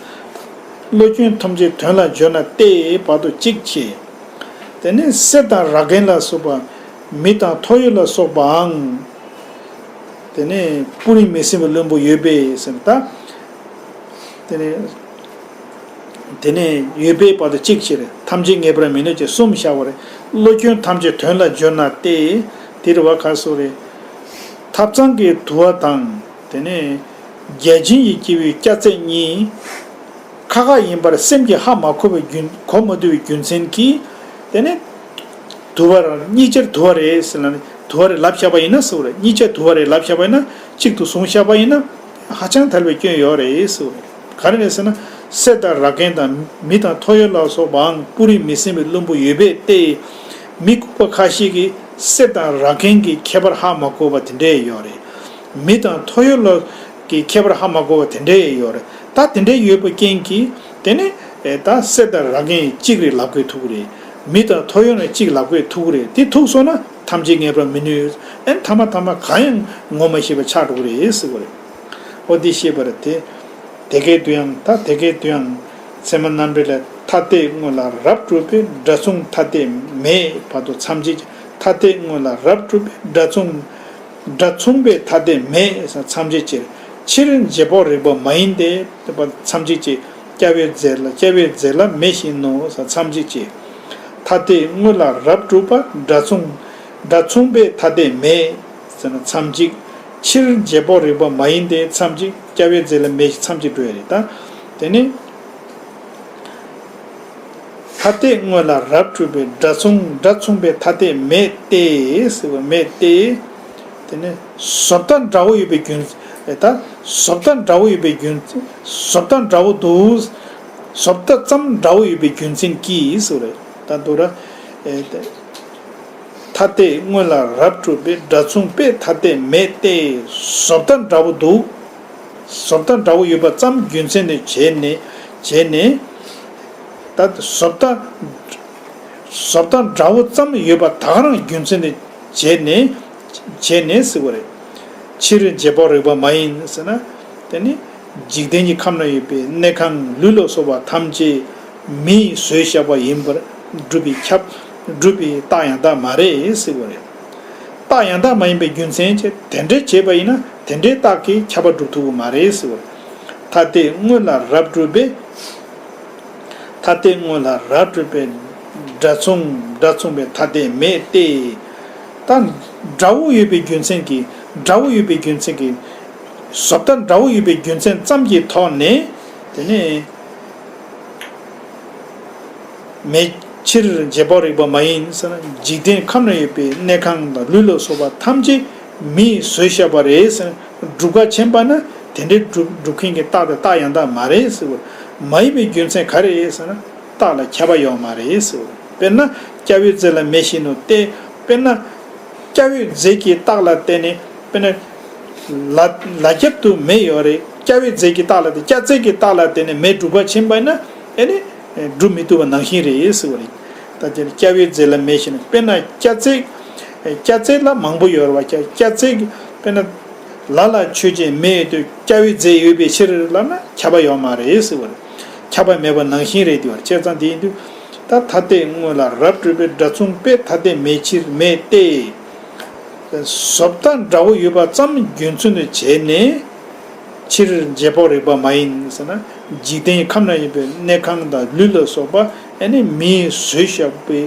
བློ་སྐྱོན་ཐམས་ཅད་དོན་ལ་འཇོག་ན་སྟེ་བར་དུ་གཅིག་བྱས། དེ་ནས་གསེར་དང་ར་གན་ལ་སོགས་པ། མི་དང་ཐོ་ཡོར་ལ་སོགས་པའང་། དེ་ནས་སྤུ་རིས་མི་ཟིན་པའི་བླུན་པོ་ཡོད་པས་ཟེར་ད། དེ་ནས་དེ་ནས་ཡོད་པའི་བར་དུ་གཅིག་ཕྱིར་ཐམས་ཅད་ངེས་པར་མི་ནུས་ཀྱི་གསུམ་བཞག་པ་རེད། བློ་སྐྱོན་ཐམས་ཅད་དོན་ལ་འཇོག་ན་སྟེ། དེ་རེད་བ། ག་སོ་རེད། ཐབ་ཚང་གི་དུ་བ་དང་། དེ་ནས་བརྒྱ་བྱིན་ཡི་སྐྱེས་བུའི་སྐྱ་རྫས་གཉིས། ཁ་ཁ་ཡིན་པར་སེམས་ཀྱིས་ཧ་མ་གོ་བའི་རྒྱུ། གོ་མ་ཐུབ་པའི་རྒྱུ་མཚན་གྱིས། དེ་ནི་དུ་བ་རང་གཉིས་ཆར་དུ་བ་རེད་ཟེར་ལ་ནི་དུ་བ་རེད་ལབ་བཞག་པ་ཡིན་ན་ཟེར་བ་རེད། གཉིས་ཆར་དུ་བ་རེད་ལབ་བཞག་པ་ཡིན་ན། གཅིག་ཏུ་བཟུང་བཞག་པ་ཡིན་ན་ཧ་ཅང་ཐལ་བའི་སྐྱོན་ཡོད་རེད་ཟེར་བ་རེད། ག་རེ་རེད་ཟེར་ན། གསེར་དང་ར་གན་དང་མི་དང་ཐོ་ཡོར་ལ་སོགས་པའང་སྤུ་རིས་མི་ཟིན་པའི་བླུན་པོ་ཡོད་པས་ཏེ། མི་ལྐུགས་པ་ཁ་ཤས་ཀྱིས་གསེར་དང་ར་གན་གྱི་ཁྱད་པར་ཧ་མ་གོ་བ་དེ་འདྲས་ཡོད་རེད། མི་དང་ཐོ་ཡོར་ལ་གི་ཁྱད་པར་ཧ་མ་གོ་བ་དེ་འདྲས་ཡོད་རེད། ད་དེ་འདྲས་ཡོད་པའི་རྐྱེན་གྱིས་དེ་ནི་ད་གསེར་དང་ར་གན་གཅིག་རེད་ལབ་དགོས་ཐུག་གི་རེད། མི་དང་ཐོ་ཡོར་ནི་གཅིག་ལབ་དགོས་ཐུག་གི་རེད། དེ་ཐུག་སོང་ན་ཐམས་ཅད་ངེས་པར་མི་ནུས། ཨན་ཐ་མ་ཐ་མ་གང་ཡང་ངོ་མ་ཤེས་པ་ཆགས་འགྲོ་གི་རེད་ཟེར་བ་རེད། འོ་འདི་ཤེས་པར་དེ། དེ་སྐད་དུ་ཡང་། ད་དེ་སྐད་དུ་ཡང་། ཚད་མ་རྣམ་འགྲེལ་ལས། ཐ་དད་དངོས་ལ་རབ་གྲུབ་པའི་སྒྲ་མཚུངས་ཐ་དད་མེད་བར་དུ་མཚམས་བཅད། ཐ་དད་དངོས་ལ་རབ་གྲུབ་པའི་སྒྲ་མཚུངས། སྒྲ་མཚུངས་པའི་ཐ་དད་མེད་མཚམས་བཅད་ཅེས། ཕྱིར་རྗེས་དཔོག་རིགས་པ་མ་ཡིན་ཏེ། མཚམས་བཅད་ཅེས། སྐྱ་བོའི་རྫས་ལ། སྐྱ་བོའི་རྫས་ལ་མེ་བཞིན་ནོ། མཚམས་བཅད་ཅེས། ད་ ཐ་དད་དངོས་ལ་རབ་གྲུབ་པ། སྒྲ་མཚུངས། སྒྲ་མཚུངས་པའི་ཐ་དད་མེད་ཟེར་ན་མཚམས་གཅིག་ཕྱིར་རྗེས་དཔོག་རིགས་པ་མ་ཡིན་ཏེ་མཚམས་གཅིག་སྐྱ་བོའི་རྫས་ལ་མེད་ཞེས་མཚམས་གཅིག་འགྲོ་ཡ་རེད་ད། དེ་ནི། ཐ་དད་དངོས་ལ་རབ་གྲུབ་པའི་སྒྲ་མཚུངས། སྒྲ་མཚུངས་པའི་ཐ་དད་མེད་དེ་ཟེར་བ་མེད་དེ། དེ་ནི་བཟོ་ལྟ་འདྲ་བོ་ཡོད་པའི་རྒྱུ་མཚན། ཨེ་ད། བཟོ་ལྟ་འདྲ་བོ་ཡོད་པའི་རྒྱུ་མཚན། བཟོ་ལྟ་འདྲ་བོ་འདུག་བཟོ་ལྟ་ཙམ་འདྲ་བོ་ཡོད་པའི་རྒྱུ་མཚན་གྱིས་ཟེར་བ་རེད་ད་འདུག་ར། ཨེ་ད། ཐ་དད་དངོས་ལ་རབ་གྲུབ་པའི། སྒྲ་མཚུངས་པའི་ཐ་དད་མེད་དེ། བཟོ་ལྟ་འདྲ་བོ་འདུག་བཟོ་ལྟ་འདྲ་བོ་ཡོད་པ་ཙམ་རྒྱུ་མཚན་དུ་བྱས་ནས། བྱས་ནས། ད་བཟོ་ལྟ། བཟོ་ལྟ་འདྲ་བོ་ཙམ་ཡོད་པ་ད་ག་རང་རྒྱུ་མཚན་དུ་བྱས་ནས། བྱས་ནས་ཟེར་བ་རེད། ཕྱིར་རྗེས་དཔོག་རིགས་པ་མ་ཡིན་ཟེར་ན། དེ་ནི། འཇིག་རྟེན་གྱི་ཁམས་ན་ཡོད་པའི་གནས་ཁང་ལུས་ལ་སོགས་པ་ཐམས་ཅད་མིས་བཟོས་བཞག་པ་ཡིན་པར་སྒྲུབ་པའི་ཁྱབ། སྒྲུབ་པའི་རྟགས་ཡང་དག་མ་རེད་ཟེར་བ་རེད། རྟགས་ཡང་དག་མ་ཡིན་པའི་རྒྱུ་མཚན་གྱིས་དེ་འདྲའི་བྱས་པ་ཡིན་ན་དེ་འདྲའི་རྟགས་ཀྱིས་ཁྱབ་པ་སྒྲུབ་ཐུབ་ཀྱི་མ་རེད་ཟེར་བ་རེད། ཐ་དད་དངོས་ལ་རབ་གྲུབ་པའི། ཐ་དད་དངོས་ལ་རབ་གྲུབ་པའི། སྒྲ་མཚུངས། སྒྲ་མཚུངས་པའི་ཐ་དད་མེད་དེ། ད་འདྲ་བོ་ཡོད་པའི་རྒྱུ་མཚན་གྱིས། འདྲ་བོ་ཡོད་པའི་རྒྱུ་མཚན་གྱིས། བཟོ་ལྟ་འདྲ་བོ་ཡོད་པའི་རྒྱུ་མཚན་ཙམ་གྱི་ཐོག་ནས། དེ་ནས་མེད། ཕྱིར་རྗེས་དཔོག་རིགས་པ་མ་ཡིན་ཟེར་ན། འཇིག་རྟེན་ཁམས་ན་ཡོད་པའི་གནས་ཁང་དང་ལུས་ལ་སོགས་པ་ཐམས་ཅད་མིས་བཟོས་བཞག་པ་རེད་ཟེར་ན། སྒྲུབ་ཁ་ཕྱིན་པ་ན་དེ་འདྲའི་སྒྲུབ་སྒྲུབ་མཁན་གྱི་རྟགས་དེ་རྟགས་ཡང་དག་མ་རེད་ཟེར་བ། མ་ཡིན་པའི་རྒྱུ་མཚན་ག་རེ་རེད་ཟེར་ན། རྟགས་ལ་ཁྱབ་པ་ཡོད་མ་རེད་ཟེར་བ། དཔེར་ན་སྐྱ་བོའི་རྫས་ལ་མེ་བཞིན་ནོ་སྟེ། དཔེར་ན་སྐྱ་བོའི་རྫས་ཀྱི་རྟགས་ལ་བརྟེན་ནས། དཔེར་ན་ལ་ལ་རྒྱབ་ཏུ་མེ་ཡོད་རེད། སྐྱ་བོའི་རྫས་ཀྱི་རྟགས་ལ་བརྟེན། སྐྱ་རྫས་ཀྱི་རྟགས་ལ་བརྟེན་ནས་མེ་སྒྲུབ་པ་ཕྱིན་པ་ན། ཨེ་ནི་སྒྲུབ་མི་ཐུབ་པ་ནང་བཞིན་རེད་ཟེར་བ་རེད། ད་དེ་ནི་སྐྱ་བོའི་རྫས་ལ་མེ་བཞིན་ནོ། དཔེར་ན་སྐྱ་རྫས། སྐྱ་རྫས་ལ་མང་པོ་ཡོད་རེད་བ། སྐྱ་སྐྱ་རྫས་ཀྱི། དཔེར་ན། ལ་ལ་ཆོས་ཅན། མེ་ཡོད་དུས་སྐྱ་བོའི་རྫས་ཡོད་པའི་ཕྱིར་ལབ་ན་ཁྱབ་པ་ཡོད་མ་རེད་ཟེར་བ་རེད། ཁྱབ་པ་མེད་པ་ནང་བཞིན་རེད་དེ་བར། བྱས་ཙང་དེ་ཡིན་དུས། ད་ཐ་དད་དངོས་ལ་རབ་གྲུབ་པའི། སྒྲ་མཚུངས་པའི་ཐ་དད་མེད་ཕྱིར་མེད་དེ། བཟོ་ལྟ་འདྲ་བོ་ཡོད་པ་ཙམ་རྒྱུ་མཚན་དུ་བྱས་ནས། ཕྱིར་རྗེས་དཔོག་རིགས་པ་མ་ཡིན་ཟེར་ན། འཇིག་རྟེན་ཁམས་ན་ཡོད་པའི་གནས་ཁང་དང་ལུས་ལ་སོགས་པ། ཨེ་ནི་མིས་བཟོས་བཞག་པའི།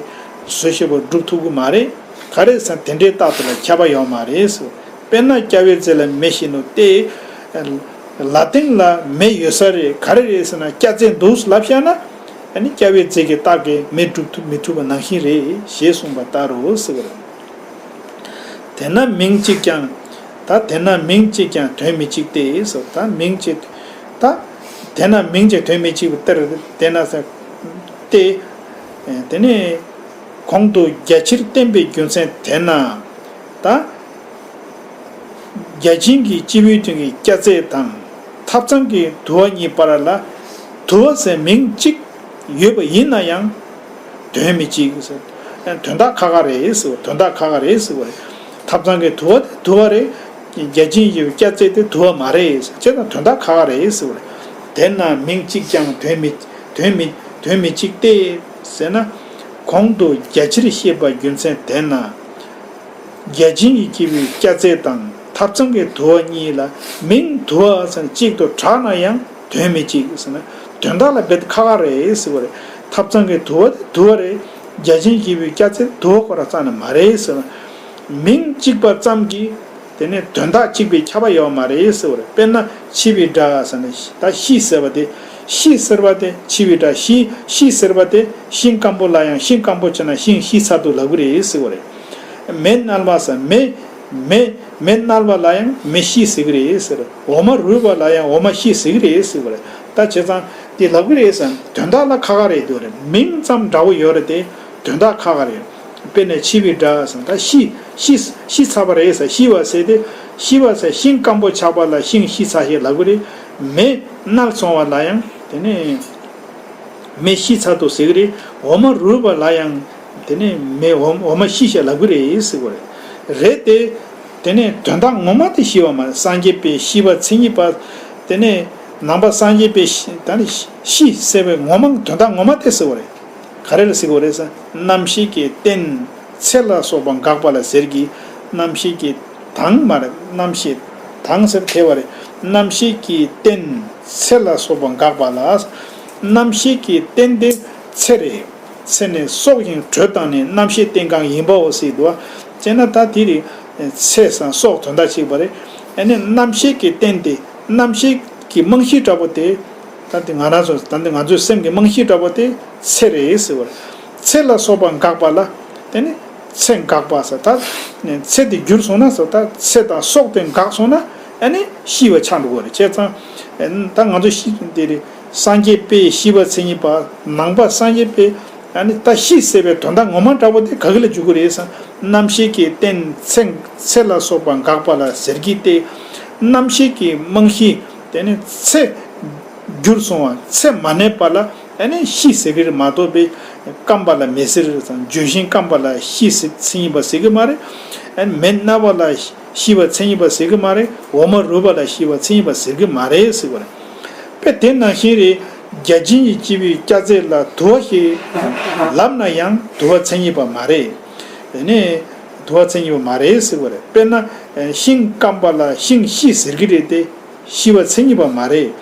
བཟོས་བཞག་པ་སྒྲུབ་ཐུབ་ཀྱི་མ་རེད། ག་རེ་ཟེར་ན་དེ་འདྲའི་རྟགས་དེ་ལ་ཁྱབ་པ་ཡོད་མ་རེད་ཟེར། དཔེར་ན་སྐྱ་བོའི་རྫས་ལ་མེ་བཞིན་ནོ་སྟེ། ལ་སྟེང་ལ་མེ་ཡོད་ས་རེད། ག་རེ་རེད་ཟེར་ན་སྐྱ་རྫས་འདུག་ལབ་བཞག་ན། ཨ་ནི་སྐྱ་བོའི་རྫས་ཀྱི་རྟགས་ཀྱིས་མེ་སྒྲུབ་ཐུབ་མི་ཐུབ་པ་ནང་བཞིན་རེད་ཞེས་གསུངས་པ་ལྟར་རོ་ཟེར་བ་རེད། དེས་ན་མིང་གཅིག་ཀྱང་། ད་དེས་ན་མིང་གཅིག་ཀྱང་དོན་མི་གཅིག་སྟེ་ཟེར། ད་མིང་གཅིག་ད། དེས་ན་མིང་གཅིག་དོན་མི་གཅིག་པ་ལྟར། དེས་ན་ཟེར། སྟེ། དེ་ནས་གོང་དུ་རྒྱ་ཆེར་བསྟན་པའི་རྒྱུ་མཚན་དེས་ན། ད། བརྒྱ་བྱིན་གྱི་སྤྱི་བོའི་སྟེང་གི་སྐྱ་རྫས་དང་། ཐབ་ཚང་གི་དུ་བ་གཉིས་བར་ལ། དུ་བ་ཟེར་མིང་གཅིག་ཡོད་པ་ཡིན་ན་ཡང་། དོན་མི་གཅིག་ཟེར། དོན་དག་ཁ་ཁ་རེད་ཟེར་བ། དོན་དག་ཁ་ཁ་རེད་ཟེར་བ་རེད། ཐབ་ཚང་གི་དུ་བ་དེ་དུ་བ་རེད། བརྒྱ་བྱིན་གྱི་སྐྱ་རྫས་དེ་དུ་བ་མ་རེད་ཟེར། བྱས་ཙང་དོན་དག་ཁ་ཁ་རེད་ཟེར་བ་རེད། དེས་ན་མིང་གཅིག་ཀྱང་དོན་མི། དོན་མི། དོན་མི་གཅིག་སྟེ། ཟེར་ན། གོང་དུ་རྒྱ་ཆེར་བཤད་པ་རྒྱུ་མཚན་དེས་ན། བརྒྱ་བྱིན་གྱི་སྐྱེ་བོའི་སྐྱ་རྫས་དང་ཐབ་ཚང་གི་དུ་བ་གཉིས་ལ་མིང་དུ་བ་ཟེར་གཅིག་ཏུ་གྲགས་ན་ཡང་དོན་མི་གཅིག་ཟེར་ན། དོན་དག་ལ་རྦད་ཁ་ཁ་རེད་ཟེར་བ་རེད། ཐབ་ཚང་གི་དུ་བ་དེ་དུ་བ་རེད། བརྒྱ་བྱིན་གྱི་སྐྱེ་བོའི་སྐྱ་རྫས་དུ་བ་ཁོ་རང་རྩ་ནས་མ་རེད་ཟེར་ན། མིང་གཅིག་པ་ཙམ་གྱིས། དེ་ནས་དོན་དག་གཅིག་པའི་ཁྱབ་པ་ཡོད་མ་རེད་ཟེར་བ་རེད། དཔེར་ན་འཆི་བའི་སྒྲ་ཟེར་ན། ད་ཤི་ཟེར་བ་དེ། ཤི་ཟེར་བ་དེ་འཆི་བའི་སྒྲ། ཤི། ཤི་ཟེར་བ་དེ་ཤིང་སྐམ་པོ་ལ་ཡང་ཤིང་སྐམ་པོ་བྱས་ན་ཤིང་ཤི་ཚར་འདུག་ལབ་ཀྱི་རེད་ཟེར་བ་རེད། མེ་མནར་བ་ཟེར། མེ། མེ། མེ་མནར་བ་ལ་ཡང་མེ་ཤི་ཟེར་གྱི་རེད་ཟེར། འོ་མ་རུལ་བ་ལ་ཡང་འོ་མ་ཤི་ཟེར་གྱི་རེད་ཟེར་བ་རེད། ད་བྱས་ཙང་དེ་ལབ་ཀྱི་རེད་ཟེར། དོན་དག་ལ་ཁ་ཁ་རེད་འདུག་རེད། མིང་ཙམ་འདྲ་བོ་ཡོད་རེད་དེ། དོན་དག་ཁ་ཁ་རེད། དཔེར་ན་འཆི་བའི་སྒྲ་ཟེར། ད་ཤི། ཤི། ཤི་ཚར་བ་རེད་ཟེར། ཤི་བ་ཟེར་དེ། ཤི་བ་ཟེར་ཤིང་སྐམ་པོ་ཆགས་པ་ལ་ཤིང་ཤི་ཚར་ཞེས་ལབ་ཀྱི་རེད། མེ་མནར་སོང་བ་ལ་ཡང་དེ་ནས་མེ་ཤི་ཚར་འདུག་ཟེར་གྱི་རེད། འོ་མ་རུལ་བ་ལ་ཡང་དེ་ནས་མེ་འོ་འོ་མ་ཤི་ཞེས་ལབ་ཀྱི་རེད་ཟེར་གྱི་རེད། རེད་དེ། དེ་ནས་དོན་དག་ངོ་མ་དེ་ཤི་བ་མ་རེད། སངས་རྒྱས་པའི་ཤི་བ་མཚན་ཉིད་པ། དེ་ནས་ནང་པ་སངས་རྒྱས་པའི་ཤི། ད་ནི་ཤི་ཟེར་བའི་ངོ་མ། དོན་དག་ངོ་མ་དེ་ཟེར་བ་རེད། ག་རེ་ལ་ཟེར་གྱི་རེད་ཟེར། རྣམ་ཤེས་ཀྱི་རྟེན་ཚེ་ལ་སོགས་པ་འགགས་པ་ལ་ཟེར་གྱི། རྣམ་ཤེས་ཀྱི་དང་མ་རེད། རྣམ་ཤེས་དང་ཟེར་དེ་བ་རེད། རྣམ་ཤེས་ཀྱི་རྟེན་ཚེ་ལ་སོགས་པ་འགགས་པ་ལ། རྣམ་ཤེས་ཀྱི་རྟེན་དེ་ཚེ་རེད། ཚེ་ནི་སྲོག་ཡིན་དྲོད་དང་ནི། རྣམ་ཤེས་རྟེན་གང་ཡིན་པའོ་ཟེར་འདུག་བ། བྱས་ན་ད་དེ་རེད། ཚེ་སང་སྲོག་དོན་དག་གཅིག་པ་རེད། ཨ་ནི་རྣམ་ཤེས་ཀྱི་རྟེན་དེ་རྣམ་ཤེས་ཀྱི་རྨང་གཞི་འདྲ་པོ་དེ། ད་དེ་ང་རང་ཚོ་ད་དེ་ང་ཚོའི་སེམས་ཀྱི་རྨང་གཞི་འདྲ་པོ་དེ་ཚེ་རེད་ཟེར་བ་རེད། ཚེ་ལ་སོགས་པ་འགགས་པ་ལ་དེ་ནི་ཚེ་འགགས་པ་ཟེར། ད་ཚེ་དེ་འགྱུར་སོང་ན་ཟེར། ད་ཚེ་དང་སྲོག་དེ་འགགས་སོང་ན་ཨ་ནི་ཤི་བ་ཆགས་འགྲོ་གི་རེད། བྱས་ཙང་ད་ང་ཚོ་ཤི་དེ་རེད། སངས་རྒྱས་པས་ཤི་བ་མཚན་ཉིད་པ། ནང་པ་སངས་རྒྱས་པས་ཨ་ནི་ད་ཤི་ཟེར་བའི་དོན་དག་ངོ་མ་འདྲ་པོ་དེ་ག་གི་ལ་འཇུག་གི་རེད་ཟེར། རྣམ་ཤེས་ཀྱི་རྟེན་ཚེ་ཚེ་ལ་སོགས་པ་འགགས་པ་ལ་ཟེར་གྱི་སྟེ། རྣམ་ཤེས་ཀྱི་རྨང་གཞི་དེ་ནི་ཚེ་འགྱུར་སོང་བ། ཚེ་མ་གནས་པ་ལ་ཨ་ནི་ཤི་ཟེར་གྱི་རེད་མ་གཏོགས་པའི་སྐམ་པ་ལ་མེ་ཟེར་ཟེར། ལྗོན་ཤིང་སྐམ་པ་ལ་ཤི་ཟེར་མཚན་ཉིད་པ་ཟེར་གྱི་མ་རེད། ཨ་ནི་མེ་ན་བ་ལ་ཤི་བ་མཚན་ཉིད་པ་ཟེར་གྱི་མ་རེད། འོ་མ་རུལ་བ་ལ་ཤི་བ་མཚན་ཉིད་པ་ཟེར་གྱི་མ་རེད་ཟེར་བ་རེད། དཔེ་དེ་ནང་བཞིན་རེད། བརྒྱ་བྱིན་གྱིས་སྐྱེ་བོའི་སྐྱ་རྫས་ལ། དུ་བ་ཞིག་ལབ་ན་ཡང་དུ་བ་མཚན་ཉིད་པ་མ་རེད། དེ་ནས་དུ་བ་མཚན་ཉིད་པ་མ་རེད་ཟེར་བ་རེད། དཔེར་ན་ཤིང་སྐམ་པ་ལ་ཤིང་ཤི་ཟེར་གྱི་རེད་དེ། ཤི་བ་མཚན་ཉིད་པ་མ་རེད།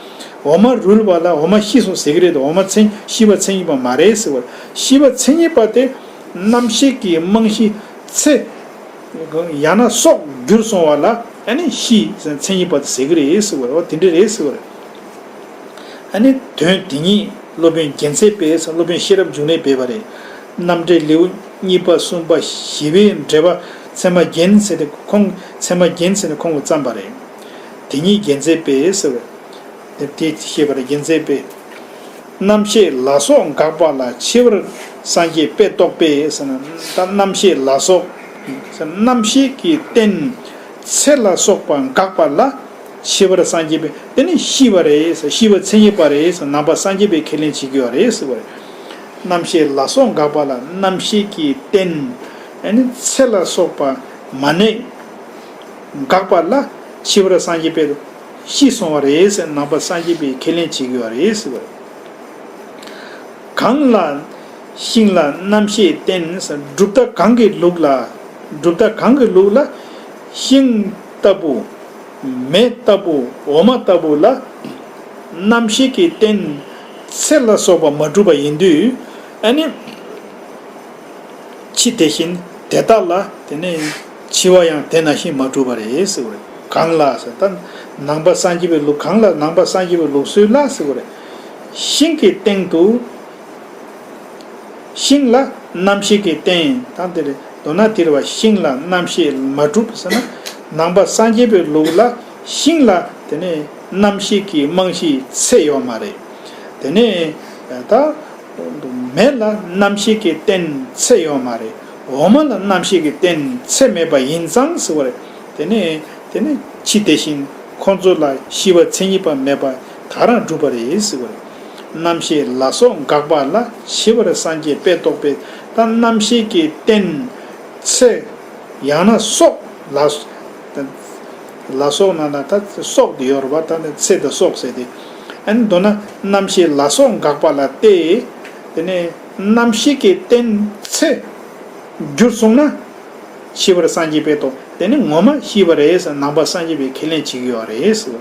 འོ་མ་རུལ་བ་ལ་འོ་མ་ཤི་སོང་ཟེར་གྱི་རེད་དེ། འོ་མ་མཚན་ཤི་བ་མཚན་ཉིད་པ་མ་རེད་ཟེར་བ་རེད། ཤི་བ་མཚན་ཉིད་པ་དེ་རྣམ་ཤེས་ཀྱི་རྨང་གཞི་ཚེ། ཡང་ན་སྲོག་འགྱུར་སོང་བ་ལ་ཨ་ནི་ཤི་ཟེར་མཚན་ཉིད་པ་དེ་ཟེར་གྱི་རེད་ཟེར་བ་རེད། འོ་དེ་འདྲ་རེད་ཟེར་བ་རེད། ཨ་ནི་དོན་དེ་ཉིད་སློབ་དཔོན་རྒྱལ་མཚན་པས་ཟེར། སློབ་དཔོན་ཤེས་རབ་འབྱུང་གནས་སྦས་པ་རེད། རྣམ་འགྲེལ་ལེའུ་གཉིས་པ་གསུམ་པ་བཞི་པའི་འགྲེལ་པ་ཚད་མ་རྒྱན་ཟེར་ཏེ་ཁོང་ཚད་མ་རྒྱན་ཟེར་ནས་ཁོང་གིས་བརྩམས་པ་རེད། དེ་ཉིད་རྒྱལ་མཚན་པས་ཟེར་བ་རེད། དེ་བཤད་པར་རྒྱལ་མཚན་པས། རྣམ་ཤེས་ལ་སོགས་འགགས་པ་ལ། འཆི་བར་སངས་རྒྱས་དཔེ་རྟོགས་པས་ཟེར་ན། ད་རྣམ་ཤེས་ལ་སོགས་ཟེར། རྣམ་ཤེས་ཀྱི་རྟེན་ཚེ་ལ་སོགས་པ་འགགས་པ་ལ་འཆི་བར་སངས་རྒྱས་པས། དེ་ནི་ཤི་བ་རེད་ཟེར། ཤི་བ་མཚན་ཉིད་པ་རེད་ཟེར། ནང་པ་སངས་རྒྱས་པས་ཁས་ལེན་བྱེད་ཀྱི་ཡོད་རེད་ཟེར་བ་རེད། རྣམ་ཤེས་ལ་སོགས་འགགས་པ་ལ། རྣམ་ཤེས་ཀྱི་རྟེན་ཚེ་ལ་སོགས་པ་མ་གནས་འགགས་པ་ལ་འཆི་བར་སངས་རྒྱས་པས། ཤི་སོང་བ་རེད་ཟེར། ནང་པ་སངས་རྒྱས་པས་ཁས་ལེན་བྱེད་ཀྱི་ཡོད་རེད་ཟེར་བ་རེད། གང་ལ་ཤིང་ལ་རྣམ་ཤེས་བརྟེན་ཟེར། གྲུབ་མཐའ་གང་གི་ལུགས་ལ། གྲུབ་མཐའ་གང་གི་ལུགས་ལ་ཤིང་ལྟ་བུ་མེ་ལྟ་བུ་འོ་མ་ལྟ་བུ་ལ་རྣམ་ཤེས་ཀྱི་རྟེན་ཚེ་ལ་སོགས་པ་མ་གྲུབ་པ་ཡིན་དུས། ཨ་ནི་འཆི་དེ་བཞིན་དེ་དག་ལ་དེ་ནས་འཆི་བ་ཡང་དེ་ནང་བཞིན་མ་གྲུབ་པ་རེད་ཟེར་བ་རེད། གང་ལ་ཟེར། ད་ནང་པ་སངས་རྒྱས་པའི་ལུགས། གང་ལ་ནང་པ་སངས་རྒྱས་པའི་ལུགས་སྲོལ་ལ་ཟེར་བ་རེད། ཤིང་གི་སྟེང་དུ། ཤིང་ལ་རྣམ་ཤེས་ཀྱི་རྟེན་དང་དེ་རེད། མདོར་ན་དེ་རེད་བ། ཤིང་ལ་རྣམ་ཤེས་མ་གྲུབ་ཟེར་ན། ནང་པ་སངས་རྒྱས་པའི་ལུགས་ལ་ཤིང་ལ་དེ་ནས་རྣམ་ཤེས་ཀྱི་རྨང་གཞི་ཚེ་ཡོད་མ་རེད། དེ་ནས་ད། མེ་ལ་རྣམ་ཤེས་ཀྱི་རྟེན་ཚེ་ཡོད་མ་རེད། འོ་མ་ལ་རྣམ་ཤེས་ཀྱི་རྟེན་ཚེ་མེད་པ་ཡིན་ཙང་ཟེར་བ་རེད། དེ་ནས་དེ་ནས་འཆི་དེ་བཞིན་ཁོང་ཚོ་ལ་ཤི་བ་མཚན་ཉིད་པ་མེད་པ་ག་རང་གྲུབ་པ་རེད་ཟེར་བ་རེད། རྣམ་ཤེས་ལ་སོགས་འགགས་པ་ལ། འཆི་བར་སངས་རྒྱས་དཔེ་རྟོགས་པས། ད་རྣམ་ཤེས་ཀྱི་རྟེན་ཚེ། ཡང་ན་སྲོག་ལ། ལ་སོགས་ན་ན་ད་སྲོག་དེ་ཡོད་རེད་བ། ད་ནི་ཚེ་དང་སྲོག་ཟེར་ཏེ། ཨ་ནི་མདོར་ན་རྣམ་ཤེས་ལ་སོགས་འགགས་པ་ལ་སྟེ། དེ་ནས་རྣམ་ཤེས་ཀྱི་རྟེན་ཚེ་འགྱུར་སོང་ན། འཆི་བར་སངས་རྒྱས་དཔེ་རྟོགས། དེ་ནི་ངོ་མ་ཤི་བ་རེད་ཟེར། ནང་པ་སངས་རྒྱས་པས་ཁས་ལེན་བྱེད་ཀྱི་ཡོད་རེད་ཟེར།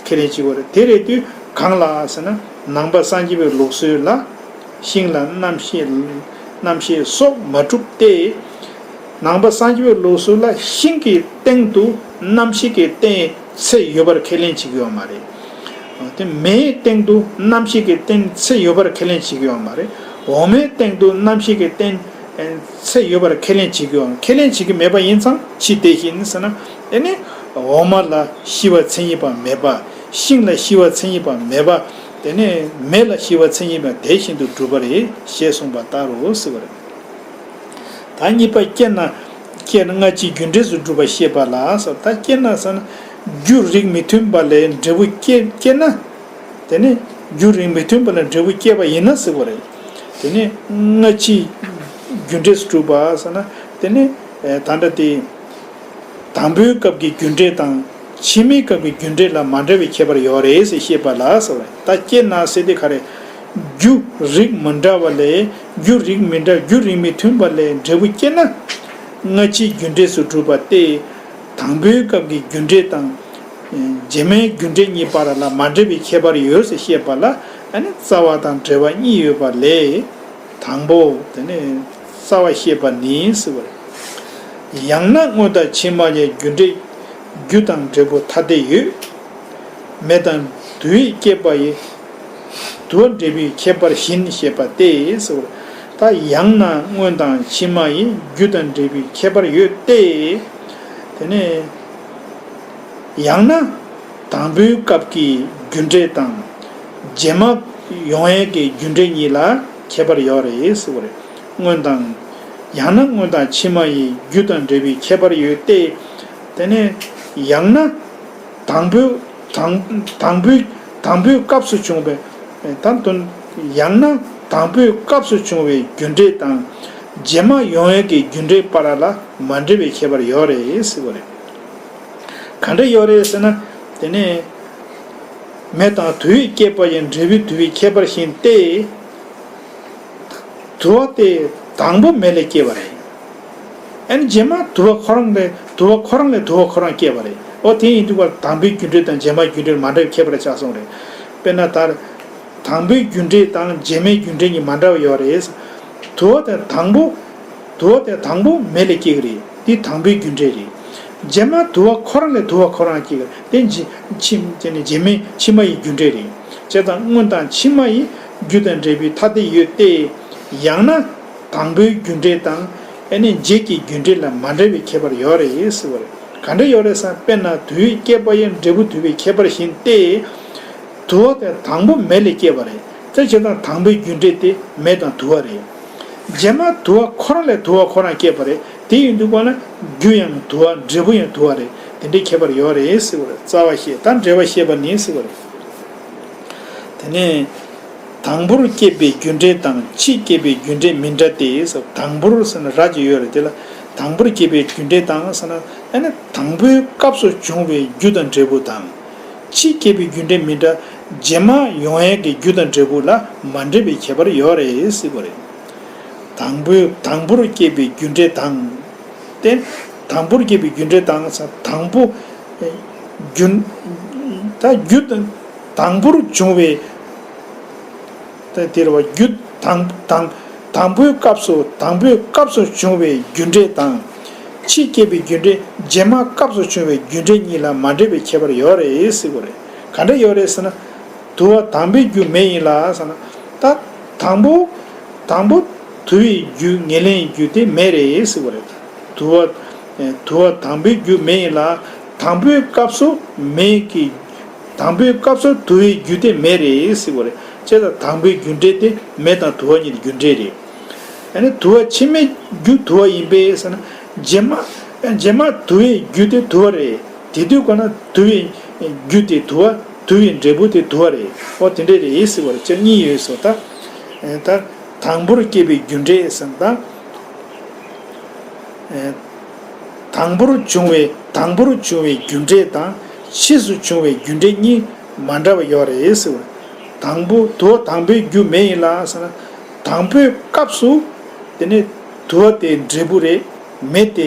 ཁས་ལེན་བྱེད་ཀྱི་ཡོད་རེད། དེ་རེད་དུས་གང་ལ་ཟེར་ན། ནང་པ་སངས་རྒྱས་པའི་ལུགས་སྲོལ་ལ། ཤིང་ལ་རྣམ་ཤེས། རྣམ་ཤེས་སྲོག་མ་གྲུབ་སྟེ། ནང་པ་སངས་རྒྱས་པའི་ལུགས་སྲོལ་ལ་ཤིང་གི་སྟེང་དུ་རྣམ་ཤེས་ཀྱི་རྟེན་ཚེ་ཡོད་པར་ཁས་ལེན་བྱེད་ཀྱི་ཡོད་མ་རེད། དེ་མེའི་སྟེང་དུ་རྣམ་ཤེས་ཀྱི་རྟེན་ཚེ་ཡོད་པར་ཁས་ལེན་བྱེད་ཀྱི་ཡོད་མ་རེད། འོ་མའི་སྟེང་དུ་རྣམ་ཤེས་ཀྱི་རྟེན་ཚེ་ཡོད་པར་ཁས་ལེན་བྱེད་ཀྱི་ཡོད། ཁས་ལེན་བྱེད་ཀྱི་མེད་པ་ཡིན་ཙང་འཆི་དེ་བཞིན་ཟེར་ན། དེ་ནི་འོ་མ་ལ་ཤི་བ་མཚན་ཉིད་པ་མེད་པ། ཤིང་ལ་ཤི་བ་མཚན་ཉིད་པ་མེད་པ། དེ་ནས་མེ་ལ་ཤི་བ་མཚན་ཉིད་པ་དེ་བཞིན་དུ་གྲུབ་པ་རེད་ཞེས་གསུངས་པ་ལྟར་རོ་ཟེར་བ་རེད། ད་གཉིས་པ་སྐྱེ་ན། སྐྱེ་ན་སྔ་ཕྱིའི་རྒྱུ་འབྲས་སུ་གྲུབ་པ་བཤད་པ་ལ་ཟེར། ད་སྐྱེ་ན་ཟེར་ན། རྒྱུ་རིགས་མི་མཐུན་པ་ལས་འབྲས་བུ་སྐྱེ་སྐྱེ་ན། དེ་ནས་རྒྱུ་རིགས་མི་མཐུན་པ་ལས་འབྲས་བུ་སྐྱེས་པ་ཡིན་ན་ཟེར་བ་རེད། དེ་ནས་སྔ་ཕྱིའི་རྒྱུ་འབྲས་སུ་གྲུབ་པ་ཟེར་ན། དེ་ནས་ད་ལྟ་དེ། དང་པོའི་སྐབས་ཀྱི་རྒྱུ་འབྲས་དང་ཕྱི་མའི་སྐབས་ཀྱི་རྒྱུ་འབྲས་ལ་མ་འདྲ་བའི་ཁྱད་པར་ཡོད་རེད་ཟེར་བཤད་པ་ལ་ཟེར་བ་རེད། ད་སྐྱེ་ན་ཟེར་དེ་ག་རེ། རྒྱུ་རིགས་མི་འདྲ་བ་ལས་རྒྱུ་རིགས་མི་འདྲ་རྒྱུ་རིགས་མི་མཐུན་པ་ལས་འབྲས་བུ་སྐྱེ་ན། སྔ་ཕྱིའི་རྒྱུ་འབྲས་སུ་གྲུབ་པ་སྟེ། དང་པོའི་སྐབས་ཀྱི་རྒྱུ་འབྲས་དང་། རྗེས་མའི་རྒྱུ་འབྲས་གཉིས་བར་ལ་མ་འདྲ་བའི་ཁྱད་པར་ཡོད་ཟེར་བཤད་པ་ལ། ཨ་ནི་རྩ་བ་དང་འབྲེལ་བ་གཉིས་ཡོད་པ་ལས། དང་པོ་དེ་ནི་རྩ་བ་བཤད་པ་ནི་ཟེར་བ་རེད། ཡང་ན་སྔོན་དང་ཕྱི་མ་ཡི་རྒྱུ་འབྲས་རྒྱུ་དང་འབྲས་བུ་ཐ་དད་ཡོད། མེ་དང་དུ་བས་བསྐྱེད་པ་ཡི། དུ་བ་འབྲས་བུའི་ཁྱད་པར་བཞིན་ཞེས་པ་སྟེ་ཟེར་བ་རེད། ད་ཡང་ན་སྔོན་དང་ཕྱི་མ་ཡི་རྒྱུ་དང་འབྲས་བུའི་ཁྱད་པར་ཡོད་དེ། དེ་ནས་ཡང་ན་དང་པོའི་སྐབས་ཀྱི་རྒྱུ་འབྲས་དང་། རྗེས་མ་ཡོང་ཡས་ཀྱི་རྒྱུ་འབྲས་གཉིས་ལ་ཁྱད་པར་ཡོད་རེད་ཟེར་བ་རེད། སྔོན་དང་། ཡང་ན་སྔོན་དང་ཕྱི་མ་ཡི་རྒྱུ་དང་འབྲས་བུའི་ཁྱད་པར་ཡོད་དེ། དེ་ནས་ཡང་ན་དང་པོའི་དང་དང་པོའི་དང་པོའི་སྐབས་སུ་བྱུང་བའི་ད་དོན། ཡང་ན་དང་པོའི་སྐབས་སུ་བྱུང་བའི་རྒྱུ་འབྲས་དང་། རྗེས་མ་ཡོང་ཡས་ཀྱི་རྒྱུ་འབྲས་བར་ལ་མ་འབྲེལ་བའི་ཁྱད་པར་ཡོད་རེད་ཟེར་བ་རེད། ག་འདྲ་ཡོད་རེད་ཟེར་ན། དེ་ནས་མེ་དང་དུ་བས་བསྐྱེད་པ་ཡི་འབྲས་བུའི་དུ་བའི་ཁྱད་པར་བཞིན་ཏེ། དུ་བ་དེ་དང་པོ་མེ་ལས་སྐྱེས་པ་རེད། ཨ་ནི་རྗེས་མ་དུ་བ་ཁོ་རང་ལས་དུ་བ་ཁོ་རང་ལས་དུ་བ་ཁོ་རང་སྐྱེས་པ་རེད། ཨོ་དེ་ཡིན་དུས་པར་དང་པོའི་རྒྱུ་འབྲས་དང་རྗེས་མའི་རྒྱུ་འབྲས་མ་འདྲ་བའི་ཁྱད་པར་ཆགས་སོང་རེད། དཔེར་ན་ད། དང་པོའི་རྒྱུ་འབྲས་དང་རྗེས་མའི་རྒྱུ་འབྲས་གཉིས་མ་འདྲ་བ་ཡོད་རེད། དུ་བ་དེ་དང་པོ། དུ་བ་དེ་དང་པོ་མེ་ལས་སྐྱེས་ཀྱི་རེད། འདི་དང་པོའི་རྒྱུ་འབྲས་རེད། རྗེས་མ་དུ་བ་ཁོ་རང་ལས་དུ་བ་ཁོ་རང་སྐྱེས་ཀྱི་རེད། དེ་རྗེས་ཕྱི་དེ་ནི་རྗེས་མའི་ཕྱི་མ་ཡི་རྒྱུ་འབྲས་རེད། བྱས་ཙང་སྔོན་དང་ཕྱི་མ་ཡི་རྒྱུ་དང་འབྲས་བུའི་ཐ་དད་ཡོད་དེ། ཡང་ན་དང་པོའི་རྒྱུ་འབྲས་དང་ཨ་ནི་རྗེས་ཀྱི་རྒྱུ་འབྲས་ལ་མ་འབྲེལ་བའི་ཁྱད་པར་ཡོད་རེད་ཟེར་བ་རེད། ག་འདྲ་ཡོད་རེད་ཟེར་ན། དཔེར་ན་དུ་བས་བསྐྱེད་པ་ཡི་འབྲས་བུ་དུ་བའི་ཁྱད་པར་བཞིན་ཏེ། དུ་བ་དེ་དང་པོ་མེ་ལས་སྐྱེས་པ་རེད། དེ་བྱས་ཙང་དང་པོའི་རྒྱུ་འབྲས་དེ་མེ་དང་དུ་བ་རེད། རྗེས་མ་དུ་བ་ཁོ་རང་ལས་དུ་བ་ཁོ་རང་སྐྱེས་པ་རེད། དེ་ཡིན་དུས་གོ་ན་རྒྱུ་ཡང་དུ་བ་འབྲས་བུ་ཡང་དུ་བ་རེད། དེ་འདྲའི་ཁྱད་པར་ཡོད་རེད་ཟེར་བ་རེད། རྩ་བ་བཤད་ད་འབྲེལ་བ་བཤད་པ་ནི་ཟེར་བ་རེད། དེ་ནས་དང་པོར་སྐྱེས་པའི་རྒྱུ་འབྲས་དང་ཕྱིས་སྐྱེས་པའི་རྒྱུ་འབྲས་མི་འདྲ་སྟེ་ཟེར། དང་པོར་ཟེར་ན་ར་ཅིག་ཡོད་རེད། དེ་ལ་དང་པོར་སྐྱེས་པའི་རྒྱུ་འབྲས་དང་ཟེར་ན་ཨ་ནི་དང་པོའི་སྐབས་སུ་བྱུང་བའི་རྒྱུ་དང་འབྲས་བུ་དང་། ཕྱིས་སྐྱེས་པའི་རྒྱུ་འབྲས་མི་འདྲ། རྗེས་མ་ཡོང་ཡས་ཀྱི་རྒྱུ་དང་འབྲས་བུ་ལ་མ་འབྲེལ་བའི་ཁྱད་པར་ཡོད་རེད་ཟེར་བ་རེད། དང་པོའི་དང་པོར་སྐྱེས་པའི་རྒྱུ་འབྲས་དང་། དེ་དང་པོར་སྐྱེས་པའི་རྒྱུ་འབྲས་དང་ཟེར། དང་པོ་རྒྱུ། ད་རྒྱུ་དང་དང་པོར་བྱུང་བའི། ད་དེ་རེད་བ། རྒྱུ་དང་དང་དང་པོའི་སྐབས་སུ་དང་པོའི་སྐབས་སུ་བྱུང་བའི་རྒྱུ་འབྲས་དང་། ཕྱིས་སྐྱེས་པའི་རྒྱུ་འབྲས་རྗེས་མ་སྐབས་སུ་བྱུང་བའི་རྒྱུ་འབྲས་གཉིས་ལ་མ་འབྲེལ་བའི་ཁྱད་པར་ཡོད་རེད་ཟེར་གྱི་རེད། ག་འདྲ་ཡོད་རེད་ཟེར་ན། དུ་བ་དང་པོའི་རྒྱུ་མེ་ཡིན་ལ་ཟེར་ན། ད་དང་པོ་དང་པོ་དུ་བའི་རྒྱུ་ངེས་ལེན་རྒྱུ་དེ་མེ་རེད་ཟེར་གྱི་རེད། དུ་བ་དུ་བ་དང་པོའི་རྒྱུ་མེ་ཡིན་ལ། དང་པོའི་སྐབས་སུ་མེ་གི་དང་པོའི་སྐབས་སུ་དུ་བའི་རྒྱུ་དེ་མེ་རེད་ཟེར་བ་རེད། བྱས་ཙང་དང་པོའི་རྒྱུ་འབྲས་དེ་མེ་དང་དུ་བ་གཉིས་ཀྱི་རྒྱུ་འབྲས་རེད། ཡང་ན་དུ་བ་ཕྱི་མའི་རྒྱུ་དུ་བ་ཡིན་པས་ཟེར་ན། རྗེས་མ་རྗེས་མ་དུ་བའི་རྒྱུ་དེ་དུ་བ་རེད། དེ་དུས་གོ་ན་དུ་བའི་རྒྱུ་དེ་དུ་བ། དུ་བའི་འབྲས་བུ་དེ་དུ་བ་རེད། འོ་དེ་འདྲས་རེད་ཟེར་བ་རེད། ཅེས་གཉིས་ཡོད་སོ། ད་ད་དང་པོར་སྐྱེས་པའི་རྒྱུ་འབྲས་ཟེར་ན་ད། དང་པོར་བྱུང་བའི་དང་པོར་བྱུང་བའི་རྒྱུ་འབྲས་དང་ཕྱིས་སུ་བྱུང་བའི་རྒྱུ་འབྲས་གཉིས་མ་འདྲ་བ་ཡོད་རེད་ཟེར་བ། དང་པོ་དུ་བ་དང་པོའི་རྒྱུ་མེ་ཡིན་ལ་ཟེར་ན། དང་པོའི་སྐབས་སུ་དེ་ནི་དུ་བ་དེ་འབྲས་བུ་རེད། མེ་དེ་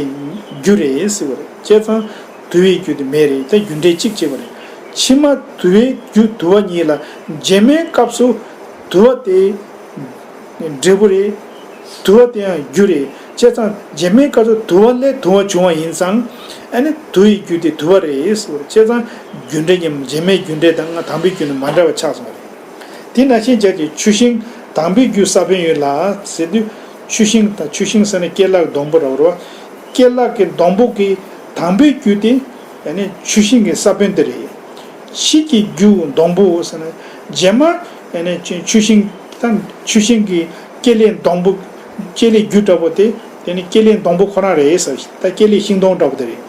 རྒྱུ་རེད་ཟེར་བ་རེད། བྱས་ཙང་དུ་བའི་རྒྱུ་དེ་མེ་རེད། ད་རྒྱུ་འབྲས་གཅིག་བྱས་པ་རེད། ཕྱི་མ་དུ་བའི་རྒྱུ་དུ་བ་གཉིས་ལ་རྗེས་མའི་སྐབས་སུ་དུ་བ་དེ་འབྲས་བུ་རེད། དུ་བ་དེ་ཡང་རྒྱུ་རེད། བྱས་ཙང་རྗེས་མའི་སྐབས་སུ་དུ་བ་ལས་དུ་བ་བྱུང་བ་ཡིན་ཙང་། ཨ་ནི་དུ་བའི་རྒྱུ་དེ་དུ་བ་རེད་ཟེར་བ་རེད། བྱས་ཙང་རྒྱུ་འབྲས་ཀྱི་རྗེས་མའི་རྒྱུ་འབྲས་དང་དང་པོའི་རྒྱུ་ནི་མ་འདྲ་བ་ཆགས་སོང་བ་རེད། དེ་ནང་བཞིན་སྦྱར་གྱི་ཆུ་ཤིང་དང་པོའི་རྒྱུ་ས་བོན་ཡོད་ལ་ཟེར་དུས། ཆུ་ཤིང་དང་ཆུ་ཤིང་ཟེར་ན་སྐྱེ་ལྷག་སྡོང་པོ་རེད་བ། སྐྱེ་ལྷག་གི་སྡོང་པོ་གི་དང་པོའི་རྒྱུ་དེ་ཡང་ན་ཆུ་ཤིང་གི་ས་བོན་དེ་རེད། ཕྱིས་ཀྱི་རྒྱུ་སྡོང་པོ་ཟེར་ན་རྗེས་མ་ཡང་ན་ཆུ་ཆུ་ཤིང་ད་ཆུ་ཤིང་གི་སྐྱེ་ལེ་སྡོང་པོ། སྐྱེ་ལེ་རྒྱུ་འདྲ་པོ་དེ་དེ་ནི་སྐྱེ་ལེ་སྡོང་པོ་ཁོ་རང་རེད་ཟེར། ད་སྐྱེ་ལེ་ཤིང་སྡོང་འདྲ་པོ་དེ་རེད།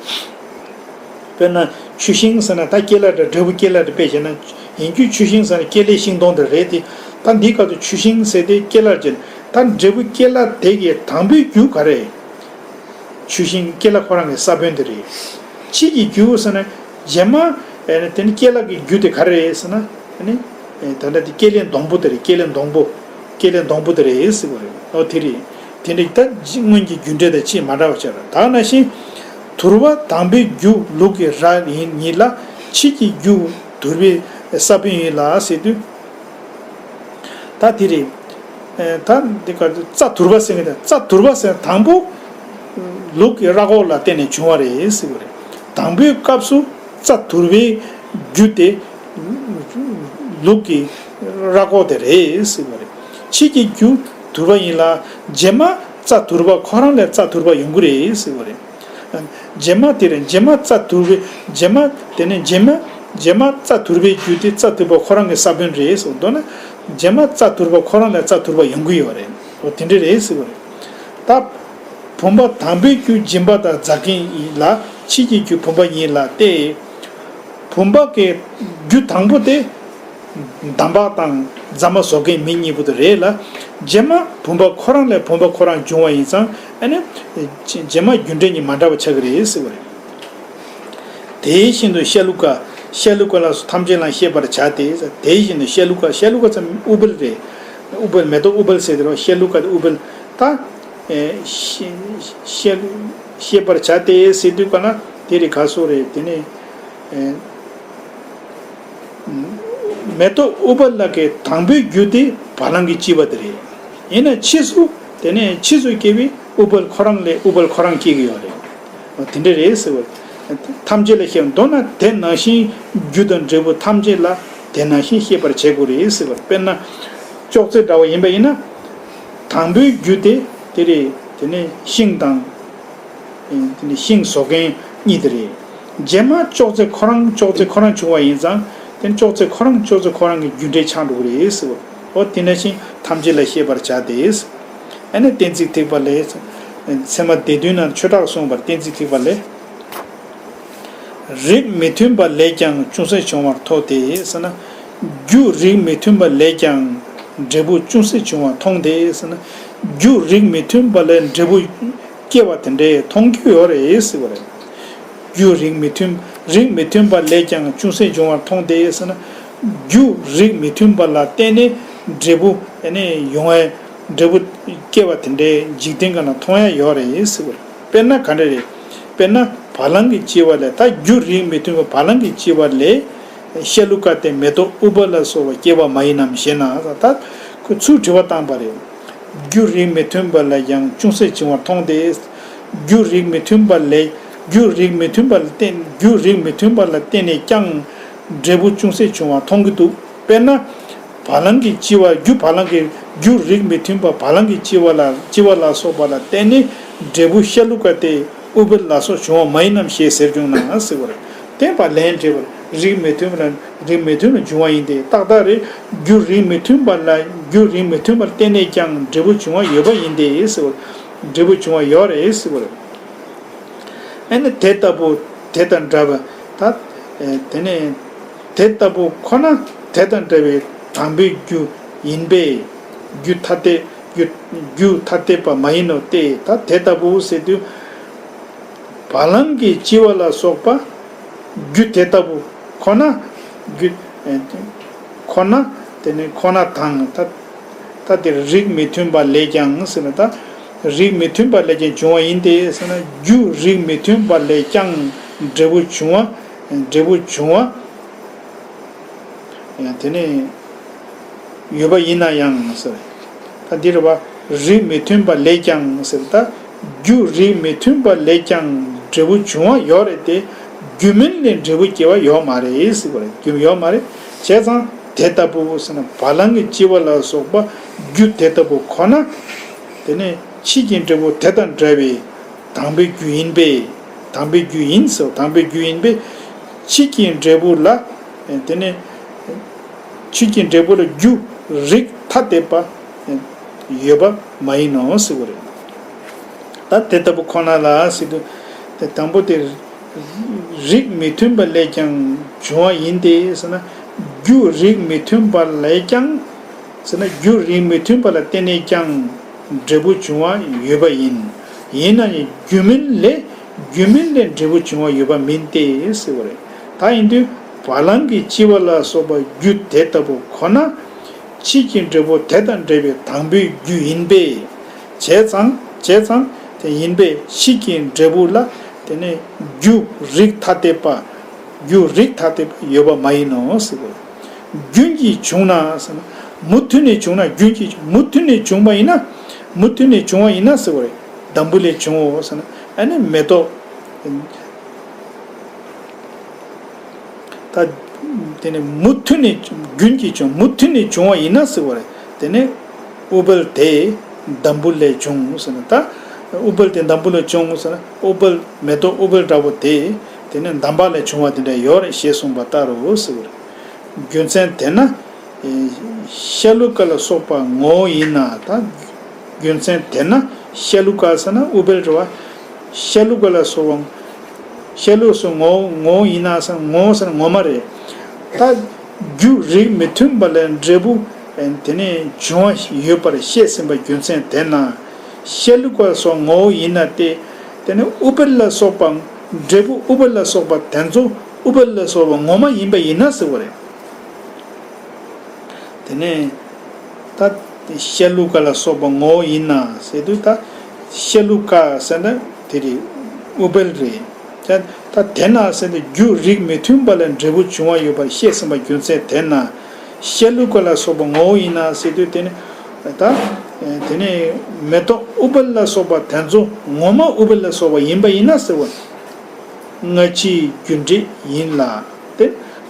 དཔེར་ན་ཆུ་ཤིང་ཟེར་ན་ད་སྐྱེ་ལྷག་དང་འབྲས་བུ་སྐྱེ་ལྷག་དེ་དཔེ་བྱས་ན། ཡིན་རྒྱུ་ཆུ་ཤིང་ཟེར་ན་སྐྱེ་ལེ་ཤིང་སྡོང་དེ་རེད་དེ། ད་འདིའི་སྐབས་སུ་ཆུ་ཤིང་ཟེར་དེ་སྐྱེ་ལྷག་ཅན། ད་འབྲས་བུ་སྐྱེ་ལྷག་དེ་གི་དང་པོའི་རྒྱུ་ག་རེ། ཆུ་ཤིང་སྐྱེ་ལྷག་ཁོ་རང་གི་ས་བོན་དེ་རེད། ཕྱིས་ཀྱི་རྒྱུ་ཟེར་ན། རྗེས་མ་ཨེ་ནི་དེ་ནི་སྐྱེ་ལྷག་གི་རྒྱུ་དེ་ག་རེ་རེད་ཟེར་ན། ཨེ་ནི་ཨེ་ད་ལྟ་དེ་སྐྱེ་ལེ་སྡོང་པོ་དེ་རེད། སྐྱེ་ལེ་སྡོང་པོ། སྐྱེ་ལེ་སྡོང་པོ་དེ་རེད་ཟེར་བ་རེད། ཨོ་དེ་རེད། དེ་འདྲ་ད་སྔོན་གྱི་རྒྱུ་འབྲས་དང་ཕྱིས་མ་འདྲ་བ་ཆགས་རེད། ད་ནང་བཞིན་དུར་བ་དང་པོའི་རྒྱུ་ལུག་གི་ར་ཡིན་ཉིད་ལ། ཕྱིས་ཀྱི་རྒྱུ་དུར་བའི་ས་བོན་ཡིན་ལ་ཟེར་དུས། ད་དེ་རེད། ད་འདི་ག་རྩ་དུར་བ་ཟེར་གི་རེད། རྩ་དུར་བ་ཟེར་དང་པོ་ལུག་གི་ར་ཁོག་ལ་བརྟེན་ནས་བྱུང་བ་རེད་ཟེར་གི་རེད། དང་པོའི་སྐབས་སུ་རྩ་དུར་བའི་རྒྱུ་དེ་ལུག་གི་ར་ཁོག་དེ་རེད་ཟེར་གི་རེད། ཕྱིས་ཀྱི་རྒྱུ་དུར་བ་ཡིན་ལ། རྗེས་མ་རྩ་དུར་བ་ཁོ་རང་ལས་རྩ་དུར་བ་ཡོང་གི་རེད་ཟེར་གི་རེད། རྗེས་མ་དེ་རེད། རྗེས་མ་རྩ་དུར་བའི་རྗེས་མ་དེ་ནས་རྗེས་མ་རྗེས་མ་རྩ་དུར་བའི་རྒྱུ་དེ་རྩ་དུར་བ་ཁོ་རང་གི་ས་བོན་རེད་ཟེར། མདོར་ན་རྗེས་མ་རྩ་དུར་བ་ཁོ་རང་ལས་རྩ་དུར་བ་ཡོང་གི་ཡོད་རེད། འོ་དེ་འདྲ་རེད་ཟེར་བ་རེད། ད་བུམ་པ་དང་པོའི་རྒྱུ་སྦྱིན་པ་དང་རྫ་མཁན་ཡིན་ལ། ཕྱིས་ཀྱི་རྒྱུ་བུམ་པ་ཡིན་ལ་སྟེ། བུམ་པ་གི་རྒྱུ་དང་པོ་དེ། འདམ་བག་དང་རྫ་མ་བཟོ་མཁན་མི་གཉིས་པོ་དེ་རེད་ལ། རྗེས་མ་བུམ་པ་ཁོ་རང་ལས་བུམ་པ་ཁོ་རང་བྱུང་བ་ཡིན་ཙང་། ཨ་ནི་རྗེས་མ་རྒྱུ་འབྲས་གཉིས་མ་འདྲ་བ་ཆགས་ཀྱི་རེད་ཟེར་བ་རེད། དེ་བཞིན་དུ་ཤ་ལུ་ཀ་ཤ་ལུ་ཀ་ལ་སོགས་ཐམས་ཅད་ལའང་ཤེས་པར་བྱ་སྟེ། དེ་བཞིན་དུ་ཤ་ལུ་ཀ་ཤ་ལུ་ཀ་ཙམ་ཨུཏྤལ་རེད། ཨུཏྤལ་མེ་ཏོག་ཨུཏྤལ་ཟེར་དེ་རེད་བ། ཤ་ལུ་ཀ་དེ་ཨུཏྤལ། ད་ཤེས་པར་བྱ་སྟེ་ཟེར་དུས་ག་ན་དེ་རེད། ག་སོགས་རེད། དེ་ནས། མེ་ཏོག་ཨུཏྤལ་ལ་གི་དང་པོའི་རྒྱུ་དེ་བ་ལང་གི་ལྕི་བ་དེ་རེད། ཡིན་ན་ཕྱིས་སུ་དེ་ནས་ཕྱིས་སུ་སྐྱེ་བའི་ཨུཏྤལ་ཁོ་རང་ལས་ཨུཏྤལ་ཁོ་རང་སྐྱེ་གི་ཡོད་རེད། དེ་འདྲ་རེད་ཟེར་བ། ཐམས་ཅད་ལ་ཤེས། མདོར་ན་དེ་ནང་བཞིན་རྒྱུ་དང་འབྲས་བུ་ཐམས་ཅད་ལ་དེ་ནང་བཞིན་ཤེས་པར་བྱེད་དགོས་རེད་ཟེར་བ། དཔེར་ན་ཅོག་ཙེ་འདྲ་བ་ཡིན་པ་ཡིན་ན། དང་པོའི་རྒྱུ་དེ་དེ་རེད། དེ་ནས་ཤིང་དང་། དེ་ནི་ཤིང་བཟོ་མཁན་གཉིས་དེ་རེད། རྗེས་མ་ཅོག་ཙེ་ཁོ་རང་ཅོག་ཙེ་ཁོ་རང་བྱུང་བ་ཡིན་ཙང་། དེ་ནི་ཅོག་ཙེ་ཁོ་རང་ཅོག་ཙེ་ཁོ་རང་གི་རྒྱུ་འབྲས་ཆགས་འགྲོ་གི་རེད་ཟེར་བ། འོ་དེ་ནང་བཞིན་ཐམས་ཅད་ལ་ཤེས་པར་བྱ་སྟེ། ཨ་ནི་གཏན་ཚིགས་ཐེག་པ་ལས། ཚད་མ་སྡེ་བདུན་ནང་ཆོས་གྲགས་གསུངས་པར་གཏན་ཚིགས་ཐེག་པ་ལས། རིགས་མི་མཐུན་པ་ལས་ཀྱང་ཅུང་ཟད་བྱུང་བར་མཐོང་སྟེ་ཟེར་ན། རྒྱུ་རིགས་མི་མཐུན་པ་ལས་ཀྱང་འབྲས་བུ་ཅུང་ཟད་བྱུང་བར་མཐོང་སྟེ་ཟེར་ན། རྒྱུ་རིགས་མི་མཐུན་པ་ལས་འབྲས་བུ་སྐྱེ་བ་དེ་འདྲའི་མཐོང་རྒྱུ་ཡོད་རེད་ཟེར་བ་རེད། རྒྱུ་རིགས་མི་མཐུན། རིགས་མི་མཐུན་པ་ལས་ཀྱང་ཅུང་ཟད་བྱུང་བར་མཐོང་སྟེ་ཟེར་ན། རྒྱུ་རིགས་མི་མཐུན་པ་ལ་བརྟེན་ནས་འབྲས་བུ་ཨ་ནི་ཡོང་བའི་འབྲས་བུ་སྐྱེ་བ་དེ་འདྲའི་འཇིག་རྟེན་གང་ན་མཐོང་ཡ་ཡོད་རེད་ཟེར་བ་རེད། དཔེར་ན་ག་འདྲ་རེད། དཔེར་ན་བ་ལང་གི་ལྕི་བ་ལས། ད་རྒྱུ་རིགས་མི་མཐུན་པ་བ་ལང་གི་ལྕི་བ་ལས། ཤ་ལུ་ཀ་སྟེ་མེ་ཏོག་ཨུཏྤལ་ལ་སོགས་པ་སྐྱེ་བ་མ་ཡིན་ནམ་ཞེ་ན། ད་ཁོ་ཚུར་དྲི་བ་བཏང་པ་རེད། རྒྱུ་རིགས་མི་མཐུན་པ་ལ་ཡང་ཅུང་ཟད་བྱུང་བར་མཐོང་སྟེ། རྒྱུ་རིགས་མི་མཐུན་པ་ལས། རྒྱུ་རིགས་མི་མཐུན་པ་ལ་བརྟེན། རྒྱུ་རིགས་མི་མཐུན་པ་ལ་བརྟེན་ནས་ཀྱང་འབྲས་བུ་ཅུང་ཟད་བྱུང་བ་མཐོང་གི་འདུག་དཔེར་ན། བ་ལང་གི་ལྕི་བ། རྒྱུ་བ་ལང་གི། རྒྱུ་རིགས་མི་མཐུན་པ་བ་ལང་གི་ལྕི་བ་ལ། ལྕི་བ་ལ་སོགས་པ་ལ་བརྟེན་ནས་འབྲས་བུ་ཤ་ལུ་ཀ་སྟེ་ཨུཏྤལ་ལ་སོགས་བྱུང་བ་མ་ཡིན་ནམ་ཞེས་ཟེར་བྱུང་ན་ཟེར་བ་རེད། བརྟེན་པ་ལན་འབྲེལ་བར་རིགས་མི་མཐུན་པ་ལ། རིགས་མི་མཐུན་པར་འབྱུང་བ་ཡིན་ཏེ། ཏག་ཏག་རེད། རྒྱུ་རིགས་མི་མཐུན་པ་ལ། རྒྱུ་རིགས་མི་མཐུན་པར་བརྟེན་ནས་ཀྱང་འབྲས་བུ་འབྱུང་བ་ཡོད་པ་ཡིན་ཏེ་ཟེར་བ། འབྲས་བུ་འབྱུང་བ་ཡོད་རེད་ཟེར་བ་རེད། ཨ་ནི་དེ་ལྟ་བུ་དེ་དང་འདྲ་བ། ད་དེ་ནས་དེ་ལྟ་བུ་ཁོ་ན་དེ་དང་འདྲ་བའི་དང་པོའི་རྒྱུ་ཡིན་པས། རྒྱུ་ཐ་དད། རྒྱུ་རྒྱུ་ཐ་དད་པ་མ་ཡིན་ནོ་སྟེ། ད་དེ་ལྟ་བུ་ཟེར་དུས། བ་ལང་གི་ལྕི་བ་ལ་སོགས་པ་རྒྱུ་དེ་ལྟ་བུ་ཁོ་ན། རྒྱུ་ཁོ་ན། དེ་ནི་ཁོ་ན་དང་། ད་ད་དེར་རིགས་མི་མཐུན་པ་ལས་ཀྱང་ཟེར་ན། ད་རིགས་མི་མཐུན་པ་ལས་ཀྱང་འབྱུང་བ་ཡིན་ཏེ་ཟེར་ན། རྒྱུ་རིགས་མི་མཐུན་པ་ལས་ཀྱང་འབྲས་བུ་འབྱུང་བ། འབྲས་བུ་འབྱུང་བ། དེ་ནས་ཡོད་པ་ཡིན་ན་ཡང་ཟེར། ད་འདིར་བ་རིགས་མི་མཐུན་པ་ལས་ཀྱང་ཟེར། ད་རྒྱུ་རིགས་མི་མཐུན་པ་ལས་ཀྱང་འབྲས་བུ་འབྱུང་བ་ཡོད་རེད་དེ། རྒྱུ་མིན་ལས་འབྲས་བུ་སྐྱེ་བ་ཡོད་མ་རེད་ཟེར་བ་རེད། རྒྱུ་ཡོད་མ་རེད། བྱས་ཙང་དེ་ལྟ་བུ་ཟེར་ན། བ་ལང་གི་ལྕི་བ་ལ་སོགས་པ་རྒྱུ་དེ་ལྟ་བུ་ཁོ་ན། དེ་ནས་ཕྱིས་ཀྱི་འབྲས་བུ་དེ་དང་འདྲ་བའི་དང་པོའི་རྒྱུ་ཡིན་པས། དང་པོའི་རྒྱུ་ཡིན་ཟེར། དང་པོའི་རྒྱུ་ཡིན་པས། ཕྱིས་ཀྱི་འབྲས་བུ་ལ། དེ་ནས་ཕྱིས་ཀྱི་འབྲས་བུ་ལ་རྒྱུ་རིགས་ཐ་དད་པ་ཡོད་པ་མ་ཡིན་ནོ་ཟེར་བ་རེད། ད་དེ་ལྟ་བུ་ཁོ་ན་ལ་ཟེར་དུས། དེ་དང་པོ་དེ་རིགས་མི་མཐུན་པ་ལས་ཀྱང་འབྱུང་བ་ཡིན་ཏེ་ཟེར་ན། རྒྱུ་རིགས་མི་མཐུན་པ་ལས་ཀྱང་ཟེར་ན། རྒྱུ་རིགས་མི་མཐུན་པ་ལ་བརྟེན་ནས་ཀྱང་འབྲས་བུ་འབྱུང་བ་ཡོད་པ་ཡིན། ཡིན་ན་ཡང་རྒྱུ་མིན་ལས། རྒྱུ་མིན་ལས་འབྲས་བུ་འབྱུང་བ་ཡོད་པ་མིན་ཏེ་ཟེར་བ་རེད། ད་ཡིན་དུས་བ་ལང་གི་ལྕི་བ་ལ་སོགས་པ་རྒྱུ་དེ་ལྟ་བུ་ཁོ་ན། ཕྱིས་ཀྱི་འབྲས་བུ་དེ་དང་འདྲ་བའི་དང་པོའི་རྒྱུ་ཡིན་པས། བྱས་ཙང་། བྱས་ཙང་དེ་ཡིན་པས་ཕྱིས་ཀྱི་འབྲས་བུ་ལ། དེ་ནས་རྒྱུ་རིགས་ཐ་དད་པ། རྒྱུ་རིགས་ཐ་དད་པ་ཡོད་པ་མ་ཡིན་ནོ་ཟེར་བ་རེད། རྒྱུན་གྱིས་བྱུང་ན་ཟེར་ན། མུ་མཐུད་ནས་བྱུང་ན་རྒྱུན་གྱིས་བྱུང་། མུ་མཐུད་ནས་བྱུང་བ་ཡིན་ན། མུ་མཐུད་ནས་བྱུང་བ་ཡིན་ན་ཟེར་བ་རེད། འདམ་བུ་ལས་བྱུང་ངོ་ཟེར་ན། ཨ་ནི་མེ་ཏོག་ད་དེ་ནི་མུ་མཐུད་ནས་རྒྱུན་གྱིས་བྱུང་། མུ་མཐུད་ནས་བྱུང་བ་ཡིན་ན་ཟེར་བ་རེད། དེ་ནི་ཨུཏྤལ་དེ་འདམ་བུ་ལས་བྱུང་ཟེར་ན། ད་ཨུཏྤལ་དེ་འདམ་བུ་ལས་བྱུང་ཟེར་ན། ཨུཏྤལ་མེ་ཏོག་ཨུཏྤལ་འདྲ་པོ་དེ་དེ་ནི་འདམ་བག་ལས་བྱུང་བ་དེ་འདྲ་ཡོད་རེད་ཞེས་གསུངས་པ་ལྟར་རོ་ཟེར་བ་རེད། རྒྱུ་མཚན་དེས་ན། ཤ་ལུ་ཀ་ལ་སོགས་པ་ངོ་བོ་ཡིན་ན། ད་རྒྱུ་མཚན་དེས་ན། ཤ་ལུ་ཀ་ཟེར་ན་ཨུཏྤལ་རེད་བ། ཤ་ལུ་ཀ་ལ་སོགས་པ། ཤ་ལུག་སོགས་ངོ་བོ་ངོ་བོ་ཡིན་ན་ཟེར་ན། ངོ་བོ་ཟེར་ན་ངོ་མ་རེད། ད་རྒྱུ་རིགས་མི་མཐུན་པ་ལས་འབྲས་བུ་དེ་ནས་འབྱུང་བ་ཡོད་པར་བཤད་ཟིན་པ་རྒྱུ་མཚན་དེས་ན། ཤ་ལུ་ཀ་སོགས་ངོ་བོ་ཡིན་ན་སྟེ། དེ་ནས་ཨུཏྤལ་ལ་སོགས་པ། འབྲས་བུ་ཨུཏྤལ་ལ་སོགས་པ་དེ་ཚོ་ཨུཏྤལ་ལ་སོགས་པ་ངོ་མ་ཡིན་པ་ཡིན་ན་ཟེར་བ་རེད། དེ་ནས་ད་ཤ་ལུ་ཀ་ལ་སོགས་པ་ངོ་བོ་ཡིན་ན་ཟེར་དུས། ད་ཤ་ལུ་ཀ་ཟེར་ན་དེ་རེད། ཨུཏྤལ་རེད། ད་ད་དེ་ན་ཟེར་དུས་རྒྱུ་རིགས་མི་མཐུན་པ་ལས་འབྲས་བུ་འབྱུང་བ་ཡོད་པར་བཤད་ཟིན་པ་རྒྱུ་མཚན་དེས་ན། ཤ་ལུ་ཀ་ལ་སོགས་པ་ངོ་བོ་ཡིན་ན་ཟེར་དུས། དེ་ནི་ད་དེ་ནི་མེ་ཏོག་ཨུཏྤལ་ལ་སོགས་པ་དེ་ཚོ་ངོ་མ་ཨུཏྤལ་ལ་སོགས་པ་ཡིན་པ་ཡིན་ན་ཟེར་བ། སྔ་ཕྱིའི་རྒྱུ་འབྲས་ཡིན་ལ། དེ་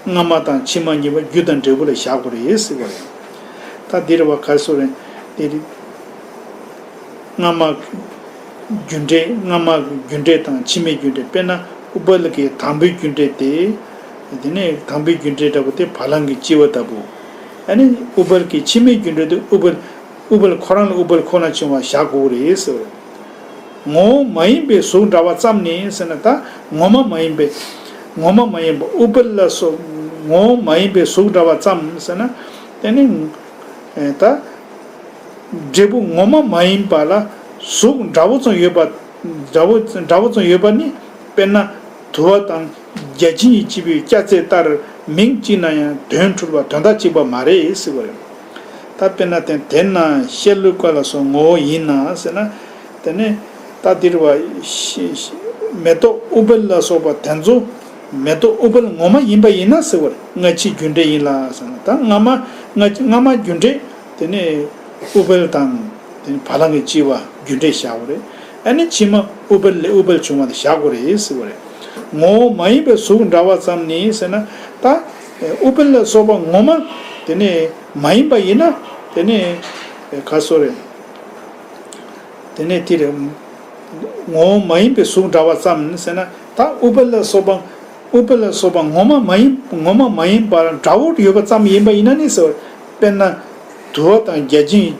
སྔ་མ་དང་ཕྱི་མ་གཉིས་པོ་རྒྱུ་དང་འབྲས་བུ་ལ་བཞག་དགོས་རེད་ཟེར་བ་རེད། ད་འདིར་བ་ག་སོ་རེད། དེ་རེད། སྔ་མ་རྒྱུ་འབྲས། སྔ་མ་རྒྱུ་འབྲས་དང་ཕྱི་མའི་རྒྱུ་འབྲས། དཔེར་ན་ཨུཏྤལ་གྱི་དང་པོའི་རྒྱུ་འབྲས་དེ། དེ་ནས་དང་པོའི་རྒྱུ་འབྲས་འདྲ་པོ་དེ་བ་ལང་གི་ལྕི་བ་ལྟ་བུ། ཨ་ནི་ཨུཏྤལ་གྱི་ཕྱི་མའི་རྒྱུ་འབྲས་དེ་ཨུཏྤལ། ཨུཏྤལ་ཁོ་རང་ལ་ཨུཏྤལ་ཁོ་ན་བྱུང་བ་བཞག་དགོས་རེད་ཟེར། ངོ་བོ་མ་ཡིན་པའི་གཟུགས་འདྲ་བ་ཙམ་ནི་ཟེར་ན། ད་ངོ་མ་མ་ཡིན་པའི། ངོ་མ་མ་ཡིན་པ་ཨུཏྤལ་ལ་སོགས་ངོ་བོ་མ་ཡིན་པའི་གཟུགས་འདྲ་བ་ཙམ་ཟེར་ན། དེ་ནི་ད་འབྲས་བུ་ངོ་མ་མ་ཡིན་པ་ལ་གཟུགས་འདྲ་བོ་ཙམ་ཡོད་པ། འདྲ་བོ་འདྲ་བོ་ཙམ་ཡོད་པ་ནི། དཔེར་ན་དུ་བ་དང་བརྒྱ་བྱིན་གྱིས་བཅིངས་པའི་སྐྱ་རྫས་ལྟར་མིང་གཅིག་ན་ཡང་དོན་འཁྲུལ་བ། དོན་དག་གཅིག་པ་མ་རེད་ཟེར་བ་རེད། ད་དཔེར་ན་དེ། དེ་ན་ཤ་ལུ་ཀ་ལ་སོགས་ངོ་བོ་ཡིན་ན་ཟེར་ན། དེ་ནས་ད་འདིར་བ་ཤ་ཤ་མེ་ཏོག་ཨུཏྤལ་ལ་སོགས་པ་དེ་ཚོ་མེ་ཏོག་ཨུཏྤལ་ངོ་མ་ཡིན་པ་ཡིན་ན་ཟེར་བ་རེད། སྔ་ཕྱིའི་རྒྱུ་འབྲས་ཡིན་ལ་ཟེར་ན། ད་སྔ་མ་སྔ་སྔ་མ་རྒྱུ་འབྲས་དེ་ནས་ཨུཏྤལ་དང་། དེ་ནས་བ་ལང་གི་ལྕི་བ་རྒྱུ་འབྲས་བཞག་དགོས་རེད། ཨ་ནི་ཕྱི་མ་ཨུཏྤལ་ལས་ཨུཏྤལ་བྱུང་བ་དེ་བཞག་དགོས་རེད་ཟེར་བ་རེད། ངོ་བོ་མ་ཡིན་པའི་གཟུགས་འདྲ་བ་ཙམ་ནི་ཟེར་ན། ད་ཨུཏྤལ་ལ་སོགས་པ་ངོ་མ་དེ་ནས་མ་ཡིན་པ་ཡིན་ན། དེ་ནས་ག་སོ་རེད། དེ་ནས་དེ་རེད། ངོ་བོ་མ་ཡིན་པའི་གཟུགས་འདྲ་བ་ཙམ་ཟེར་ན། ད་ཨུཏྤལ་ལ་སོགས་པ། ཨུཏྤལ་ལ་སོགས་པ་ངོ་མ་མ་ཡིན། ངོ་མ་མ་ཡིན་པར་འདྲ་བོ་ཡོད་པ་ཙམ་ཡིན་པ་ཡིན་ན་ནི་ཟེར། དཔེར་ན་དུ་བ་དང་བརྒྱ་བྱིན་